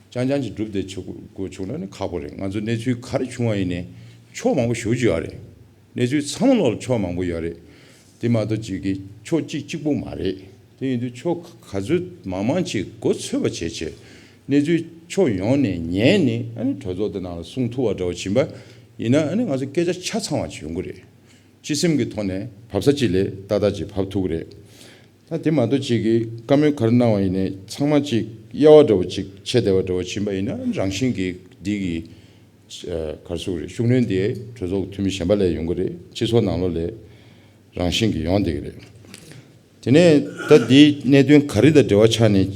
རྐྱང་རྐྱང་ཅིག་སྒྲུབ་བསྡད་ཆོག་དགོས་བྱུང་ན་ནི་ཁག་པོ་རེད། ང་ཚོ་གནས་ཚུལ་ག་རེ་བྱུང་བ་ཡིན་ནའི་ཕྱོགས་མང་པོ་ཞེ་པོ་ཅིག་ཡོད་རེད། གནས་ཚུལ་ཚང་མ་ལོག་ལ་ཕྱོགས་མང་པོ་ཡོད་རེད། དེ་མ་གཏོགས་གཅིག་གི་ཕྱོགས་གཅིག་གཅིག་པུ་མ་རེད། དེ་ཡིན་དུས་ཕྱོགས་ག་ཚོད་མང་མང་ཅིག་མགོ་ཚོད་པ་བྱས་བྱས་གནས་ཚུལ་ཕྱོགས་ཡོངས་ནས་ཉན་ནས་ཨ་ནི་གྲོས་ཚོགས་དེ་ནང་ལ་གསུང་ཐུབ་པ་འདྲ་བོ་ཕྱིན་པ་ཡིན་ན་ཨ་ནི་ང་ཚོ་སྐད་ཆ་ཆ་ཚང་བ་ཅིག་ཡོང་གི་རེད། སྤྱི་སེམས་ཀྱི་ཐོག་ནས་བབས་ས་ཅིག་ལ་ཏག་ཏག་ཅིག་བབས་ཐུབ་ཀྱི་རེད། ད་དེ་མ་གཏོགས་ཅིག་གིས་བཀའ་མོལ་ག་རེ་གནང་བ་ཡིན་ནའི་ཚང་མ་ཅིག་དབྱེ་བ་འདྲ་བོ་ཅིག་ཕྱེ་བསྡད་པ་འདྲ་བོ་ཕྱིན་པ་ཡིན་ན་རང་བཞིན་གྱིས་འདི་གི་ ག་རེ་ཟེར་དགོས་རེད། ཤུགས་སྣོན་དེ་གྲོས་ཚོགས་ཀྱི་འཐུས་མི་གཞན་པ་ལ་ཡོང་གི་རེད། སྤྱི་ཚོགས་ནང་ལོགས་ལ་རང་བཞིན་གྱིས་ཡོང་བསྡད་ཀྱི་རེད། དེ་ནས་ད་འདིའི་གནད་དོན་ག་རེ་དང་འབྲེལ་བ་ཆགས་ནས་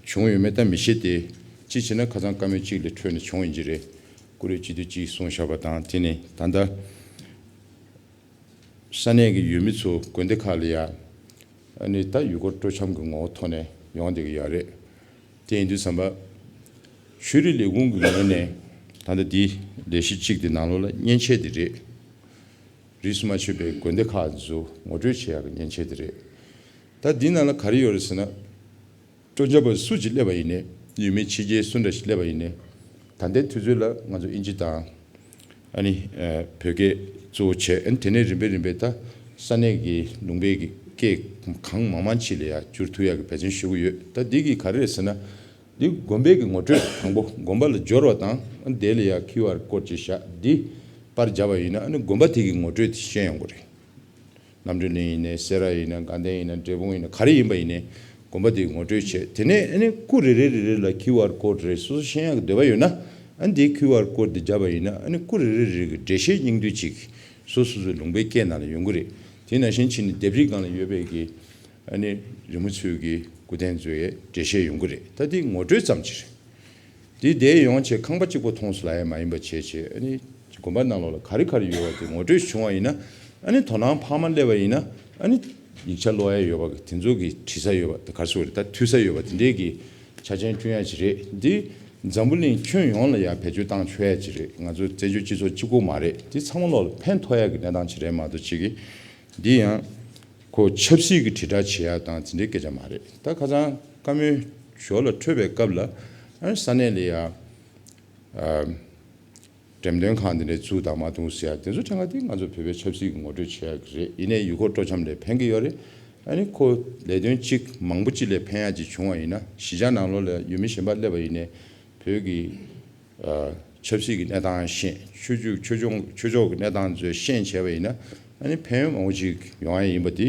བྱུང་ཡོད་མེད་ད་མི་ཤེས་ཏེ། གཅིག་བྱས་ན་ཁ་སང་བཀའ་མོལ་གཅིག་ལ་འཕྲོས་ནས་བྱུང་ཡིན་གྱི་རེད། བཀུར་འོས་སྤྱི་འཐུས་གཅིག་གསུངས་བཞག་པ་དང་། དེ་ནས་ད་ལྟ་ས་གནས་ཀྱི་ཡུལ་མི་ཚོ་དགོན་སྡེ་ཁག་ལ་ཡ། ཨ་ནི་ད་ཡུལ་སྐོར་སྤྲོ་འཆམ་གྱི་ངོ་བོ་ཐོག་ནས་ཡོང་བསྡད་ཀྱི་ཡོད་རེད། དེ་ཡིན་དུས་ཙམ་པ། ཆོས་རིག་ལས་ཁུངས་ཀྱི་ངོས་ནས་ད་ལྟ་འདི་ལས་གཞི་གཅིག་དེ་ནང་ལོགས་ལ་མཉེན་ཆས་དེ་རེད། རིས་སུ་མ་ཆད་པའི་དགོན་སྡེ་ཁག་ཚོ་ངོ་སྤྲོད་བྱེད་ཡག་གི་མཉེན་ཆས་དེ་རེད། ད་འདི་ནང་ལ་ག་རེ་ཡོད་རེད་ཟེར་ན། སྤྲོ་འཆམ་པ་སུ་ཅིག་སླེབས་པ་ཡིན་ནའི། ཡུལ་མི་ཕྱི་རྒྱལ་སུ་འདྲ་ཞིག་སླེབས་པ་ཡིན་ནའི། ད་ལྟའི་དུས་ཚོད་ལ་ང་ཚོ་ཨིན་ཇི་དང་། ཨ་ནི་ཨ་བོད་སྐད་གཙོ་བོ་བྱས། ཨ་ནི་དེ་ནས་རིམ་པས་རིམ་པས་ད་ས་གནས་ཀྱི་ལུང་པའི་གི་སྐད་གང་མང་མང་ཅིག་ལ་ཡ་བསྒྱུར་ཐུབ་ཡག་གི་འབད་བརྩོན་ཞུ་གི་ཡོད། ད་འདི་གི་ག་རེ་རེད་ཟེར་ན། འདི་དགོན་པའི་གི་ངོ་སྤྲོད་དང་པོ་དགོན་པ་ལ་འབྱོར་བ་དང་། ཨ་ནི་དེ་ལ་ཡ་ཁིའུ་ཨར་ཀོཌ་ཅིག་བཞག་འདི་པར་བརྒྱབ་པ་ཡིན་ན། ཨ་ནི་དགོན་པ་དེ་གི་ངོ་སྤྲོད་དེ་ཤེས་ཡོང་གི་རེད། རྣམ་གྲོལ་གླིང་ཡིན་ནའི། སེ་ར་ཡིན་ན། དགའ་ལྡན་ཡིན་ན། འབྲས་སྤུངས་ཡིན་ན། ག་རེ་ཡིན་པ་ཡིན་ནའི་དགོན་པ་དེ་ངོ་སྤྲོད་བྱས། དེ་ནས་ཨ་ནི་སྐུ་རེ་རེ་རེ་རེ་ལ་ཁིའུ་ཨར་ཀོཌ་རེ་སོ་སོ་ཤེས་ཡག་གི་འདོད་པ་ཡོད་ན། ཨ་ནི་དེའི་ཁིའུ་ཨར་ཀོཌ་དེ་བརྒྱབ་པ་ཡིན་ན། ཨ་ནི་སྐུ་རེ་རེ་རེ་གི་འགྲེལ་བཤད་སྙིང་བསྡུས་ཅིག་སོ་སོ་སོའི་ལུང་པའི་སྐད་ནང་ལ་ཡོང་གི་རེད། དེ་ནང་བཞིན་བྱས་ནས་ལྡེབས་རིས་སྒང་ལ་ཡོད་པའི་གི་ཨ་ནི་རི་མོ་ཚོས་ཀྱི་སྐུ་རྟེན་ཚོའི་འགྲེལ་བཤད་ཡོང་གི་རེད། ད་དེ་ངོ་སྤྲོད་ཙམ་ཅིག་རེད། དེ་དེ་ཡོང་བྱས་ཁང་པ་གཅིག་པོ་མཐོང་སོང་ལབ་ཡ་མ་ཡིན་པ་བྱས་བྱས། ཨ་ནི་དགོན་པ་ནང་ལོགས་ལ་ག་རེ་ག་རེ་ཡོད་པ་དེ་ངོ་སྤྲོད་བྱུང་བ་ཡིན་ན། ཨ་ནི་དོ་སྣང་འཕར་མ་སླེབས་པ་ཡིན་ན། ཨ་ནི་ཡིག་ཆ་ཀློག་ཡ་ཡོད་པ་དེ་ཚོ་གི་བྲིས་ས་ཡོད་པ། ད་ག་རེ་ཟེར་དགོས་རེད། ད་མཐུད་ས་ཡོད་པ་དེ་འདྲའི་གི་ཆ་རྐྱེན་བསྐྲུན་ཡ་ཅིག་རེད། འདི་འཛམ་བུ་གླིང་ཁྱོན་ཡོངས་ལ་ཡ་བེད་སྤྱོད་བཏང་ཆོག་ཡ་ཅིག་རེད། ང་ཚོ་བཙན་བྱོལ་སྤྱི་ཚོགས་གཅིག་པོ་མ་རེད། འདི་ཚང་མ་ལོགས་ལ་ཕན་ཐོགས་ཡ་གི་གནས་སྟངས་ཅིག་རེད་མ་གཏོགས་ཅིག་གི་འདི་ཡང་ཁོ་ཆབ་སྲིད་ཀྱི་དྲིལ་བསྒྲགས་བྱེད་ཡ་དང་དེ་འདྲའི་སྐད་ཆ་མ་རེད། ད་ཁ་སང་བཀའ་མོལ་ཞོར་ལ་འཕྲོས་པའི་སྐབས་ལ། ཨ་ནི་ས་གནས་ལ་ཡ་ཨ་འགྲེམས་སྟོན་ཁང་འདི་འདྲའི་བཙུགས་དང་མ་བཙུགས་ཟེར་ཡ་དེ་ཚོ་ཐད་ཀ་དེ་ང་ཚོ་བོད་པའི་ཆབ་སྲིད་ཀྱི་ངོ་སྤྲོད་བྱེད་ཡ་གི་རེད། ཡིན་ནའི་ཡུལ་སྐོར་སྤྲོ་འཆམ་ལ་ཕན་གྱི་ཡོད་རེད། ཨ་ནི་ཁོ་ལས་དོན་གཅིག་མང་པོ་གཅིག་ལ་ཕན་ཡ་ཅིག་བྱུང་བ་ཡིན་ན། གཞིས་ཆགས་ནང་ལོགས་ལ་ཡུལ་མི་གཞན་པ་སླེབས་པ་ཡིན་ནའི་བོད་ཀྱི་ཨ་ཆབ་སྲིད་ཀྱི་གནས་སྟངས་ཤེས། ཆོས་བརྒྱུད་ཆོས་ཕྱོགས་ཆོས་ཕྱོགས་ཀྱི་གནས་སྟངས་ཚོ་ཤེས་བྱས་པ་ཡིན་ན། ཨ་ནི་ཕན་ཡོན་མང་པོ་ཅིག་ཡོང་ཡ་ཡིན་པ་དེ་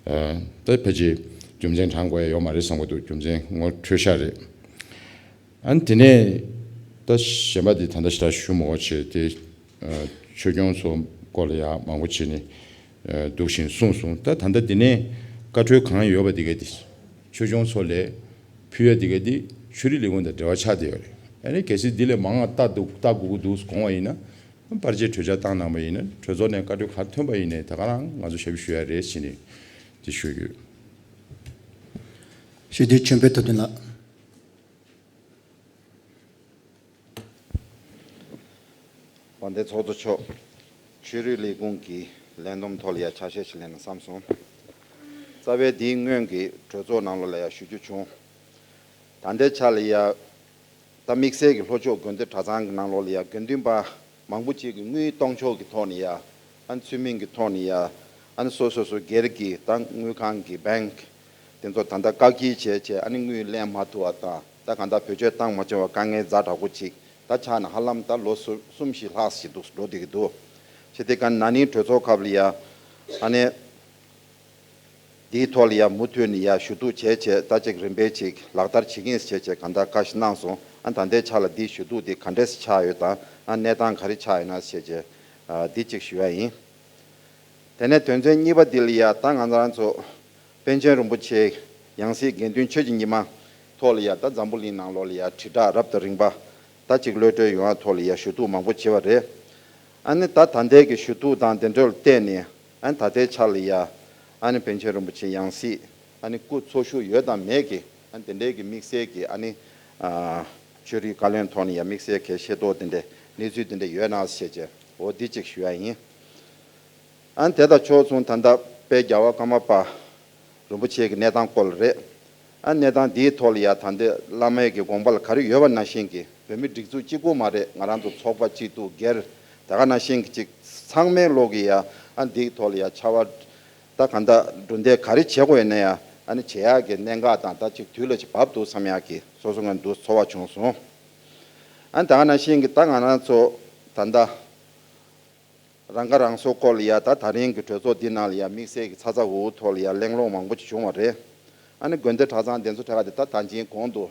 ཨ་ད་ཕལ་ཆེར་རྒྱུ་མཚན་དྲང་དགོས་ཡ་ཡོད་མ་རེད་བསམ་གྱི་འདུག་རྒྱུ་མཚན་ངོ་འཕྲོད་ཤག་རེད། ཨ་ནི་དེ་ནས་ད་གཞན་པ་དེ་ད་ལྟ་ཞེ་དྲག་ཞུ་མི་དགོས་བྱས་ཏེ། ཨ་ཆོས་སྐྱོང་ཚོ་སྐོར་ལ་ཡང་མང་པོ་བྱས་ནས་ཨ་འདུག་བཞིན་གསུངས་སོང་། ད་ད་ལྟ་དེ་ནས་བཀའ་འཁྲོལ་གང་ཡོད་པ་དེ་ག་དེ་ཆོས་སྐྱོང་ཚོ་ལས་ཕུལ་ཡ་དེ་ག་དེ་ཆོས་རིག་ལས་ཁུངས་དང་འབྲེལ་བ་ཆགས་བསྡད་ཡོད་རེད། ཨ་ནི་གལ་སྲིད་འདི་ལས་མང་བ་ལྟ་འདུག་ལྟ་དགོས་ཀྱི་འདུག་དགོངས་པ་ཡིན་ན། པར་ཆས་གྲོས་འཆར་བཏང་གནང་པ་ཡིན་ན། གྲོས་ཚོགས་ནས་བཀའ་འཁྲོལ་ག་ཐོན་པ་ཡིན་ནའི་ད་ག་རང་ང་ཚོ་ཞབས་ཞུ་ཡ་རེད་ཟེར་ནས་དེ་ཞུ་ཡོད། ཞུ་དུས་ཆོས་འཕེལ་དོན་ལྡན་ལགས། དཔལ་ལྡན་ཚོགས་གཙོ་མཆོག་ཆོས་རིག་ལས་ཁུངས་ཀྱི་ལས་བསྡོམས་ཐོག་ལ་ཡ་ཕྱག་བཞེས་ཤིག་ལེན་ན་བསམ་སོང་། རྩ་བའི་འདིའི་སྔོན་གྱི་གྲོས་ཚོགས་ནང་ལོགས་ལ་ཡ་ཞུ་རྒྱུ་བྱུང་། ད་ལྟའི་ཆ་ལ་ཡ་ད་དམིགས་བསལ་གྱི་ལྷོ་ཕྱོགས་དགོན་སྡེ་གྲྭ་ཚང་གི་ནང་ལོགས་ལ་ཡ་དགེ་འདུན་པ་མང་པོ་ཅིག་གིས་དངུལ་གཏོང་ཕྱོགས་ཀྱི་ཐོག་ནས་ཡ། ཨ་ནི་ཚུལ་མིན་གྱི་ཐོག་ནས་ཡ། ཨ་ནི་སོ་སོ་སོ་སྒེར་གྱི་ད་དངུལ་ཁང་གི་བེང་དེ་ཚོ་ད་ལྟ་བཀག་སྐྱིལ་བྱས་བྱས། ཨ་ནི་དངུལ་ལེན་མ་ཐུབ་པ་དང་། ད་གང་ལྟར་བེད་སྤྱོད་བཏང་མ་བྱུང་བ་དཀའ་ངལ་ཛ་དྲག་པོ་ཅིག་ད་ཆགས་ནས་ཧ་ལམ་ད་ལོ་གསུ་གསུམ་བཞི་ལྷག་ཞིག་འདུག་འགྲོ་བསྡད་ཀྱི་འདུག་བྱས་ཏེ་ག་ན་ནིང་གྲོས་ཚོགས་སྐབས་ལ་ཡ་ཨ་ནི་འདིའི་ཐོག་ལ་ཡ་མུ་མཐུད་ནས་ཡ་ཞུ་གཏུག་བྱས་བྱས། ད་ཅིག་རིམ་པས་ཅིག་ལག་བསྟར་བྱེད་ཀྱི་ཡིན་ཟེར་བྱས་བྱས་གང་ལྟར་བཀའ་ཞིག་གནང་སོང་། ཨ་ད་ལྟའི་ཆ་ལ་འདིའི་ཞུ་གཏུག་འདི་ག་འདྲས་ཆགས་ཡོད་དང་། ཨ་གནས་སྟངས་ག་རེ་ཆགས་ཡོད་ན་ཟེར་བྱས་ཨ་འདི་ཅིག་ཞུ་ཡ་ཡིན། དེ་ནས་དོན་ཚན་གཉིས་པ་འདི་ལ་ཡ་ད་ང་རང་ཚོ་པཎ་ཆེན་རིན་པོ་ཆེ་ཡང་སྲིད་དགེ་འདུན་ཆོས་ཀྱི་ཉི་མ་ཐོག་ལ་ཡ་ད་འཛམ་བུ་གླིང་ནང་ལོགས་ལ་ཡ་དྲིལ་བསྒྲགས་རབ་དང་རིམ་པ་ད་ཅིག་གློད་གྲོལ་ཡོང་བ་ཐོག་ལ་ཡ་ཞུ་གཏུག་མང་པོ་བྱས་པ་རེད། ཨ་ནི་ད་ད་ལྟའི་གི་ཞུ་གཏུག་དང་དེ་འདྲ་ལ་བལྟས་ནས། ཨ་ནི་ད་ལྟའི་ཆ་ལ་ཡ་ཨ་ནི་པཎ་ཆེན་རིན་པོ་ཆེ་ཡང་སྲིད་ཨ་ནི་སྐུ་འཚོ་བཞུགས་ཡོད་དང་མེད་ཀྱི་ཨ་ནི་དེ་འདྲའི་གི་དམིགས་བསལ་གྱི་ཨ་ནི་ཨ་ཆོས་རིག་བཀའ་བློན་ཐོག་ནས་ཡ་དམིགས་བསལ་གྱི་ཤེས་རྟོགས་དེ་འདྲའི་གནས་ཚུལ་དེ་འདྲ་ཡོད་ན་ཟེར་བྱས་འོ་འདི་གཅིག་ཞུ་ཡ་ཡིན། ཨ་ནི་དེ་དང་ཕྱོགས་མཚུངས་ད་ལྟ་དཔལ་རྒྱལ་བ་ཀརྨ་པ་རིན་པོ་ཆེ་གི་གནས་སྟངས་སྐོར་ལ་རེད། ཨ་གནས་སྟངས་འདིའི་ཐོག་ལ་ཡ་ད་ལྟའི་བླ་མའི་གི་དགོངས་པ་ལ་ག་རེ་ཡོད་པ་ནང་བཞིན་གྱི་བོད་མི་སྒྲིག་འཛུགས་གཅིག་པུ་མ་རེད། ང་རང་ཚོ་ཚོགས་པ་གཅིག་འདུག་སྒེར་དེ་ག་ནང་བཞིན་གྱི་ཅིག་ཚང་མའི་ལོག་གི་ཡ་ཨ་འདིའི་ཐོག་ལ་ཡ་ཕྱར་བ་ད་གང་ལྟར་གྲུབ་འབྲས་ག་རེ་བྱེད་དགོས་ཡོད་ན་ཡ་ཨ་ནི་བྱེད་ཡག་གི་གནད་འགག་དང་ད་ཅིག་དུས་ལ་ཅིག་བབས་འདུག་བསམ་ཡག་གི་སོ་སོ་ངོས་འདུག་ཚོར་བ་བྱུང་སོང་། ཨ་ནི་དེ་ག་ནང་བཞིན་གྱི་ད་ང་རང་ཚོ་ད་ལྟ། རང་ཁ་རང་གསོ་སྐོར་ལ་ཡ་ད་ད་རིང་གི་གྲོས་ཚོགས་འདི་ནང་ལ་ཡ་དམིགས་བསལ་གྱི་ཚ་ཚ་འུར་འུར་ཐོག་ལ་ཡ་གླེང་སློང་མང་པོ་ཅིག་བྱུང་བ་རེད། ཨ་ནི་དགོན་སྡེ་གྲྭ་ཚང་དེ་ཚོ་ཐད་ཀ་དེ་ད་ད་ཅིང་གོང་དུ་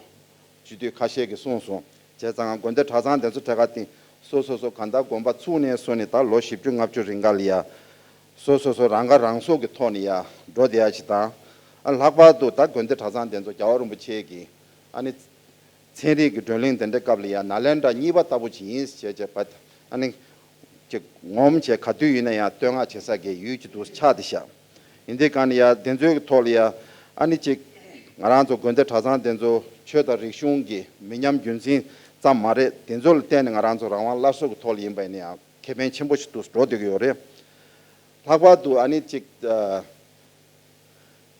སྤྱི་འཐུས་ཁ་ཤས་ཀྱིས་གསུངས་སོང་། བྱས་ཙང་དགོན་སྡེ་གྲྭ་ཚང་དེ་ཚོ་ཐད་ཀ་དེ་ སོ་སོ་སོ་གང་ལྟར་དགོན་པ་ཚུགས་ནས་བཟུང་ནས་ད་ལོ་བཞི་བཅུ་ལྔ་བཅུ་རིང་ག་ལ་ཡ། སོ་སོ་སོ་རང་ཁ་རང་གསོ་གི་ཐོག་ནས་ཡ་འགྲོ་བསྡད་ཡ་ཅིག་དང་། ཨ་ལྷག་པར་དུ་ད་དགོན་སྡེ་གྲྭ་ཚང་དེ་ཚོ་རྒྱལ་བ་རིན་པོ་ཆེ་གི་ཨ་ནི་ཚན་རིག་གི་བགྲོ་གླེང་དེ་འདྲའི་སྐབས་ལ་ཡ་ནཱ་ལེནྡྲ་གཉིས་པ་ལྟ་བུ་ཅིག་ཡིན་ཟེར་བྱས་བྱས་པ། ཨ་ནི་ཅིག་ངོམ་བྱས་ག་དུས་ཡིན་ན་ཡང་བསྟོད་བསྔགས་བྱེད་ས་གི་ཡུལ་ཅིག་ཏུ་ཆགས་བསྡད་ཤག་ཡིན་དུས་གང་ལ་ཡ་དེ་ཚོའི་ཐོག་ལ་ཡ་ཨ་ནི་ཅིག་ང་རང་ཚོ་དགོན་སྡེ་གྲྭ་ཚང་དེ་ཚོ་ཆོས་དང་རིག་གཞུང་གི་མི་ཉམས་རྒྱུན་འཛིན་ཙམ་མ་རེད། དེ་ཚོ་ལ་བརྟེན་ནས་ང་རང་ཚོ་རང་དབང་སླར་གསོ་གི་ཐོག་ལ་ཡིན་པ་ཡིན་ན་ཡང་ཁེ་ཕན་ཆེན་པོ་ཞིག་ཏུ་འགྲོ་བསྡད་ཀྱི་ཡོད་རེད། ལྷག་པར་དུ་ཨ་ནི་ཅིག་ཨ།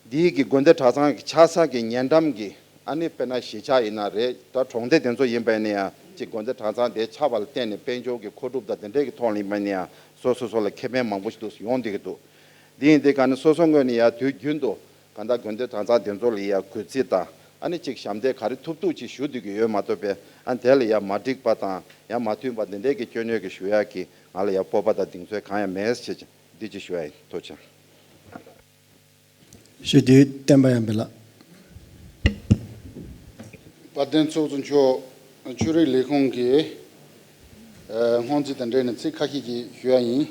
འདིའི་གི་དགོན་སྡེ་གྲྭ་ཚང་གི་ཆགས་ས་གི་ཉེ་འགྲམ་གི་ཨ་ནི་དཔེར་ན་གཞིས་ཆགས་ཡིན་ན་རེད། ད་གྲོང་སྡེ་དེ་ཚོ་ཡིན་པ་ཡིན་ན་ཡང་ཅིག་དགོན་སྡེ་གྲྭ་ཚང་དེ་ཆགས་པ་ལ་བརྟེན་ནས་དཔལ་འབྱོར་གྱི་མཁོ་སྒྲུབ་དང་དེ་འདྲས་ཀྱི་ཐོག་ལ་ཡིན་པ་ཡིན་ན་ཡང་སོ་སོ་སོ་ལ་ཁེ་ཕན་མང་པོ་ཞིག་ཏུ་ཡོང་བསྡད་ཀྱི་འདུག་འདི་ཡིན་དུས་ག་ནི་སོ་སོ་ངོས་ནས་ཡང་དུས་རྒྱུན་དུ་གང་ལྟར་དགོན་སྡེ་གྲྭ་ཚང་དེ་ཚོ་ལ་ཡང་གུས་བརྩི་དང་ཨ་ནི་ཅིག་ཞབས་འདེགས་ག་རེ་ཐུབ་ཐུབ་ཅིག་ཞུ་བསྡད་ཀྱི་ཡོད་མ་གཏོགས་པས། ཨ་དེ་ལ་ཡང་མ་འགྲིག་པ་དང་ཡང་མ་མཐུན་པ་འདི་འདྲས་ཀྱི་སྐྱོན་ཡོད་ཀྱི་ཞུ་ཡག་གི་ང་ལ་ཡང་སྤོབས་པ་དང་གདེང་ཚོད་གང་ཡང་མེད་ཟེར་བྱས་འདི་ཅིག་ཞུ་ཡ་ཡིན། ཐུགས་རྗེ་ཆེ། ཞུ་དུས་བསྟན་པ་ཡར་འཕེལ་ལགས། དཔལ་ལྡན་ཚོགས་གཙོ་མཆོག་ཆོས་རིག་ལས་ཁུངས་ཀྱི་ཨ་སྔོན་རྩིས་དང་འབྲེལ་ནས་ཚིག་ཁ་ཤས་ཅིག་ཞུ་ཡ་ཡིན།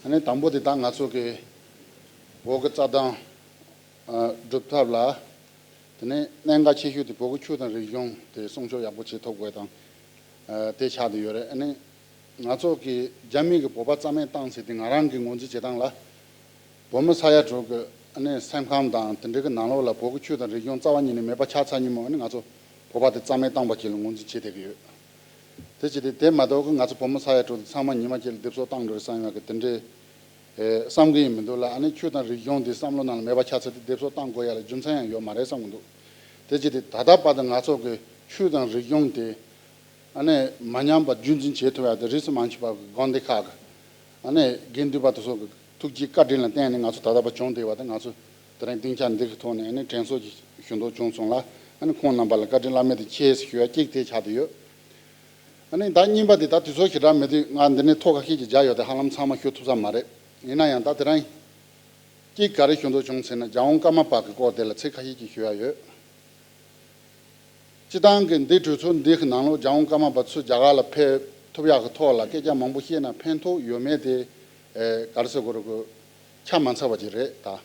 ཨ་ནི་དང་པོ་དེ་ད་ང་ཚོ་གི་བོད་ཀྱི་རྩ་དོན་ཨ་སྒྲུབ་ཐབས་ལ་དེ་ནས་གནད་འགག་ཆེ་ཤོས་དེ་བོད་ཀྱི་ཆོས་དང་རིག་གཞུང་དེ་སྲུང་སྐྱོབ་ཡག་པོ་བྱེད་ཐུབ་དགོས་དང་། ཨ་དེ་ཆགས་བསྡད་ཡོད་རེད། ཨ་ནི་ང་ཚོ་གི་རྒྱ་མི་གི་བོད་པ་རྩ་མེད་བཏང་ཟེར་དེ་ང་རང་གི་ངོས་འཛིན་བྱེད་སྟངས་ལ། བོད་མི་ས་ཡ་དྲུག་གི་ཨ་ནི་སེམས་ཁམས་དང་དེ་འདྲ་གི་ནང་ལོགས་ལ་བོད་ཀྱི་ཆོས་དང་རིག་གཞུང་རྩ་བ་ཉིད་ནས་མེད་པ་ཆགས་ཚར་ཉིན་མོ་ཨ་ནི་ང་ཚོ་བོད་པ་དེ་རྩ་མེད་བཏང་པ་ཅིག་ལ་ངོས་འཛིན་བྱེད་བསྡད་ཀྱི་ཡོད། དེ་བྱས་ཏེ་དེ་མ་གཏོགས་ཀྱི་ང་ཚོ་བོད་མི་ས་ཡ་དྲུག་དེ་ཚང་མ་ཉི་མ་གཅིག་ལ་སྡེབ་གསོག་བཏང་འགྲོ་རེད་བསམ་ཡག་གི་དེ་འདྲའི་ཨེ་བསམ་གི་ཡིན་མི་འདུག་ལ། ཨ་ནི་ཆོས་དང་རིག་གཞུང་དེ་བསམ་བློ་ནང་ལ་མེད་པ་ཆགས་ཚར་དུས་སྡེབ་གསོག་བཏང་དགོས་ཡག་ལ་རྒྱུ་མཚན་ཡང་ཡོད་མ་རེད་བསམ་གི་འདུག་དེ་བྱས་ཏེ་ད་ལྟ་བར་དུ་ང་ཚོ་གི་ཆོས་དང་རིག་གཞུང་དེ་ཨ་ནི་མ་ཉམས་པ་རྒྱུན་འཛིན་བྱེད་ཐུབ་ཡག་དེ་རིས་སུ་མ་ཆད་པ་གི་དགོན་སྡེ་ཁག་གི་ཨ་ནི་དགེ་འདུན་པ་དེ་ཚོ་གི་ཐུགས་རྗེ་བཀའ་དྲིན་ལ་བརྟེན་ནས་ང་ཚོ་ད་ལྟ་བར་བྱུང་བསྡད་པ་དེ་ང་ཚོ་དེ་རིང་སྡིངས་ཆ་འདི་གི་ཐོག་ནས་ཨ་ནི་དྲན་གསོ་ཞུ་འདོད་བྱུང་སོང་ལ། ཨ་ནི་ཁོང་རྣམ་པ་ལ་བཀའ་དྲིན་བླ་མེད་དུ་ཆེ་ཞེས་ཞུ་ཡ་གཅིག་དེ་ཆགས་བསྡད་ཡོད། ཨ་ནི་ད་གཉིས་པ་དེ་ད་དུས་ཚོད་ཞེ་དྲག་མེད་དུས་ང་འདི་ནས་ཐོ་ཁ་ཤས་ཀྱི་མཇལ་ཡོད་དེ་ཧ་ལམ་ཚང་མ་ཞུ་ཐུབ་ས་མ་རེད། ཡིན་ན་ཡང་ད་དེ་རིང་གཅིག་ག་རེ་ཞུ་འདོད་བྱུང་ཟེར་ན་རྒྱལ་དབང་ཀརྨ་པ་གི་སྐོར་དེ་ལ་ཚིག་ཁ་ཤས་ཅིག་ཞུ་ཡ་ཡོད། སྤྱི་བཏང་གི་འདི་གྲོས་ཚོགས་འདི་གི་ནང་ལོགས་རྒྱལ་དབང་ཀརྨ་པ་ཚུར་རྒྱ་གར་ལ་ཕེབས་ཐུབ་ཡག་གི་ཐོག་ལ་སྐད་ཆ་མང་པོ་བཤད་ན་ཕན་ཐོགས་ཡོད་མེད་དེ་ཨེ་ག་རེ་ཟེར་དགོས་རེད། གོ་ཆ་མ་ཚང་བ་ཅིག་རེད་ད།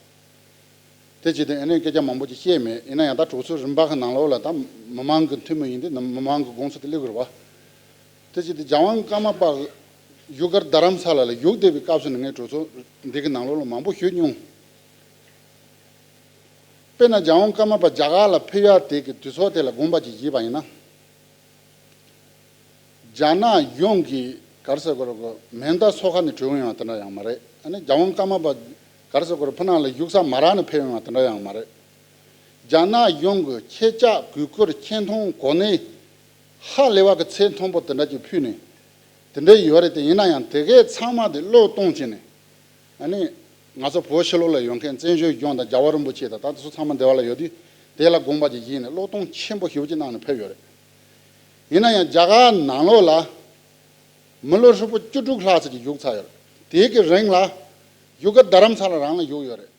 དེ་བྱས་ཏེ་ཨ་ནི་སྐད་ཆ་མང་པོ་ཅིག་བཤད་མེད། ཡིན་ན་ཡང་ད་གྲོས་ཚོགས་རིམ་པ་གི་ནང་ལོགས་ལ་ད་མི་མང་གི་འཐུས་མི་ཡིན་དུས་མི་མང་གི་དགོངས་ཚུལ་དེ་སླེབས་དགོས་རེད་བ། དེ་བྱས་ཏེ་རྒྱལ་དབང་ཀརྨ་པ་བཞུགས་སྒར་རྡ་རམ་ས་ལ་ལ་བཞུགས་བསྡད་པའི་སྐབས་སུ་ནི་ངས་གྲོས་ཚོགས་འདི་གི་ནང་ལོགས་ལ་མང་པོ་ཞུས་མྱོང་། དཔེར་ན་རྒྱལ་དབང་ཀརྨ་པ་རྒྱ་གར་ལ་ཕེབས་ཡག་དེ་གི་དུས་ཚོད་དེ་ལ་དགོངས་པ་ཅིག་བཞེས་པ་ཡིན་ན། རྒྱ་ནག་གཞུང་གི་ག་རེ་ཟེར་དགོས་རེད། གོ་མེ་མདའ་སོ་ཁ་ནས་བྲོས་ཡོང་བ་དེ་འདྲ་ཡང་མ་རེད། ཨ་ནི་རྒྱལ་དབང་ཀརྨ་པ་ག་རེ་ཟེར་དགོས་རེད། ཕ་ནང་ལ་བཞུགས་ས་མ་རག་ནས་ཕེབས་ཡོང་བ་དེ་འདྲ་ཡང་མ་རེད། རྒྱ་ནག་གཞུང་གི་ཁྱེད་ཅག་གུས་བཀུར་ཆེ་མཐོང་གོ་གནས་ཧ་ལས་པ་གི་ཚད་མཐོན་པོ་དེ་འདྲ་ཅིག་ཕུལ་ནས་དེ་འདྲ་ཡོད་རེད་དེ། ཡིན་ན་ཡང་དེ་གའི་ཚང་མ་དེ་བློས་གཏོང་བྱས་ནས། ཨ་ནི་ང་ཚོ་བོད་ཕྱི་ལོགས་ལ་ཡོད་མཁན་བཙན་བྱོལ་གཞུང་དང་རྒྱལ་བ་རིན་པོ་ཆེ་དང་ད་དེ་ཚོ་ཚང་མ་འདི་བ་ལ་ཡོད་དུས་དེ་ལ་དགོངས་པ་ཅིག་བཞེས་ནས་བློས་གཏོང་ཆེན་པོ་ཞེ་པོ་ཅིག་གནང་ནས་ཕེབས་ཡོད་རེད། ཡིན་ན་ཡང་རྒྱ་གར་ནང་ལོགས་ལ་མི་ལོ་ཧྲིལ་པོ་བཅུ་དྲུག་ལྷག་ཙམ་ཅིག་བཞུགས་ཚར་ཡོད་རེད། དེའི་གི་རིང་ལ་བཞུགས་སྒར་རྡ་རམ་ས་ལ་རང་ལ་བཞུགས་ཡོད་རེད།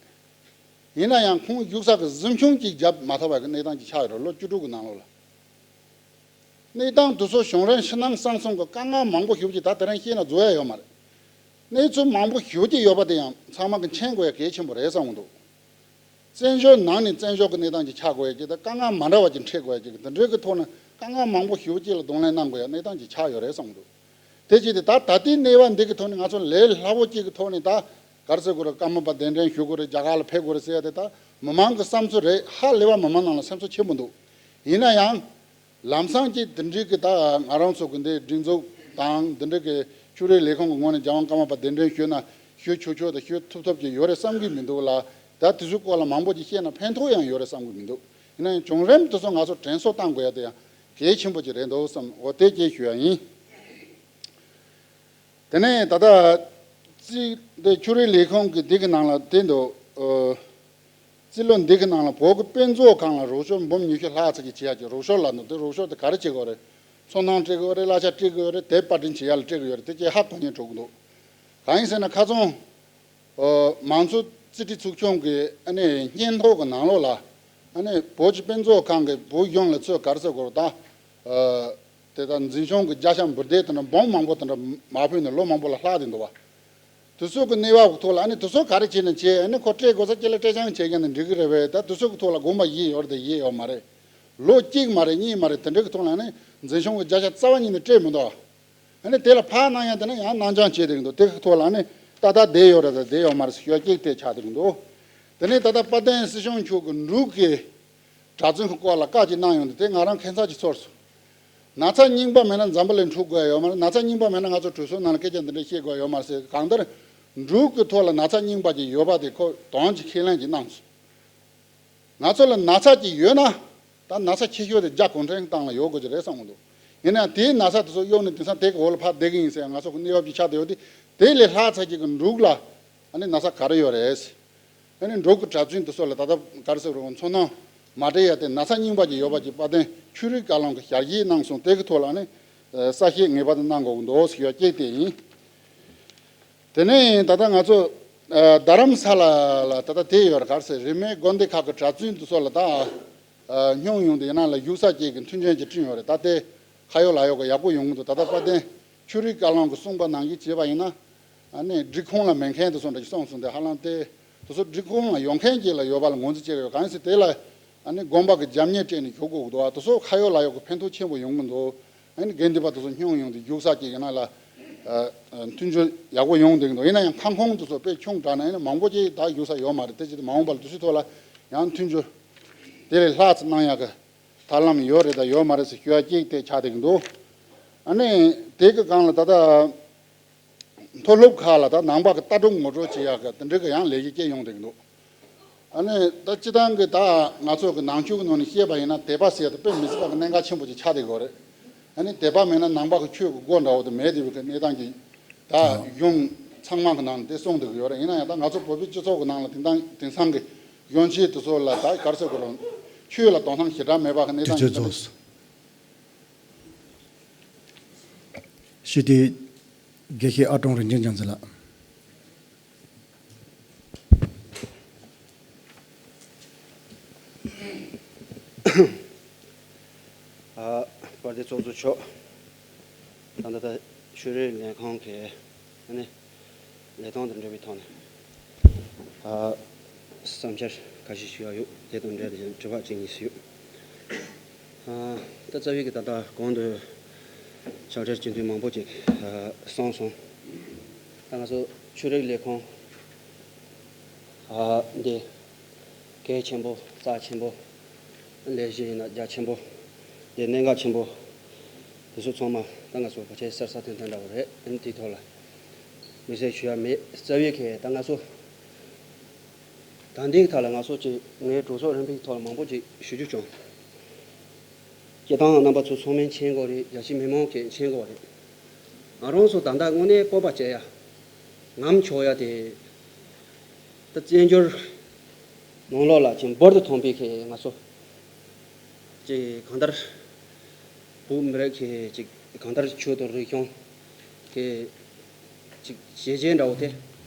ཡིན་ན་ཡང་ཁོང་བཞུགས་ས་གི་གཟིམ་ཆུང་ཅིག་བརྒྱབ་མ་ཐུབ་པ་གི་གནས་སྟངས་ཅིག་ཆགས་ཡོད་རེད། ལོ་བཅུ་དྲུག་གི་ནང་ལོགས་ལ། གནས་སྟངས་དེ་ཚོ་བྱུང་རིང་ཕྱི་ནང་གསང་གསུམ་གྱི་དཀའ་ངལ་མང་པོ་ཞེ་པོ་ཅིག་ད་དེ་རིང་བཤད་ན་རྫོགས་ཡ་ཡོད་མ་རེད། གནས་ཚུལ་མང་པོ་ཞེ་པོ་ཅིག་ཡོད་པ་དེ་ཡང་ཚང་མ་གི་མཁྱེན་དགོས་ཡ་གལ་ཆེན་པོ་རེད་བསམ་གི་འདུག་བཙན་བྱོལ་ནང་ནས་བཙན་བྱོལ་གྱི་གནས་སྟངས་ཅིག་ཆགས་དགོས་ཡ་ཅིག་དང་དཀའ་ངལ་མ་འདྲ་བ་ཅིག་འཕྲད་དགོས་ཡ་ཅིག་དེ་འདྲའི་གི་ཐོག་ནས་དཀའ་ངལ་མང་པོ་ཞེ་པོ་ཅིག་ལ་གདོང་ལེན་གནང་དགོས་ཡ་གནས་སྟངས་ཅིག་ཆགས་ཡོད་རེད་བསམ་གི་འདུག་དེ་བྱས་ཏེ་ད་ད་ལྟའི་གནས་བབ་འདི་གི་ཐོག་ནས་ང་ཚོ་ལས་སླ་པོ་ཅིག་གི་ཐོག་ནས་ད་ག་རེ་ཟེར་དགོས་རེད། ཀརྨ་པ་གདན་འདྲེན་ཞུ་དགོས་རེད། རྒྱ་གར་ལ་ཕེབས་དགོས་རེད་ཟེར་ཡ་དེ་ད་མི་མང་གི་བསམ་ཚུལ་རེད། ཧ་ལས་པ་མི་མང་ནང་ལ་སེམས་ཚོར་ཆེན་པོ་འདུག་ཡིན་ན་ཡང་། ལམ་སང་ཅིག་འདི་འདྲའི་གི་ད་ང་རང་ཚོ་གི་འདི་སྒྲིག་འཛུགས་དང་འདི་འདྲའི་གི་ཆོས་རིག་ལས་ཁུངས་ཀྱི་ངོས་ནས་རྒྱལ་དབང་ཀརྨ་པ་གདན་འདྲེན་ཞུས་ན་ཞུ་ཆོག་ཆོག་དང་ཞུ་ཐུབ་ཐུབ་ཀྱི་ཡོད་རེད་བསམ་གྱི་མི་འདུག་ལ། ད་དེ་ཚོའི་སྐོར་ལ་མང་པོ་ཅིག་བཤད་ན་ཕན་ཐོགས་ཡང་ཡོད་རེད་བསམ་གྱི་མི་འདུག་ཡིན་ན་ཡང་བྱུང་རིམ་དེ་ཚོ་ང་ཚོ་དྲན་གསོ་བཏང་དགོས་ཡ་དེ་ཡང་གལ་ཆེན་པོ་ཅིག་རེད་འདུག་བསམ། འོ་དེ་ཅིག་ཞུ་ཡ་ཡིན། དེ་ནས་ད་ལྟ་རྩིས་འདི་ཆོས་རིག་ལས་ཁུངས་ཀྱི་འདི་གི་ནང་ལ་དེ་འདུག་ཨོ། རྩིས་ལོ་འདི་གི་ནང་ལ་བོད་ཀྱི་དཔེ་མཛོད་ཁང་ལ་རོགས་སྐྱོར་འབུམ་ཉི་ཤུ་ལྷག་ཙམ་ཅིག་བྱེད་ཡ་ཅིག་རོགས་སྐྱོར་ལ་འདུག་དེ་རོགས་སྐྱོར་དེ་ག་རེ་བྱེད་དགོས་རེད། ཚོང་ཐང་སྤྲད་དགོས་རེད། གླ་ཆ་སྤྲད་དགོས་རེད། དེབ་པར་སྐྲུན་བྱེད་ཡ་ལ་སྤྲད་དགོས་རེད། དེ་ཅིག་ཧ་གོ་མཁན་འགྲོ་གི་འདུག་གང་ཡིན་ཟེར་ན་ཁ་སང་ཨོ་མང་གཙོ་རྩིས་ཁྲའི་ཚོགས་ཆུང་གི་ཨ་ནི་སྙན་ཐོ་གི་ནང་ལོགས་ལ་ཨ་ནི་བོད་ཀྱི་དཔེ་མཛོད་ཁང་གི་བོད་གཞུང་ལ་ཚུར་ག་རེ་ཟེར་དགོས་རེད་ད། ཨོ། དེ་ལྟར་འཛིན་སྐྱོང་གི་བརྒྱ་ཆ་འབུར་དེ་དེ་འདྲ་སྦོམ་མང་པོ་དེ་འདྲ་མ་ཕུལ་ནས་ལོ་མང་པོ་ལ་ལྷག་བསྡད་འདུག་བ། དེ་ཚོ་གི་གནས་བབ་ཀྱི་ཐོག་ལ་ཨ་ནི་དེ་ཚོ་ག་རེ་བྱས་ནས་བྱས། ཨ་ནི་ཁོ་སྤྲད་དགོས་ས་ཅི་ལ་སྤྲད་ཅང་བྱེད་མཁན་ནི་འགྲིག་གི་རེད་པས། ད་དེ་ཚོ་གི་ཐོག་ལ་དགོངས་པ་བཞེས་ཡོད་རེད་དང་བཞེས་ཡོད་མ་རེད། ལོ་གཅིག་མ་རེད། གཉིས་མ་རེད། དེ་འདྲ་གི་ཐོག་ལ་ཨ་ནི་འཛིན་སྐྱོང་གི་བརྒྱ་ཆ་རྩ་བ་ཉིད་ནས་སྤྲད་མི་འདུག་ཨ་ནི་དེ་ལ་ཕར་གནང་ཡ་དེ་ནི་ཡང་གནང་རྐྱང་བྱས་བསྡད་ཀྱི་འདུག་དེ་གི་ཐོག་ལ་ཨ་ནི་ཏག་ཏག་བསྡད་ཡོད་རེད་དང་བསྡད་ཡོད་མ་རེད་ཟེར་ཤོད་ཀྱི་དེ་ཆགས་བསྡད་ཀྱི་འདུག་དེ་ནས་ད་ལྟ་དཔལ་ལྡན་སྲིད་སྐྱོང་མཆོག་གི་འབྲུག་གི་གྲྭ་བཙུན་གྱི་སྐོར་ལ་བཀའ་ཅིག་གནང་ཡོང་དུས་དེ་ང་རང་ཁེངས་ཚར་ཅིག་ཚོར་སོང་། ན་ཚ་རྙིང་པ་མེད་ན་འཛམ་བུ་གླིང་འཁྲུག་དགོས་ཡ་ཡོད་མ་རེད། ན་ཚ་རྙིང་པ་མེད་ན་ང་ཚོ་གྲོས་ཚོགས་ནང་ལ་སྐད་ཆ་འདི་འདྲ་བཤད་དགོས་ཡ་ཡོད་མ་རེད་ཟེར། གང་ལྟར་འབྲུག་གི་ཐོག་ལ་ན་ཚ་རྙིང་པ་ཅིག་ཡོད་པ་དེ་ཁོ་དོན་གྱིས་ཁས་ལེན་ཅིག་གནང་སོང་། ང་ཚོ་ལ་ན་ཚ་ཅིག་ཡོད་ན། ད་ན་ཚ་ཆེ་ཤོས་དེ་རྒྱ་གུང་ཁྲན་ཏང་ལ་ཡོད་དགོས་ཀྱི་རེད་བསམ་གྱི་འདུག་ཡིན་ནའང་དེའི་ན་ཚ་དེ་ཚོ་གཡོགས་ནས་དེང་སང་དེ་གི་འོག་ལ་ཕར་བསྡད་ཀྱི་ཡིན་ཟེར་ང་ཚོ་གི་གནས་བབ་ཅིག་ཆགས་བསྡད་ཡོད་དེ། དེ་ལས་ལྷག་ཚར་གྱི་གི་འབྲུག་ལ་ཨ་ནི་ན་ཚ་ག་རེ་ཡོད་རེད། ཨ་ནི་འབྲུག་གི་གྲྭ་བཙུན་དེ་ཚོ་ལ་ད་ལྟ་ག་རེ་ཟེར་རུང་ཚོར་སྣང་མ་སྤྲད་ཡ་དེ་ན་ཚ་རྙིང་པ་ཅིག་ཡོད་པ་ཅིག་དཔལ་ལྡན་ཆོས་རིག་བཀའ་བློན་གྱིས་ཞལ་བཞེས་གནང་སོང་། དེ་གི་ཐོག་ལ་ཨ་ནི་གསལ་བཤད་ངེས་པར་དུ་གནང་དགོས་ཀྱི་འདུག་ཟེར་ཡ་གཅིག་དེ་ཡིན། དེ་ནས་ད་ལྟ་ང་ཚོ་ཨ་རྡ་རམ་ས་ལ་ལ་ད་ལྟ་དེ་ཡོད་རེད། ག་རེ་ཟེར། རིས་མེད་དགོན་སྡེ་ཁག་གི་གྲྭ་བཙུན་དེ་ཚོ་ལ་ད་ཨ་སྙུང་ཡོང་དུས་ཡིན་ན་ལ་བཞུགས་ས་ཅིག་གི་མཐུན་རྐྱེན་ཅིག་བསྐྲུན་ཡོད་རེད། ད་དེ་ཁ་ཡོད་ལག་ཡོད་ཀྱི་ཡག་པོ་ཡོང་གི་འདུག་ད་ལྟ་དཔལ་ལྡན་ཆོས་རིག་བཀའ་བློན་གྱིས་གསུངས་པ་ནང་བཞིན་བྱས་པ་ཡིན་ན། ཨ་ནི་སྒྲིག་ཁོངས་ལ་མེད་མཁན་དེ་ཚོ་འདྲ་ཞིག་གསུངས་སོང་། དེ་ཧ་ལམ་དེ་དེ་ཚོ་སྒྲིག་ཁོངས་ལ་ཡོང་མཁན་ཅིག་ལ་ཡོད་པ་ལ་ངོས་འཛིན་བྱེད་ཀྱི་ཡོད། གང་ཡིན་ཟེར་དེ་ལ་ཨ་ནི་དགོན་པ་གི་རྒྱབ་གཉེར་སྤྲད་ནས་བཞུགས་དགོས་ཀྱི་འདུག་ད་དེ་ཚོ་ཁ་ཡོད་ལག་ཡོད་ཀྱི་ཕན་ཐོགས་ཆེན་པོ་ཡོང་གི་འདུག་ཨ་ནི་དགེ་འདུན་པ་དེ་ཚོ་སྙུང་ཡོང་དུས་བཞུགས་ས་ཅིག་ཡིན་ན་ལ་ཨ་ཨ་མཐུན་སྦྱོར་ཡག་པོ་ཡོང་བསྡད་ཀྱི་འདུག་ཡིན་ན་ཡང་ཁང་ཁོངས་དེ་ཚོ་དཔེ་ཆུང་དྲགས་ན་ཨ་ནི་མང་པོ་ཅིག་ད་བཞུགས་ས་ཡོད་མ་རེད། དེ་ཅིག་དེ་མ་འོངས་པ་ལ་དེ་ཚོའི་ཐོག་ལ་ཡང་མཐུན་སྦྱོར་དེ་ལས་ལྷག་ཙམ་གནང་ཡག་གི་ཐབས་ལམ་ཡོད་རེད་དང་ཡོད་མ་རེད་ཟེར་ཞུ་ཡ་གཅིག་དེ་ཆགས་བསྡད་ཀྱི་འདུག་ཨ་ནི་དེ་གི་སྒང་ལ་ད་ལྟ་མཐོ་སློབ་ཁག་ལ་ད་ནང་པ་གི་ལྟ་གྲུབ་ངོ་སྤྲོད་བྱེད་ཡག་གི་དེ་འདྲ་གི་ཡང་ལས་གཞི་སྐྱེལ་ཡོང་བསྡད་ཀྱི་འདུག་ཨ་ནི་ད་སྤྱི་བཏང་གི་ད་ང་ཚོ་གི་ནང་ཆོས་ཀྱི་ནང་ནས་བཤད་པ་ཡིན་ན་དད་པ་ཟེར་ཡ་དེ་དཔེ་མི་སྲིད་པ་གི་གནད་འགག་ཆེན་པོ་ཅིག་ཆགས་བསྡད་ཀྱི་ཡོད་རེད། ཨ་ནི་དད་པ་མེད་ན་ནང་པ་གི་ཆོས་ཀྱི་སྒོ་འདྲ་བོ་དེ་མེད་བསྡད་པའི་གི་གནས་སྟངས་ཀྱི་ད་གཞུང་ཚང་མ་གི་ནང་ནས་དེ་གསུངས་བསྡད་ཀྱི་ཡོད་རེད། ཡིན་ན་ཡང་ད་ང་ཚོ་བོད་པའི་སྤྱི་ཚོགས་ཀྱི་ནང་ལ་དེང་སང་དེང་སང་གི་གཞོན་སྐྱེས་དེ་ཚོ་ལ་ད་ག་རེ་ཟེར་དགོས་རེད། ཆོས་ལ་དོ་སྣང་ཞེ་དྲག་མེད་པ་གི་གནས་སྟངས་ཀྱི་དུས་ཚོད་རྩོགས་སོང་། ཞུ་དེ་དགེ་བཤེས་ཨ་ཀྲོང་རིན་ཆེན་རྒྱ་མཚོ་ལགས། ཨ་དཔལ་ལྡན་ཚོགས་གཙོ་མཆོག་ད་ལྟ་ད་ཆོས་རིག་ལས་ཁུངས་ཀྱི་ཨ་ནི་ལས་དོན་དང་འབྲེལ་བའི་ཐོག་ནས་ཨ་བསམ་འཆར་ཁ་ཤས་ཞུ་ཡ་ཡོད། དེ་དང་འབྲེལ་ཏེ་དྲི་བ་གཅིག་གཉིས་ཡོད། ཨ་ད་རྩ་བའི་གི་ད་ལྟ་གོང་དུ་ཕྱག་བྲིས་སྤྱི་འཐུས་མང་པོ་ཅིག་ཨ་གསུངས་སོང་། ད་ང་ཚོ་ཆོས་རིག་ལས་ཁུངས་ཨ་འདི་གལ་ཆེན་པོ་རྩ་ཆེན་པོ། ལས་གཞི་ཡིན་ན་རྒྱ་ཆེན་པོ། དེ་གནད་འགག་ཆེན་པོ། དེ་ཚོ་ཚང་མ་ད་ང་ཚོ་ཕལ་ཆེར་གསལ་གསལ་ཐན་ཐན་འདྲ་བོ་རེད། ཨ་ནི་དེའི་ཐོག་ལ་དམིགས་བསལ་ཞུ་ཡ་མེད། རྩ་བའི་གི་ད་ང་ཚོ་ད་འདིའི་ཐད་ལ་ང་ཚོ་ཅིག་ངའི་གྲོས་ཚོགས་རིམ་པའི་ཐོག་ལ་མང་པོ་ཅིག་ཞུ་རྒྱུ་བྱུང་། སྤྱིར་བཏང་རྣམ་པ་ཚོ་ཚང་མས་མཁྱེན་གྱི་ཡོད་རེད། རྒྱ་ཆེའི་མི་མང་གིས་མཁྱེན་གྱི་ཡོད་རེད། ང་རང་ཚོ་ད་ལྟ་དངོས་གནས་སྤོབས་པ་བྱེད་ཡ་ངམ་ཆོག་ཡ་དེ། ད་བཙན་བྱོལ་ནང་ལོགས་ལ་ཅིག་འབུར་དུ་ཐོན་པའི་གི་ང་ཚོ་ཅིག་གང་ལྟར་བོད་མི་རིགས་ཀྱི་ཅིག་གང་ལྟར་ཆོས་དང་རིག་གཞུང་གི་ཅིག་བྱས་རྗེས་འདྲ་བོ་དེ་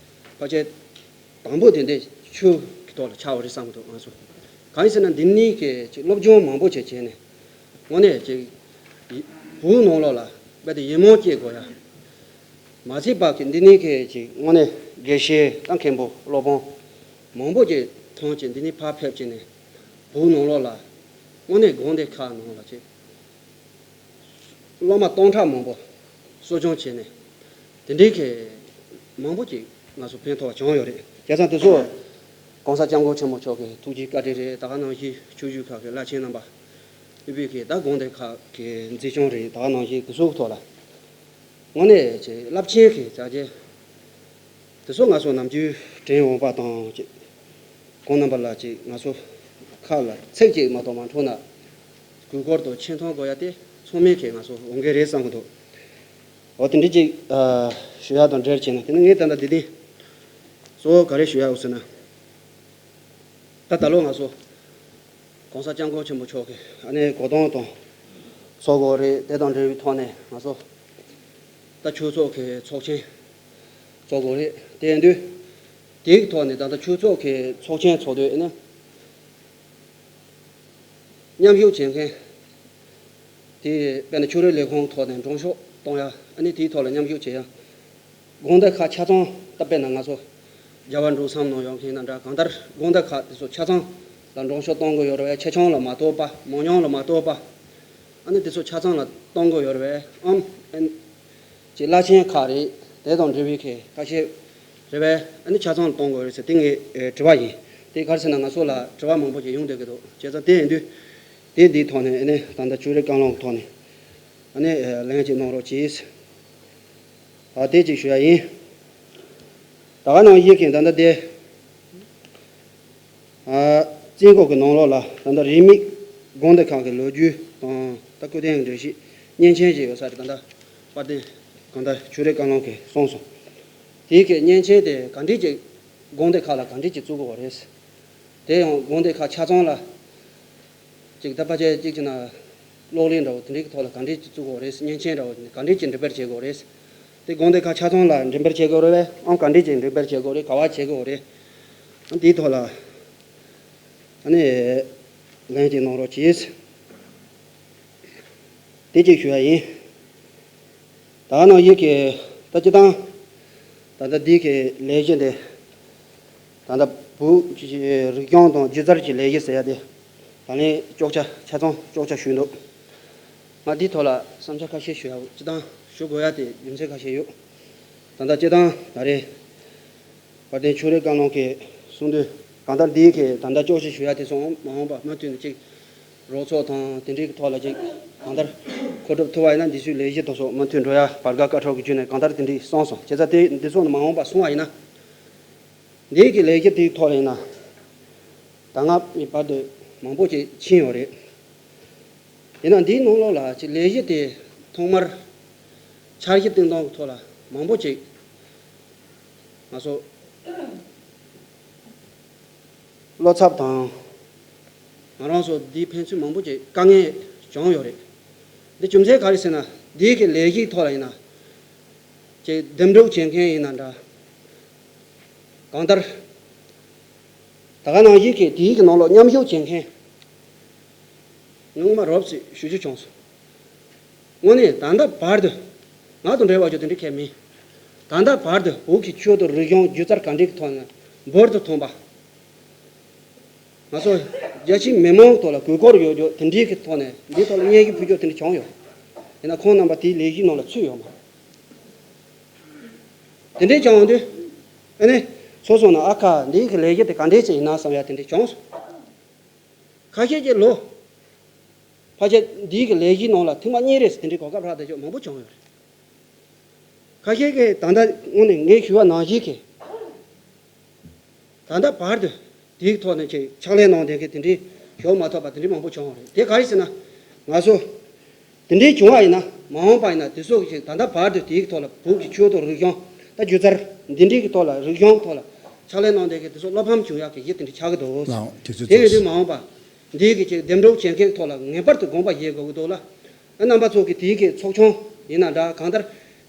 ཕལ་ཆེར་དང་པོ་དེ་འདི་ཆོས་ཀྱི་ཐོག་ལ་ཆགས་པ་རེད་བསམ་གྱི་འདུག་ང་ཚོ་གང་ཡིན་ཟེར་ན་འདི་ནས་གི་ཅིག་སློབ་སྦྱོང་མང་པོ་བྱས་བྱས་ནས་དངོས་གནས་ཅིག་བོད་ནང་ལོགས་ལ་རྦད་དེ་ཡིད་སྨོན་སྐྱེ་དགོས་ཡ། མ་ཚད་པ་གི་འདི་ནས་གི་ཅིག་དངོས་གནས་དགེ་བཤེས་དང་མཁན་པོ་སློབ་དཔོན་མང་པོ་ཅིག་ཐོན་བྱས་འདི་ནས་ཕར་ཕེབས་བྱས་ནས་བོད་ནང་ལོགས་ལ་དངོས་གནས་དགོན་སྡེ་ཁག་ནང་ལ་ཅིག་སློབ་མ་སྟོང་ཕྲག་མང་པོ་གསོ་སྐྱོང་བྱས་ནས་དེ་འདྲའི་གི་མང་པོ་ཅིག་ང་ཚོ་ཕན་ཐོགས་བྱུང་ཡོད་རེད། བྱས་ཙང་དེ་ཚོ་༸གོང་ས་༸སྐྱབས་མགོན་ཆེན་པོ་མཆོག་གི་ཐུགས་རྗེ་བཀའ་དྲིན་རེད། ད་ག་ནང་བཞིན་ཆོས་བརྒྱུད་ཁག་གི་བླ་ཆེན་རྣམ་པ་ཨུ་པའི་གི་ད་དགོན་སྡེ་ཁག་གི་འཛིན་སྐྱོང་རེད། ད་ག་ནང་བཞིན་དེ་ཚོའི་ཐོག་ལ་དངོས་གནས་ཀྱི་རླབས་ཆེན་གྱི་བྱས་རྗེས་དེ་ཚོ་ང་ཚོ་ནམ་རྒྱུན་དྲན་འོང་པ་དང་ཅིག་ཁོང་རྣམ་པ་ལ་ཅིག་ང་ཚོ་ཁ་ལ་ཚིག་ཅིག་མ་གཏོགས་མ་འཁྲུག་ན་གུས་བཀུར་དང་ཆེ་མཐོང་དགོས་ཡ་དེ་ཚང་མས་ཀྱི་ང་ཚོ་འོས་འགན་རེད་བསམ་གྱི་འདུག་འོ་དེ་འདྲ་ཅིག་ཨ་ཞུ་ཡ་དང་འབྲེལ་བྱས་ན་དེ་ནི་ངས་ད་ལྟ་འདི་དེ་གཙོ་བོ་ག་རེ་ཞུ་ཡ་ཡོད་ཟེར་ན། ད་ད་ལོ་ང་ཚོ་༸གོང་ས་༸སྐྱབས་མགོན་ཆེན་པོ་མཆོག་གི་ཨ་ནེ་གོ་སྟོན་དང་ཚོགས་འགོ་རེད། དེ་དང་འབྲེལ་བའི་ཐོག་ནས་ང་ཚོ་ད་ཆོས་ཚོགས་ཀྱི་ཚོགས་ཆེན་ཚོགས་དགོས་རེད། དེ་ཡིན་དུས་དེའི་ཐོག་ནས་ད་ལྟ་ཆོས་ཚོགས་ཀྱི་ཚོགས་ཆེན་ཚོགས་དུས་ཨ་ནེ་མཉམ་ཞུགས་བྱེད་མཁན་ དེ་དཔེར་ན་ཆོས་རིག་ལས་ཁུངས་ཐོག་ནས་མགྲོན་ཤོག་གཏོང་ཡ། ཨ་ནི་དེའི་ཐོག་ལ་མཉམ་ཞུགས་བྱེད་ཡ། དགོང་དག་ཁག་ཆ་ཚང་ད་དཔེར་ན་ང་ཚོ་རྒྱ་བལ་འབྲུག་གསུམ་ནང་ཡོང་མཁན་ཡིན་ན་འདྲ། གང་ལྟར་དགོང་དག་ཁག་དེ་ཚོ་ཆ་ཚང་ལ་མགྲོན་ཤོག་གཏོང་དགོས་ཡོད་རེད་བས། ཆེ་ཆུང་ལ་མ་གཏོགས་པ། མང་ཉུང་ལ་མ་གཏོགས་པ། ཨ་ནི་དེ་ཚོ་ཆ་ཚང་ལ་གཏོང་དགོས་ཡོད་རེད་བས། ཨམ་ཨན་ཅིག་བླ་ཆེན་ཁག་རེད། དེ་དང་འབྲེལ་བའི་གི་ཁ་ཤས་རེད་བས། ཨ་ནི་ཆ་ཚང་ལ་གཏོང་དགོས་རེད་ཟེར་དེ་ངའི་ཨེ་དྲི་བ་ཡིན། དེ་ག་རེ་ཟེར་ན་ང་ཚོ་ལ་དྲི་བ་མང་པོ་ཞིག་ཡོང་བསྡད་ཀྱི་འདུག་བྱས་ཙང་དེ་ཡིན་དུས་དེ་འདིའི་ཐོག་ནས་ཨ་ནི་ད་ལྟ་ཆོས་རིག་བཀའ་བློན་གྱི་ཐོག་ནས་ཨ་ནི་ཨེ་ལན་ཅིག་གནང་རོགས་གྱིས། ཨ་དེ་ཅིག་ཞུ་ཡ་ཡིན། ད་ག་ནང་བཞིན་གྱི་ད་ལྟ་དེ། ཨ་རྩིས་འགོ་གི་ནང་ལོགས་ལ་ད་ལྟ་རིས་མེད་དགོན་སྡེ་ཁག་གི་ལོ་རྒྱུས་དང་ད་སྐུ་རྟེན་གྱི་འགྲེལ་བཤད་མཉེན་ཆེན་ཞིག་ཡོད་ས་རེད། ད་ལྟ་དཔལ་ལྡན་གང་ལྟར་ཆོས་རིག་བཀའ་བློན་གྱིས་གསུངས་སོང་། དེའི་གི་མཉེན་ཆེན་དེ་ག་འདྲས་ཀྱི་དགོན་སྡེ་ཁག་ལ་ག་འདྲས་ཀྱི་བཙུགས་དགོས་པ་རེད། དེ་ཡང་དགོན་སྡེ་ཁག་ཆ་ཚང་ལ་ཅིག་ད་ཕལ་ཆེར་གཅིག་བྱས་ན་གློག་ཀླད་འདྲ་བོ་དེ་འདྲའི་གི་ཐོག་ལ་ག་འདྲས་ཀྱི་བཙུགས་དགོས་རེད། མཉེན་ཆེན་འདྲ་བོ་དེ་ག་འདྲས་ཀྱི་འགྲེམས་སྤེལ་བྱེད་དགོས་རེད། དེ་དགོན་སྡེ་ཁག་ཆ་ཚང་ལ་འགྲེམས་སྤེལ་བྱེད་དགོས་རེད་བས། ཨང་ག་འདྲས་ཀྱི་འགྲེམས་སྤེལ་བྱེད་དགོས་རེད། ག་བ་བྱེད་དགོས་རེད། ཨང་དེའི་ཐོག་ལ་ཨ་ནི་ལན་ཅིག་གནང་རོགས་གྱིས། དེ་ཅིག་ཞུ་ཡ་ཡིན། ད་ནང་བཞིན་གྱི་ད་སྤྱི་བཏང་ད་ལྟ་འདི་གི་ལས་གཞི་འདི་ད་ལྟ་བོད་ཀྱི་རིག་གཞུང་དང་སྒྱུ་རྩལ་གྱི་ལས་གཞི་ཟེར་ཡ་དེ་ད་ལན་ཅོག་ཆ་ཆ་ཚང་ཅོག་ཆ་ཞུས་འདུག་ང་འདིའི་ཐོག་ལ་བསམ་འཆར་ཁ་ཤས་ཞུ་ཡ། སྤྱི་བཏང་ཞུ་དགོས་ཡ་དེ་རྒྱུ་མཚན་ཁ་ཤས་ཡོད། ད་ལྟ་སྤྱི་བཏང་ད་རེས་དཔལ་ལྡན་ཆོས་རིག་བཀའ་བློན་གྱིས་གསུངས་དུས་གང་ལྟར་འདི་གི་ད་ལྟ་ཅོག་ཆ་ཞུ་ཡ་དེ་ཚོ་མ་འོངས་པ་མུ་མཐུད་ནས་ཅིག་རོགས་ཚོགས་དང་དེ་འདྲའི་ཐོག་ལ་ཅིག་གང་ལྟར་མཁོ་སྒྲུབ་ཐུབ་པ་ཡིན་ན་འདི་ཚོའི་ལས་གཞི་དེ་ཚོ་མུ་མཐུད་འགྲོ་ཡ་བར་བརྒལ་བཀའ་ཤག་གི་བརྒྱུད་ནས་གང་ལྟར་དེ་འདྲའི་གསུངས་སོང་། བྱས་ཙང་དེ་འདི་ཚོ་ནི་མ་འོངས་པ་སོང་བ་ཡིན་ན་འདི་གི་ལས་གཞི་དེའི་ཐོག་ལ་ཡིན་ན་ད་སྔ་མའི་བར་དུ་མང་པོ་ཅིག་ཕྱིན་ཡོད་རེད། ཡིན་ན་འདིའི་ནང་ལོགས་ལ་ཅིག་ལས་གཞི་དེ་ཐོག་མར་འཆར་གཞི་བཏིང་སྟངས་ཀྱི་ཐོག་ལ་མང་པོ་ཅིག་ང་ཚོ་བློ་འཚབ་དང་ང་རང་ཚོ་འདིའི་ཕན་ཚུན་མང་པོ་ཅིག་དཀའ་ངལ་བྱུང་ཡོད་རེད། འདི་རྒྱུ་མཚན་ག་རེ་ཟེར་ན་འདིའི་གི་ལས་གཞིའི་ཐོག་ལ་ཡིན་ན་ཅིག་འདེམས་སྒྲུག་བྱེད་མཁན་ཡིན་ན་འདྲ། གང་ལྟར་ད་ག་ནང་བཞིན་གྱི་དེའི་གི་ནང་ལོགས་མཉམ་ཞུགས་བྱེད་མཁན་ངས་སྔོན་མ་རོབ་ཙམ་ཞུ་རྒྱུ་བྱུང་སོང་། དངོས་གནས་ད་ལྟ་བར་དུ་ང་དང་འབྲེལ་བ་ཅིག་དེ་འདྲ་གང་ཡང་མེད། ད་ལྟ་བར་དུ་བོད་ཀྱི་ཆོས་དང་རིག་གཞུང་སྒྱུ་རྩལ་ག་འདྲའི་གི་ཐོག་ནས་འབུར་དུ་ཐོན་པ། ང་ཚོ་རྒྱ་ཆེའི་མི་མང་ཐོག་ལ་གུས་བཀུར་ཡོད་རྒྱུ་དེ་འདྲའི་གི་ཐོག་ནས་འདིའི་ཐོག་ལ་སྙན་ཞུ་ཕུལ་རྒྱུ་དེ་འདྲ་བྱུང་ཡོད། ཡིན་ན་ཁོང་རྣམ་པ་དེའི་ལས་གཞིའི་ནང་ལ་ཚུད་ཡོད་མ་རེད། དེ་འདྲ་བྱུང་དུས་ཨ་ནི་སོ་སོ་ནང་ཨ་ཁ་འདིའི་གི་ལས་གཞི་དེ་ག་འདྲ་ཅིག་ཡིན་ན་བསམ་ཡ་དེ་འདྲ་བྱུང་སོང་། ཁ་ཤས་ཀྱིས་ལོ་ཕལ་ཆེར་འདིའི་གི་ལས་གཞིའི་ནང་ལ་ཐེངས་མ་གཉིས་རེ་ཟེར་དེ་འདྲའི་གོ་སྐབས་རག་བསྡད་ཆོག་མང་པོ་བྱུང་ཡོད་རེད། ཁ་ཤས་ཀྱིས་ད་ལྟ་དངོས་གནས་ངས་ཞུ་བ་ནང་བཞིན་གྱི་ད་ལྟ་བར་དུ་དེའི་ཐོག་ནས་ཅིག་ཕྱག་ལས་གནང་བསྡད་མཁན་དེ་འདྲའི་ཞུ་མ་ཐུབ་པ་དེ་འདྲའི་མང་པོ་བྱུང་བ་རེད། དེ་ག་རེ་ཟེར་ན་ང་ཚོ་དེ་འདྲའི་བྱུང་བ་ཡིན་ན་མ་འོངས་པ་ཡིན་ན་དེ་ཚོ་གི་ད་ལྟ་བར་དུ་དེའི་ཐོག་ལ་བོད་ཀྱི་ཆོས་དང་རིག་གཞུང་ད་སྒྱུ་རྩལ་འདི་འདྲའི་གི་ཐོག་ལ་རིག་གཞུང་ཐོག་ལ་ཕྱག་ལས་གནང་བསྡད་མཁན་དེ་ཚོ་བློ་ཕམ་བྱུང་ཡག་གི་གཞི་དེ་འདྲ་ཆགས་ཀྱི་འདུག་ལའང་དེ་ཚོ་དེ་ཡིན་དུས་མ་འོངས་པ་འདི་གི་ཅིག་འདེམས་སྒྲུག་བྱེད་མཁན་ཐོག་ལ་ངེས་པར་དུ་དགོངས་པ་བཞེས་དགོས་ཀྱི་འདུག་ལ། ཨ་རྣམ་པ་ཚོ་གི་དེའི་གི་ཚོགས་ཆུང་ཡིན་ན་འདྲ། གང་ལྟར་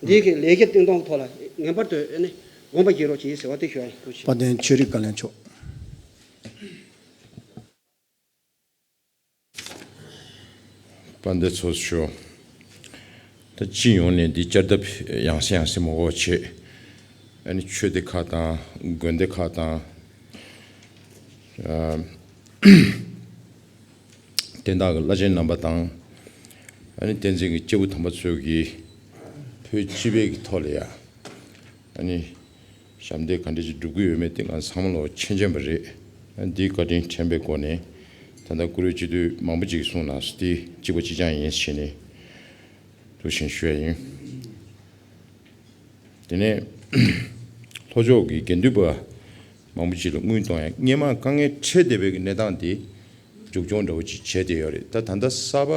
འདིའི་གི་ལས་གཞི་བཏིང་གཏོང་གི་ཐོག་ལ་ངེས་པར་དུ་ཨ་ནི་དགོངས་པ་བཞེས་རོགས་གྱིས་ཟེར་བ་དེ་ཞུ་ཡ་ཡིན། ཐུགས་རྗེ་ཆེ། དཔལ་ལྡན་ཆོས་རིག་བཀའ་བློན་མཆོག་དཔལ་ལྡན་ཚོགས་གཙོ་མཆོག་ད་སྤྱི་ཡོངས་ནས་འདི་བསྐྱར་ལྡབ་ཡང་སེ་ཡང་སེ་མ་དགོས་པ་བྱེད། ཨ་ནི་ཆོས་སྡེ་ཁག་དང་དགོན་སྡེ་ཁག་དང་། ཨ། དེ་དག་གི་བླ་ཆེན་རྣམ་པ་དང་། ཨ་ནི་བསྟན་འཛིན་གྱི་སྐྱེས་བུ་དམ་པ་ཚོས་ཀྱིས་བོད་སྤྱི་པའི་གི་ཐོག་ལ་ཡ། ཨ་ནི་ཞབས་འདེགས་ག་འདྲ་ཅིག་སྒྲུབ་ཀྱི་ཡོད་མེད་དེ་ང་ཚང་མ་ལོ་མཁྱེན་མཁྱེན་པ་རེད། ཨ་འདིའི་བཀའ་དྲིན་དྲན་པའི་སྒོ་ནས་ད་ལྟ་བཀུར་འོས་སྤྱི་འཐུས་མང་པོ་ཅིག་གསུངས་གནང་སོང་། དེ་གཅིག་པ་གཅིག་རྐྱང་ཡིན་ཞེས་ནས་འདུག་བཞིན་ཞུ་ཡ་ཡིན། དེ་ནས་ལྷོ་ཕྱོགས་ཀྱི་དགེ་འདུན་པ་མང་པོ་ཅིག་ལ་དངུལ་གཏོང་ཡ་སྔོན་མ་དཀའ་ངལ་འཕྲད་བསྡད་པའི་གནས་སྟངས་དེ་མཇུག་སྐྱོང་འདྲ་བོ་ཅིག་བྱས་བསྡད་ཡོད་རེད། ད་ད་ལྟ་གསར་པ་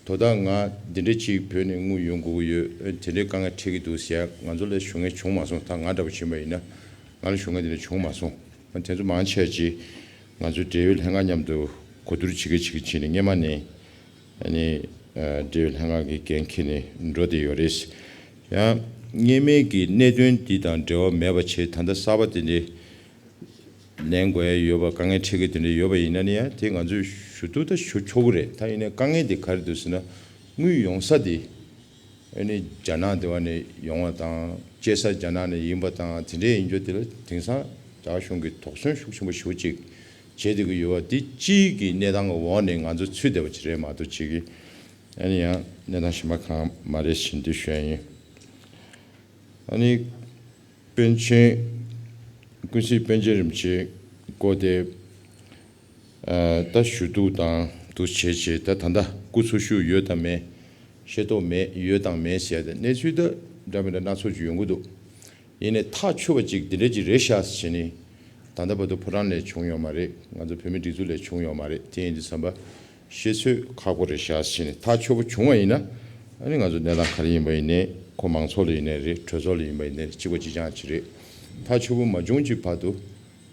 དོ་བདག་ང་འདི་འདྲ་ཅིག་བོད་ནས་དངུལ་ཡོང་དགོས་ཀྱི་ཡོད། དེ་འདྲའི་དཀའ་ངལ་འཕྲད་ཀྱི་འདུག་ཟེར་ཡ་ང་ཚོ་ལ་ཞུ་མཁན་བྱུང་མ་སོང་། ད་ང་འདྲ་བོ་ཡིན་པ་ཡིན་ན་ང་ལ་ཞུ་མཁན་དེ་འདྲ་བྱུང་མ་སོང་། དེ་ཚོ་མང་ཆེ་ཅིག་ང་ཚོའི་འབྲེལ་ཡོད་ལྷན་ཁང་མཉམ་དུ་གོ་བསྡུར་བྱེད་ཀྱི་བྱེད་ཀྱི་བྱས་ནས་སྔོན་མ་ནས་ཨ་ནི་འབྲེལ་ཡོད་ལྷན་ཁང་གི་འགན་འཁྱེར་ནས་འགྲོ་བསྡད་ཡོད་རེད། ཡང་སྔོན་མའི་གི་གནད་དོན་འདི་དང་འབྲེལ་བ་མེད་པ་བྱས། ད་ལྟ་གསར་པ་དེ་འདྲའི་ལེན་དགོས་ཡ་ཡོད་པ། དཀའ་ངལ་འཕྲད་ཀྱི་དེ་འདྲ་ཡོད་པ་ཡིན་ན་ནི་ཡང་དེ་ང་ཚོས་ཞུ་གཏུག་ད་ཞུ་ཆོག་གི་རེད། ད་ཡིན་ནའི་དཀའ་ངལ་དེ་ག་རེ་འདུག་ཟེར་ན། དངུལ་ཡོང་ས་དེ་ཨ་ནི་རྒྱ་ནག་དེ་བ་ནས་ཡོང་བ་དང་སྐྱེལ་ས་རྒྱ་ནག་ནས་ཡིན་པ་དང་དེ་འདྲའི་ཡིན་རྒྱུ་དེ་ལ་དེང་སང་རྒྱ་གཞུང་གིས་དོགས་ཟོན་ཤུགས་ཆེན་པོ་ཞེ་པོ་ཅིག་བྱེད་བསྡད་ཀྱི་ཡོད་པ་དེ་སྤྱིའི་གི་གནས་སྟངས་ཀྱི་འོག་ནས་ང་ཚོ་ཚུད་བསྡད་པ་ཅིག་རེད་མ་གཏོགས་ཅིག་གི་ཨ་ནི་ཡང་གནས་སྟངས་གཞན་པ་གང་མ་རེད་ཟེར་འདི་ཞུ་ཡ་ཡིན། ཨ་ནི། པཎ་ཆེན། ཀུན་གཟིགས་པཎ་ཆེན་རིན་པོ་ཆེའི་སྐོར་དེ། ཨ། ད་ཞུ་གཏུག་དང་འདུག་བྱས་བྱས་ད་ད་ལྟ་སྐུ་འཚོ་བཞུགས་ཡོད་དང་མེད། ཤེས་རྟོགས་མེད་ཡོད་དང་མེད་ཟེར་ཡ་དེ་གནས་ཚུལ་ད་འདྲ་མི་འདྲ་སྣ་ཚོགས་ཅིག་ཡོང་གི་འདུག་ཡིན་ནའི་ཐག་ཆོད་པ་ཅིག་འདི་འདྲ་ཅིག་རེད་ཤག་ཟེར་ནས་ད་ལྟ་བར་དུ་ཕོ་བྲང་ནས་བྱུང་ཡོད་མ་རེད། ང་ཚོ་བོད་མི་སྒྲིག་འཛུགས་ལས་བྱུང་ཡོད་མ་རེད། དེ་ཡིན་དུས་ཙམ་པ། ཤེས་ཚོད་ཁག་པོ་རེད་ཤག་ཟེར་ནས་ཐག་ཆོད་པོ་བྱུང་བ་ཡིན་ན། ཨ་ནི་ང་ཚོ་གནས་སྟངས་ག་རེ་ཡིན་པ་ཡིན་ནའི་ཁོ་མང་ཚོགས་ལ་ཡིན་ནའི་རེད། གྲོས་ཚོགས་ལ་ཡིན་པ་ཡིན་ནའི་རེད། གཅིག་པ་གཅིག་རྐྱང་ཅིག་རེད། ཐག་ཆོད་པོ་མ་བྱུང་གི་བར་དུ།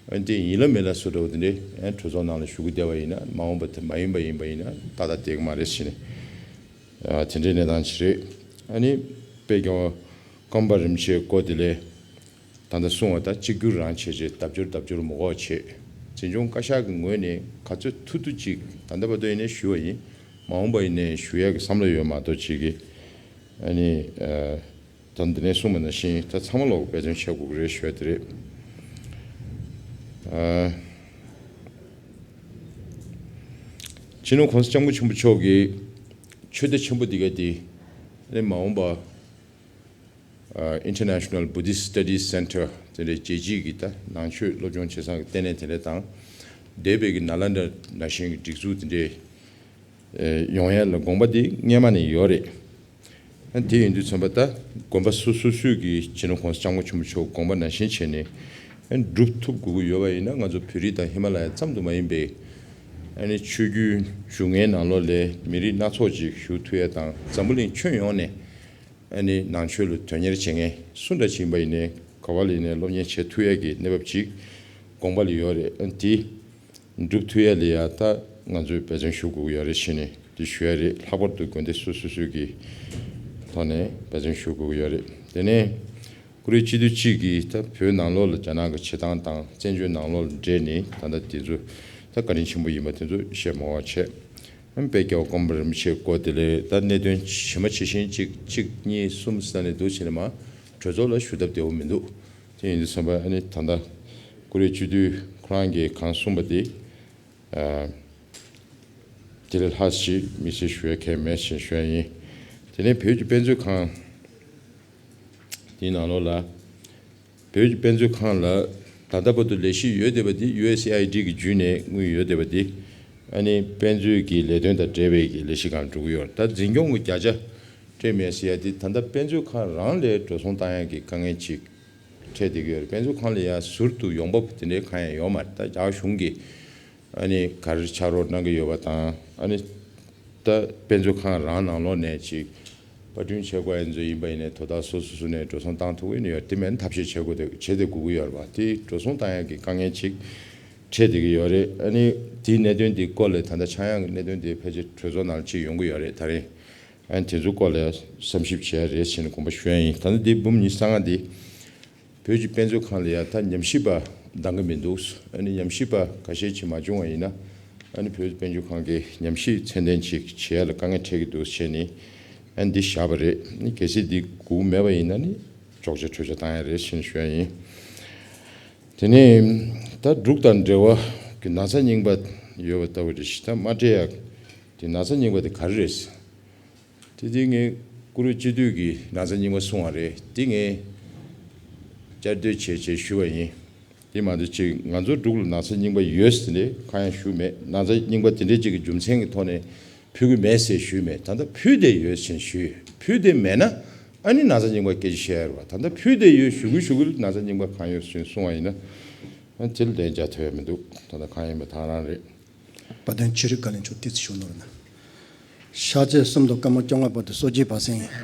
ཨ་ནི་དེ་ཡིན་ལ་མིན་ལ་བཟོ་འདྲ་བོ་དེ་འདྲས་ཨ་ནི་གྲོས་ཚོགས་ནང་ལ་ཞུགས་ཀྱི་བསྡད་པ་ཡིན་ན་མ་འོངས་པ་དེ་མ་ཡིན་པ་ཡིན་པ་ཡིན་ན་ཏག་ཏག་བསྡད་ཀྱི་མ་རེད་ཟེར་ནས། ཨ། དེ་འདྲའི་གནས་སྟངས་ཅིག་རེད། ཨ་ནི་དཔལ་རྒྱལ་བ་ཀརྨ་པ་རིན་པོ་ཆེའི་སྐོར་དེ་ལས། ད་ལྟ་གསུངས་པ་ལྟར་གཅིག་གྱུར་རང་བྱས་རྗེས་ལྡབ་འགྱུར་ལྡབ་འགྱུར་མ་འགོག་བྱས། འཛིན་སྐྱོང་བཀའ་ཤག་གི་ངོས་ནས་ག་ཚོད་ཐུབ་ཐུབ་ཅིག་ད་ལྟ་བར་དུ་ཡིན་ནའི་ཞུ་བ་ཡིན། མ་འོངས་པ་ཡིན་ནའི་ཞུ་ཡག་གི་བསམ་བློ་ཡོད་མ་གཏོགས་ཅིག་གི་ཨ་ནི། ཨ། ད་འདི་ནས་གསུངས་པ་ནང་བཞིན་ད་ཚང་མ་ལོག་འབད་བརྩོན་བྱེད་དགོས་ཀྱི་རེད་ཞུ་ཡ་དེ་རེད། ཨ། སྤྱི་ནོར་༸གོང་ས་༸སྐྱབས་མགོན་ཆེན་པོ་མཆོག་གིས་ཆོས་སྡེ་ཆེན་པོ་འདི་ག་དེ་ཨ་ནི་མ་འོངས་པ། ཨ། International Buddhist Studies Center དེ་འདྲའི་རྒྱལ་སྤྱིའི་གི་ད་ནང་ཆོས་སློབ་སྦྱོང་བྱེད་སའི་ལྟེ་གནས་དེ་འདྲ་དང་། འདས་པའི་གི་ནཱ་ལནྡཱ་ནང་བཞིན་གྱི་སྒྲིག་འཛུགས་དེ་འདྲའི་ཨེ་ཡོང་ཡ་ལ་དགོངས་པ་དེ་སྔོན་མ་ནས་ཡོད་རེད། ཨ། དེ་ཡིན་དུས་ཙམ་པ་ད་དགོན་པ་སོ་སོ་སོའི་གི་སྤྱི་ནོར་༸གོང་ས་༸སྐྱབས་མགོན་ཆེན་པོ་མཆོག་དགོངས་པ་ནང་བཞིན་བྱས་ནས་ཨ་སྒྲུབ་ཐུབ་དགོས་ཀྱི་ཡོད་པ་ཡིན་ན། ང་ཚོ་བོད་རིགས་དང་ཧི་མ་ལ་ཡ་ཙམ་དུ་མ་ཡིན་པའི་ཨ་ནི་ཆོས་བརྒྱུད་བཞུགས་མཁན་ནང་ལོགས་ལས་མི་རིགས་སྣ་ཚོགས་ཅིག་བཞུགས་ཐུབ་ཡ་དང་། འཛམ་བུ་གླིང་ཁྱོན་ཡོངས་ནས་ཨ་ནི་ནང་ཆོས་ལ་དོན་གཉེར་བྱེད་མཁན་སུ་འདྲ་ཅིག་ཡིན་པ་ཡིན་ནའི་ག་བ་ལ་ཡིན་ནའི་སློབ་གཉེར་བྱེད་ཐུབ་ཡ་གི་གནས་བབ་ཅིག་དགོངས་པ་ལ་ཡོད་རེད། ཨ། དེ་སྒྲུབ་ཐུབ་ཡ་ལ་ཡ་ད་ང་ཚོས་འབད་བརྩོན་ཞུ་དགོས་ཀྱི་ཡོད་རེད་ཟེར་ནས་དེ་ཞུ་ཡ་རེད། ལྷག་པར་དུ་དགོན་སྡེ་སོ་སོ་སོ་གི་ཐོག་ནས་འབད་བརྩོན་ཞུ་དགོས་ཀྱི་ཡོད་རེད། དེ་ནས་ཀུ་རེ་སྤྱི་འཐུས་གཅིག་གིས་ད་བོད་ནང་ལོགས་ལ་རྒྱ་ནག་གི་བྱེད་སྟངས་དང་བཙན་བྱོལ་ནང་ལོགས་ལ་འབྲེལ་ནས་ད་ལྟ་དེ་ཚོ་ད་བཀའ་དྲིན་ཆེན་པོ་ཡིན་པ་དེ་ཚོ་བཤད་མ་དགོས་པ་བྱས། ཨ། དཔལ་རྒྱལ་བ་ཀརྨ་པ་རིན་པོ་ཆེའི་སྐོར་དེ་ལས་ད་གནད་དོན་ཇི་མ་ཇི་བཞིན་གཅིག་གཅིག་གཉིས་གསུམ་ཟེར་ནས་འདུག་བྱས་ནས་མ་གྲོས་ཚོགས་ལ་ཞུ་ཐབས་བདེ་པོ་མི་འདུག་དེ་ཡིན་དུས་ཙམ་པ་ཨ་ནི་ད་ལྟ་ཀུ་རེ་སྤྱི་འཐུས་ཁོ་རང་གིས་གང་གསུངས་པ་དེ། ཨ། དེ་ལས་ལྷག་ཅིག་དམིགས་བསལ་ཞུ་ཡ་གང་ཡང་མེད་ཅེས་ཞུ་ཡ་ཡིན། དེ་ནས་བོད་ཀྱི་དཔེ་མཛོད་ཁང་དེའི་ནང་ལོགས་ལ། བོད་ཀྱི་དཔེ་མཛོད་ཁང་ལ་ད་ལྟ་བར་དུ་ལས་གཞི་ཡོད་བསྡད་པ་འདི་ཡུ་ཨེས་ཨེ་ཨའི་ཌི་གི་བརྒྱུད་ནས་དངུལ་ཡོད་བསྡད་པ་འདི་ཨ་ནི་དཔེ་མཛོད་ཀྱི་ལས་དོན་དང་འབྲེལ་བའི་གི་ལས་གཞི་སྒང་འགྲོ་གི་ཡོད། ད་འཛིན་སྐྱོང་གི་བརྒྱ་ཆ་སྤྲད་མེད་ཟེར་ཡ་འདི་ད་ལྟ་དཔེ་མཛོད་ཁང་རང་ལ་འགྲོ་སོང་བཏང་ཡ་གི་དཀའ་ངལ་ཅིག་འཕྲད་བསྡད་ཀྱི་ཡོད་རེད། དཔེ་མཛོད་ཁང་ལ་ཡ་ཟུར་དུ་ཡོང་འབབ་དེ་འདྲའི་གང་ཡང་ཡོད་མ་རེད། ད་རྒྱ་གཞུང་གིས་ཨ་ནི་ག་རེ་ཕྱག་རོགས་གནང་གི་ཡོད་པ་དང་། ཨ་ནི་ད་དཔེ་མཛོད་ཁང་རང་ནང་ལོགས་ནས་ཅིག་པར་སྐྲུན་བྱེད་དགོས་ཡ་ཚོ་ཡིན་པ་ཡིན་ནའི་དོ་བདག་སོ་སོ་སོ་ནས་འགྲོ་སོང་བཏང་ཐུབ་ཀྱི་ཡོད་དེ་མིན་ཐབས་ཤེས་བྱེད་དགོས་དེ་བྱེད་དེ་དགོས་ཀྱི་ཡོད་རེད་པ། དེ་འགྲོ་སོང་བཏང་ཡ་གི་དཀའ་ངལ་ཅིག་འཕྲད་བསྡད་ཀྱི་ཡོད་རེད། ཨ་ནི་དེའི་གནད་དོན་དེ་སྐོར་ལ་ད་ལྟ་ཆག་ཡང་གི་གནད་དོན་དེ་ཕལ་ཆེར་གྲོས་ཚོགས་ནང་ཅིག་ཡོང་གི་ཡོད་རེད། ད་རེས་ཨ་ནི་དེ་ཚོ་སྐོར་ལ་བསམ་ཞིབ་བྱེད་ཡ་རེད་ཟེར་ནས་དགོངས་པ་ཞུ་ཡ་ཡིན། ད་ནི་འདི་འབུམ་ཉི་ཤུ་རྩ་ལྔ་འདི་བོད་ཀྱི་དཔེ་མཛོད་ཁང་ལ་ཡ་ད་ཉམས་ཞིབ་པ་འདང་གི་མི་འདུག་ཨ་ནི་ཉམས་ཞིབ་པ་ཁ་ཤས་ཅིག་མ་བྱུང་བ་ཡིན་ན། ཨ་ནི་བོད་ཀྱི་དཔེ་མཛོད་ཁང་གིས་ཉམས་ཞིབ་ཚད་ལྡན་ཅིག་བྱེད་ཡ་ལ་དཀའ་ངལ་འཕྲད་ཀྱི་འདུག་ཟེར་ནས་ཨ་ནི་འདི་བཞག་པ་རེད། ཨ་ནི་གལ་སྲིད་འདི་སྒུག་མེད་པ་ཡིན་ན་ནི་གཅོག་ཆ་འཕྲོས་ཆ་བཏང་ཡ་རེད་ཟེར་ནས་ཞུ་ཡ་ཡིན། དེ་ནས་ད་འབྲུག་དང་འབྲེལ་བ་གི་ན་ཚ་རྙིང་པ་ཡོད་པ་ལྟ་བུ་རེད་ཤག་ད་མ་སྤྲད་ཡ་དེ་ན་ཚ་རྙིང་པ་དེ་ག་རེ་རེད། དེ་དེ་ངས་ཀུ་རུ་སྤྱི་འཐུས་ཀྱི་ན་ཚ་རྙིང་པ་གསུང་བ་རེད། དེ་ངས་བསྐྱར་ཟློས་བྱས་བྱས་ཞུ་བ་ཡིན། དེ་མ་གཏོགས་ཅིག་ང་ཚོ་འབྲུག་ལ་ན་ཚ་རྙིང་པ་ཡོད་ཟེར་ནས་གང་ཡང་ཞུས་མེད། ན་ཚ་རྙིང་པ་དེ་འདྲའི་ཅིག་གི་རྒྱུ་མཚན་གྱི་ཐོག་ནས་ཕུལ་གྱི་མེད་ཟེར་ཞུས་མེད། ད་ལྟ་ཕུལ་བསྡད་ཡོད་ཟེར་ཞུས་ཡོད། ཕུལ་བསྡད་མེད་ན་ཨ་ནི་ན་ཚ་རྙིང་པ་སྐད་ཆ་བཤད་ཡ་རེད་བ། ད་ལྟ་ཕུལ་བསྡད་ཡོད་ཞུ་གི་ཞུ་གི་ན་ཚ་རྙིང་པ་གང་ཡོད་ཟེར་གསུང་བ་ཡིན་ན་ཨ་དེ་ལ་ལན་རྒྱག་ཐུབ་ཡ་མི་འདུག་ད་ལྟ་གང་ཡིན་པ་ད་རང་རེད། དཔལ་ལྡན་ཆོས་རིག་བཀའ་བློན་མཆོག་ཏོག་ཙམ་ཞུ་ནོར་ན། ཤར་རྩེ་གསུམ་དང་ཀརྨ་སྐྱབས་མགོན་བར་དུ་སོ་སྐྱེའི་བར་གསེང་ཡིན།